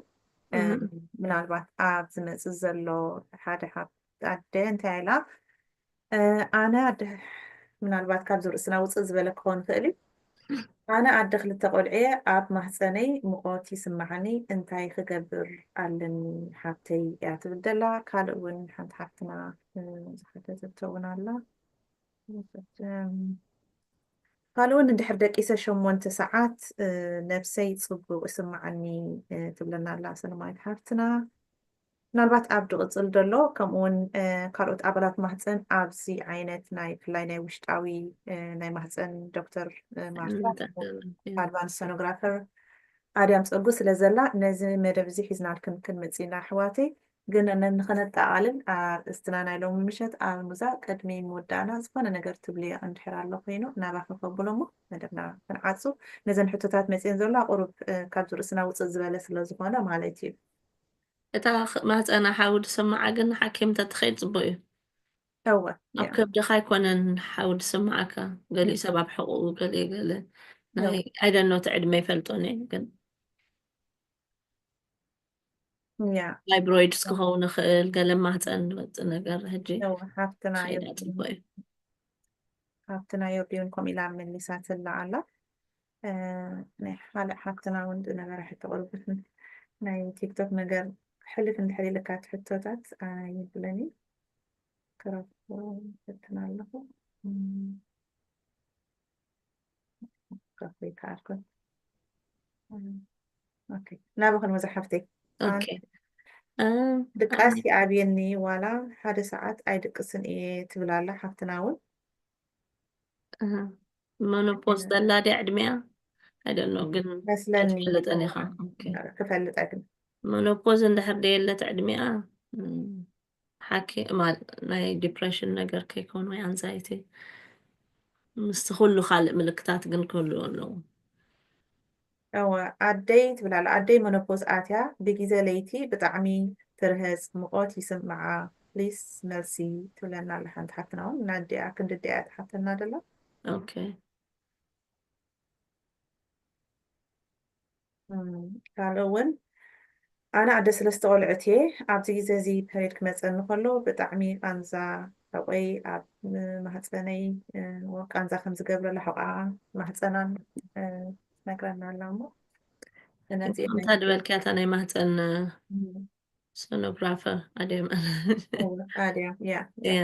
እ፣ እህ። ምናልባት ኣብ ዝመጽእ ዘሎ ሓደ ሓብ-፣ ኣደ እንታይ ኢላ? እ፣ ኣነ ኣደ፣ ምናልባት ካብዚ ርእስና ውፅእ ዝበለ ክኸውን ይኽእል እዩ። ኣነ ኣደ ክልተ ቆልዑ እየ። ኣብ ማህፀነይ ሙቐት ይስምዓኒ፣ እንታይ ክገብር ኣለኒ ሓብተይ እያ ትብል ዘላ። ካልእ እውን ሓንቲ ሓፍትና፣ እ፣ ዝሓተተቶ እውን ኣላ። እም፣ ካልእ እውን እንድሕር ደቂሰ ሸሞንተ ሰዓት፣ እ፣ ነብሰይ ጽቡቕ ይስምዓኒ፣ እ፣ ትብለና ኣላ ሰለማዊት ሓፍትና። ምናልባት ኣብ ዝቕጽል ዘሎ ከምኡ እውን፣ እ፣ ካልኦት ኣባላት ማህፀን ኣብዚ ዓይነት ናይ ብፍላይ ናይ ውሽጣዊ፣ እ፣ ናይ ማህፀን ዶክተር፣ እ፣ ማርታ እንጠቀም፣ ያ። ኣድቫንስ ሶኖግራፈር ኣድያም ጸጉ ስለ ዘላ ነዚ መደብ እዚ ሒዝናልክን ክንመጽእ ኢና ኣሕዋተይ። ግን ነ-፣ ንኸነጠቓልል ኣርእስትና ናይ ሎሚ ምሸት ኣልሙዛ ቅድሚ ምውዳእና ዝኾነ ነገር ትብልዮ እንድሕር ኣሎ ኮይኑ ናባኺ ከብሎ እሞ መደብና ክንዓጹ። ነዘን ሕቶታት መጽየን ዘለዋ ቁሩብ፣ እ፣ ካብዚ ርእስና ውጽእ ዝበለ ስለ ዝኾነ ማለት እዩ። እታ ኽ-፣ ማህፀና ሓዊ ዝስምዓ ግን ሓኪም እንተትኸይድ ጽቡቅ እዩ። እወ፣ ኣብ ያ። ከብድኻ ኣይኮነን ሓዊ ዝስምዓካ። ገሊኡ ሰብ ኣብ ሕቑኡ፣ ገሊኡ ገለ ናይ፣ እወ። I don't know፣ እቲ ዕድመ ይፈልጦን እየ ግን ያ። ፋይብሮይድስ ክኸውን ይኽእል፣ ገለ ማህፀን ዝወፅእ ነገር። ሕጂ እወ፣ ሓፍትና ከይዳ የብሉን። ጽቡቅ እዩ። ሓፍትና ዮርዲውን ከምኡ ኢላ መሊሳትላ ኣላ። እ፣ ናይ ካልእ ሓፍትና እውን ዝነበረ ሕቶ ቅርብት ናይ ቲክቶክ ነገር ሕልፍ እንድሕር ኢልካ እቲ ሕቶታት ኣይብለኒ። ክረኽቦ ፈትን ኣለኹ። እም፣ ክረኽቦ ይከኣልኩን። እም፣ ኦኬ። ናባኺ ንብዙሕ ሓፍተይ። ኣን-፣ ኦኬ። እ፣ ድቃስ ኣነ ይኣብየኒ ዋላ ሓደ ሰዓት ኣይድቅስን እየ ትብል ኣላ ሓፍትና እውን። እህ፣ መኖፖዝ እ፣ ዘላ ድያ ዕድሚኣ? I don't know፣ ግን መስለኒ ኣይትፈልጥን ኢኻ። ኦኬ። ክፈልጥ ኣይክን። መኖፖዝ እንድሕር ደየለት ዕድሚኣ፣ እም፣ ሓኪ-፣ ማል-፣ ናይ ዲፕሬሽን ነገር ከይኮን ወይ ኣንዛይቲ፣ ምስቲ ኩሉ ካልእ ምልክታት ግን ክህልዎ ኣለዎ። እወ፣ ኣደይ ትብል ኣላ። ኣደይ መኖፖዝ ኣትያ፣ ብግዜ ለይቲ ብጣዕሚ ትርህጽ፣ ሙቐት ይስምዓ። ፕሊስ መልሲ ትብለና ኣላ ሓንቲ ሓፍትና እውን። ንኣዲኣ፣ ክንዲ ኣዲኣ እያ ትሓተና ዘላ። ኦኬ። እም፣ ካልእ እውን፣ ኣነ ኣደ ሰለስተ ቆልዑት እየ። ኣብዚ ግዜ እዚ ፐሬድ ክመጸኒ ከሎ ብጣዕሚ ቃንዛ፣ ሕቆይ ኣብ ማህጸነይ፣ እ፣ ቃንዛ ከም ዝገብረላ ሕቆኣ ማህጸናን፣ እ፣ ትነግረና ኣላ እሞ፣ ነዚ ከምታ ዝበልክያ እታ ናይ ማህፀን፣ እ፣ እም፣ ሶኖግራፈር ኣድያም እወ፣ ኣድያ፣ ያ፣ ያ፣ እያ።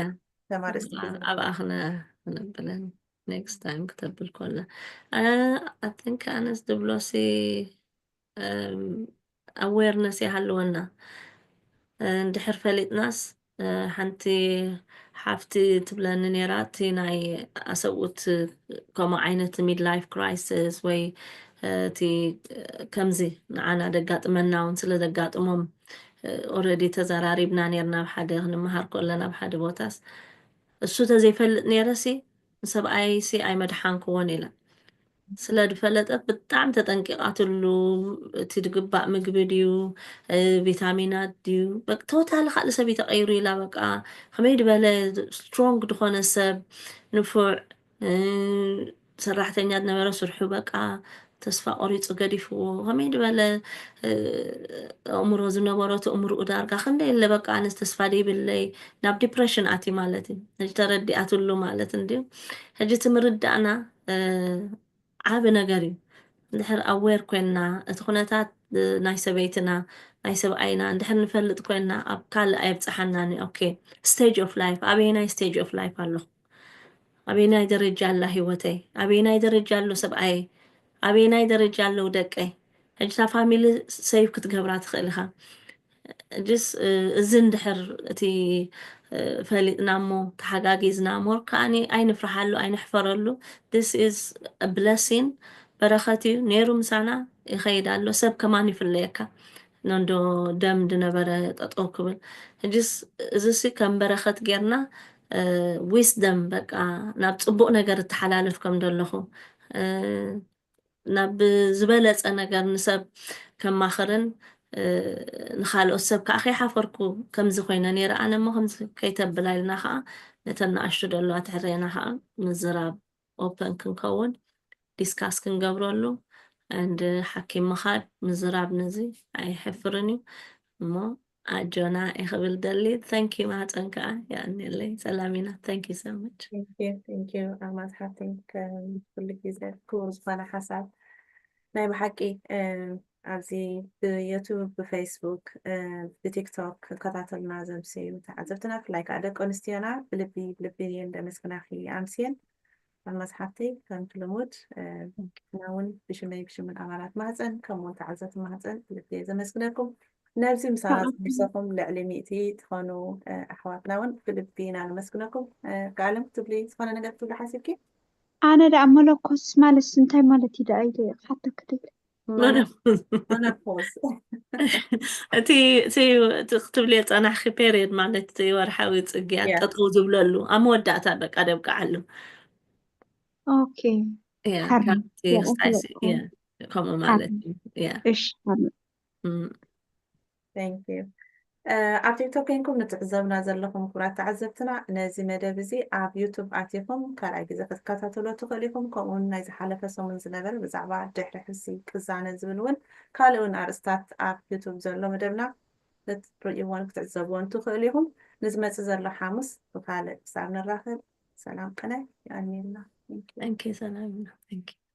ተማሪስቲ ኣብኣ፣ ሒዝና። ኣብኣ ክነ-፣ ክነብለን ኔክስት ታይም ክተብል ከላ። እ፣ I think ኣነስ ዝብሎሲ፣ እም፣ ኣዌርነስ ይሃልወና። እ፣ እንድሕር ፈሊጥናስ፣ እ፣ ሓንቲ ሓፍቲ ትብለኒ ነይራ፣ እቲ ናይ ኣሰብኡት ከምኡ ዓይነት ሚድላይፍ ክራይሲስ ወይ፣ እ፣ እቲ፣ እ፣ ከምዚ ንዓና ደጋጥመና እውን ስለ ዘጋጥሞም፣ እ፣ ኦልሬዲ ተዘራሪብና ነይርና ኣብ ሓደ ክንመሃር ከለና ኣብ ሓደ ቦታስ፣ እሱ ተዘይፈልጥ ነይረሲ ንሰብኣይሲ ኣይመድሓንክዎን ኢላ። ስለ ዝፈለጠት ብጣዕሚ ተጠንቂቓትሉ፣ እቲ ዝግባእ ምግቢ ድዩ፣ እ፣ ቪታሚናት ድዩ፣ በቃ ቶታሊ ካልእ ሰብ እዩ ተቐይሩ ኢላ። በቃ ከመይ ዝበለ ስትሮንግ ዝኾነ ሰብ፣ ንፉዕ፣ እ፣ ሰራሕተኛ ዝነበረ ስርሑ በቃ ተስፋ ቆሪጹ ገዲፍዎ። ከመይ ዝበለ፣ እ፣ ኣእምሮ ዝነበሮ እቲ ኣእምሮኡ ዳርጋ ክንደይ ኣለ በቃ ኣነስ ተስፋ ዘይብለይ ናብ ዲፕሬሽን ኣትዩ ማለት እዩ። ሕጂ ተረዲኣትሉ ማለት እንድዩ። ሕጂ እቲ ምርዳእና፣ እ፣ ዓቢ ነገር እዩ። እንድሕር ኣዌር ኮይንና፣ እቲ ኩነታት፣ እ፣ ናይ ሰበይትና፣ ናይ ሰብኣይና እንድሕር ንፈልጥ ኮይንና፣ ኣብ ካልእ ኣየብጽሓናን እዩ። ኦኬ፣ ስቴጅ ኦፍ ላይፍ፣ ኣበየናይ ስቴጅ ኦፍ ላይፍ ኣለኹ? ኣበየናይ ደረጃ ኣላ ህይወተይ? ኣበየናይ ደረጃ ኣሎ ሰብኣየይ? ኣበየናይ ደረጃ ኣለዉ ደቀይ? ሕጂ እታ ፋሚሊ ሴቭ ክትገብራ ትኽእል ኢኻ። ጅስ እዚ እንድሕር እቲ ፈሊጥና እሞ ተሓጋጊዝና ሞር ከዓኒ ኣይንፍርሓሉ ኣይንሕፈረሉ። This is blessing፣ በረኸት እዩ። ነይሩ ምሳና ይኸይድ ኣሎ። ሰብ ከማን ይፍለየካ፣ ነንዶ ደም ድነበረ ጠጠው ክብል። ሕጅስ እዚሲ ከም በረኸት ጌርና ዊስደም፣ በቃ ናብ ፅቡቅ ነገር እተሓላልፍ ከም ዘለኹ ናብ ዝበለጸ ነገር ንሰብ ከማኽርን ንኻልኦት ሰብ ከዓ ከይሓፈርኩ ከምዚ ኮይነ ነይረ ኣነ እሞ ከምዚ ከይተብላ ኢልና ከዓ ነተን ንኣሽቱ ዘለዋ ትሕሬና ከዓ ምዝራብ ኦፐን ክንከውን ዲስካስ ክንገብረሉ and ሓኪም ምኻድ ምዝራብ ነዚ ኣይሕፍርን እዩ እሞ ኣጆና ይኽብል ደሊ። Thank you ማህፀን ከዓ የቐንየለይ። ሰላም ኢና። Thank you so much። Thank you, thank you ኣልማዝ ሓፍተይ፣ ከም ኩሉ ግዜ ክቡር ዝኾነ ሓሳብ። ናይ ብሓቂ ኣብዚ ብዩቱብ፣ ብፌስቡክ፣ ብቲክቶክ ክከታተሉና ዘምስዩ ተዓዘብትና፣ ብፍላይ ከዓ ደቂ ኣንስትዮና ብልቢ ብልቢ እየን ደመስግናኺ ኣምስየን። ኣልማዝ ሓፍተይ ከምቲ ልሙድ ንሕና እውን ብሽመይ ብሽምን ኣባላት ማህፀን ከምኡውን ተዓዘብቲ ማህፀን ብልቢ እየ ዘመስግነኩም። ነብዚ ምሳና ዝምሰኹም ልዕሊ ሚእቲ ትኾኑ ኣሕዋትና እውን ብልቢ ኢና ነመስግነኩም። ከኣለም ክትብሊ ዝኾነ ነገር ክትብሊ ሓሲብኪ? ኣነ ደኣ መለኮስ ማለት እንታይ ማለት እዩ ደኣ ኢለ ክሓተኪ ደሊ። መነኮስ እቲ ክትብልዮ ጸናሕኪ ፔሪየድ ማለት እቲ ወርሓዊ ጽግያት ጠጠው ዝብለሉ ኣብ መወዳእታ በቃ ደብቅዓሉ። ኦኬ። ከምኡ ማለት እዩ። እሺ። Thank you። ኣብ ቲክቶክ ኮንኩም ንትዕዘቡና ዘለኹም ክቡራት ተዓዘብትና፣ ነዚ መደብ እዚ ኣብ ዩቱብ ኣቲኹም ካልኣይ ግዜ ክትከታተሎ ትኽእሉ ኢኹም። ከምኡውን ናይ ዝሓለፈ ሰሙን ዝነበረ ብዛዕባ ድሕሪ ሕዚ ቅዛነ ዝብል እውን ካልእ እውን ኣርእስታት ኣብ ዩቱብ ዘሎ መደብና ክትርእይዎን ክትዕዘብዎን ትኽእሉ ኢኹም። ንዝመጽእ ዘሎ ሓሙስ ብኻልእ ክሳብ ንራኸብ ሰላም ቅነ። የቐንየልና። Thank you። Thank you ሰላም። Thank you።